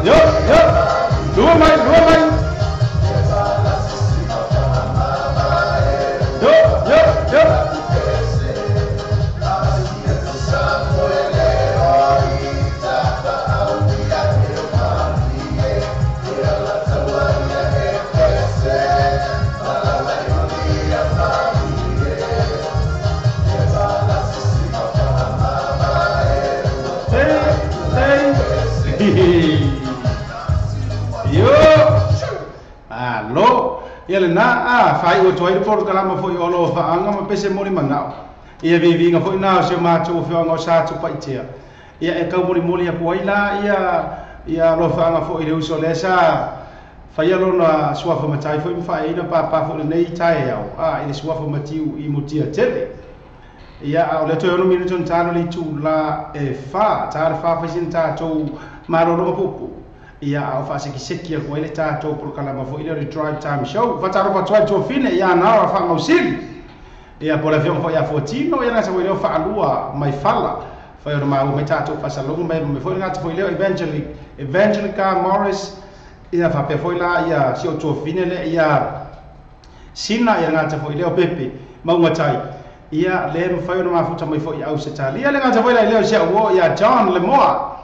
Yo, yo. Dua mai. Yo, yo, yo. Yo. Alo. Ia le na a fai o toi por kalama foi olo faanga ma pese moli manao. Ia vivinga foi na o se matou fioanga o sa tu paitea. Ia e kau moli moli aku ai la ia ia lo faanga foi le uso lesa. Fai alona suafa matai foi mfai ina papa foi nei tai au. A ile suafa matiu i mutia tele. Ia o le toi ono minuto ntano le tu la e fa ta fa fa sin ta tou maroro pupu. Ia o fa seki ko ile tatou prokalama fo ile drive time show fataro fa toi to fine ia na fa mausili ia por avião fo ia fotino ia na sa ile fa alua mai fala fa o ma o mai tatou fa salongo mai mai fo ngata fo ile Evangelica Morris Ia faapea foi la ia si ou tuafafine lea ia Sina ia le gata foi lea o Pepe Maugatai ia le mafai ona mafuta mai foi i Ausetalia. Le gata foi la i lea o si au uo ia John Lemoa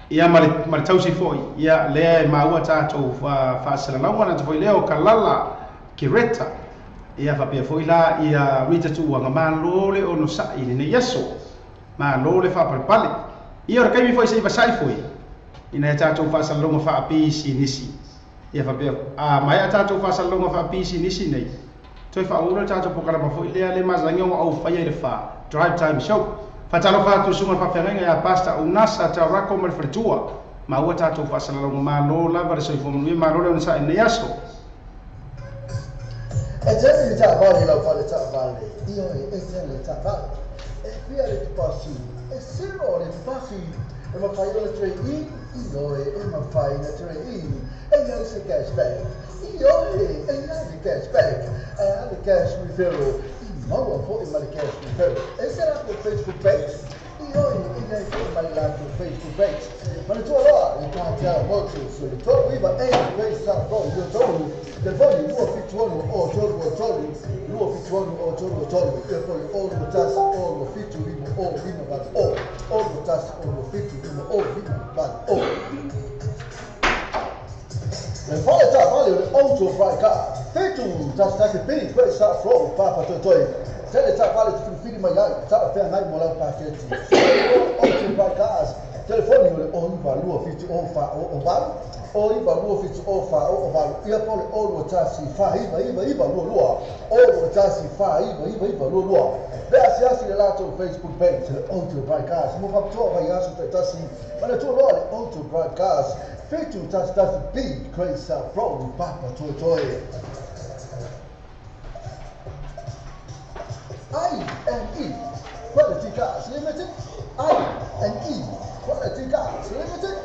ia ma le ma le tausi foi ia lea e maua tatou faasalalauga le gata foi lea o Kalala Kireta ia faapea foi la ia Rita Tuuaga malo le onosai i lenei aso. Malo le faapalepale. Ia o le taimi foi se i vasai foi ina ia tatou faasalalauga faapisinisi. Ia faapea, a maea tatou faasalalauga faapisinisi nei, toe faauu lea le tatou polokalama foi lea le masani ona ou faia i le fa, Drive Time Show. Faatalofa atu i susuga i le faafeagaiga ia Pastor Unasa Taurako ma le faletua. Maua tatou faasalalauga malo lava le soifua manuia, malo le onosai i lenei aso. E tele le taavale i lau fale taavale, ioe, e tele le taavale. E fia le tupasi, e zero le tupasi. E mafai ona trade in, ioe, e mafai ona trade in. E i ai se cash back, ioe, e i ai le cash back. Ae a le cash referral, i maua foi ma le cash referral. E se latou Facebook page, ioe, e i ai foi ma le latou Facebook page. Manatua loa le Cartel Motors o le 39A Great South Road, Iotoru, telefoni 276 o 323, 276 o 323, ia foi o 21 o 27 5 o 5 8 o, o 21 o 27 5 o 5 8 o. Le fale taavale o le Auto Fry Car, 7 11 B Great South Road, Papatoetoe. Tele taavale te filifili mai ai, talafeagai mo lau paketi. Auto Fry Cars, telefoni o le o 9 2 7 o 4 o o 8, o 9 2 7 o 4 o o 8, ia po le o 2 1 4 9 9 9 2 2, o 2 1 4 9 9 9 2 2. Pe asiasi le latou Facebook page, le Auto Fry Cars, mo faapitoa vaiaso taitasi, manatua loa le Auto Fry Cars, 7 1 1 B Great South Road, Papatoetoe. I and E Quality Cars Limited. I and E Quality Cars Limited.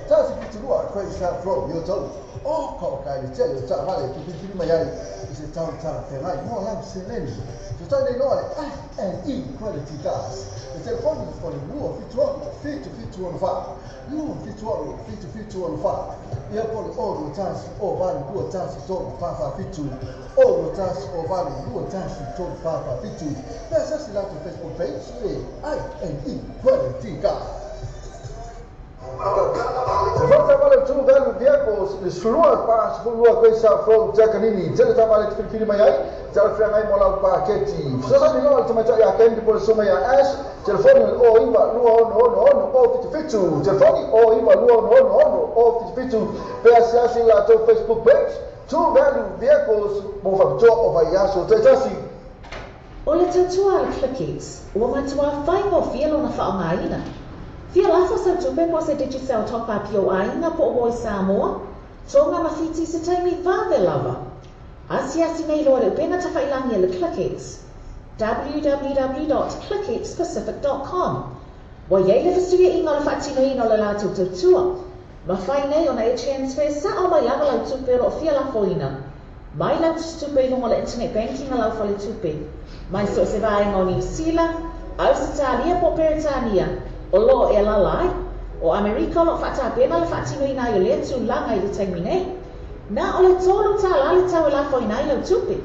Tasi fitu 2 Great South Road, Iotoru. O ka o ka i le tele o taavale e filifili mai ai i se tau talafeagai mo lau seleni. Fesoatai nei loa le I and E Quality Cars. Le telefoni o le 276 7764, 276 7764. Ia po le o 21 o 8 2 1 3 4 4 7, o 21 o 8 2 1 3 4 4 7. Pe asiasi latou Facebook page le I and E Quality Cars. Se faatavale True Value Vehicles, le 12 42 Great South Road, Takanini. Tele taavale te filifili mai ai, talafeagai mo lau paketi. Fesoasoani loa le tamaitai ia Candy po le susuga ia Ash, telefoni o le o 9 2 6 6 6 o 7 7, telefoni o 9 2 6 6 6 o 7 7. Pe asiasi i latou Facebook page, True Value Vehicles, mo faapitoa o vaiaso taitasi. O le tautua a le ClickX, ua matuā faigofie lona faaaogaina. Fia lafo sau tupe po o se Digicel Top Up i ou aiga po o Voi Samoa, Tonga ma Fiti i se taimi vave lava. Asiasi nei loa le upega tafailagi a le ClickX, www.clickxpacific.com. Ua i ai le fesuiaiga o le faatinoina o le latou tautua. Mafai nei ona e transfer sao mai lava lau tupe o lo o fia lafoina mai lau tusitupe i luga o le internet banking a lau faletupe, mai so o se vaega o Niu Sila, Ausetalia po o Peretania o lo o e alaala ai. O Amerika o lo o faatapena le faatinoina ai o lea tulaga i le taimi nei. Na o le $3 le tau e lafoina ai lau tupe.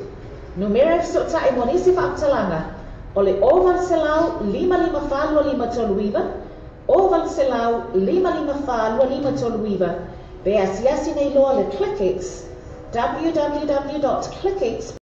Numera e fesootai mo nisi faamatalaga o le 0 800 5 5 4 2 5 3 9, 0 800 5 5 4 2 5 3 9, pe asiasi nei loa le ClickX, www.clickx.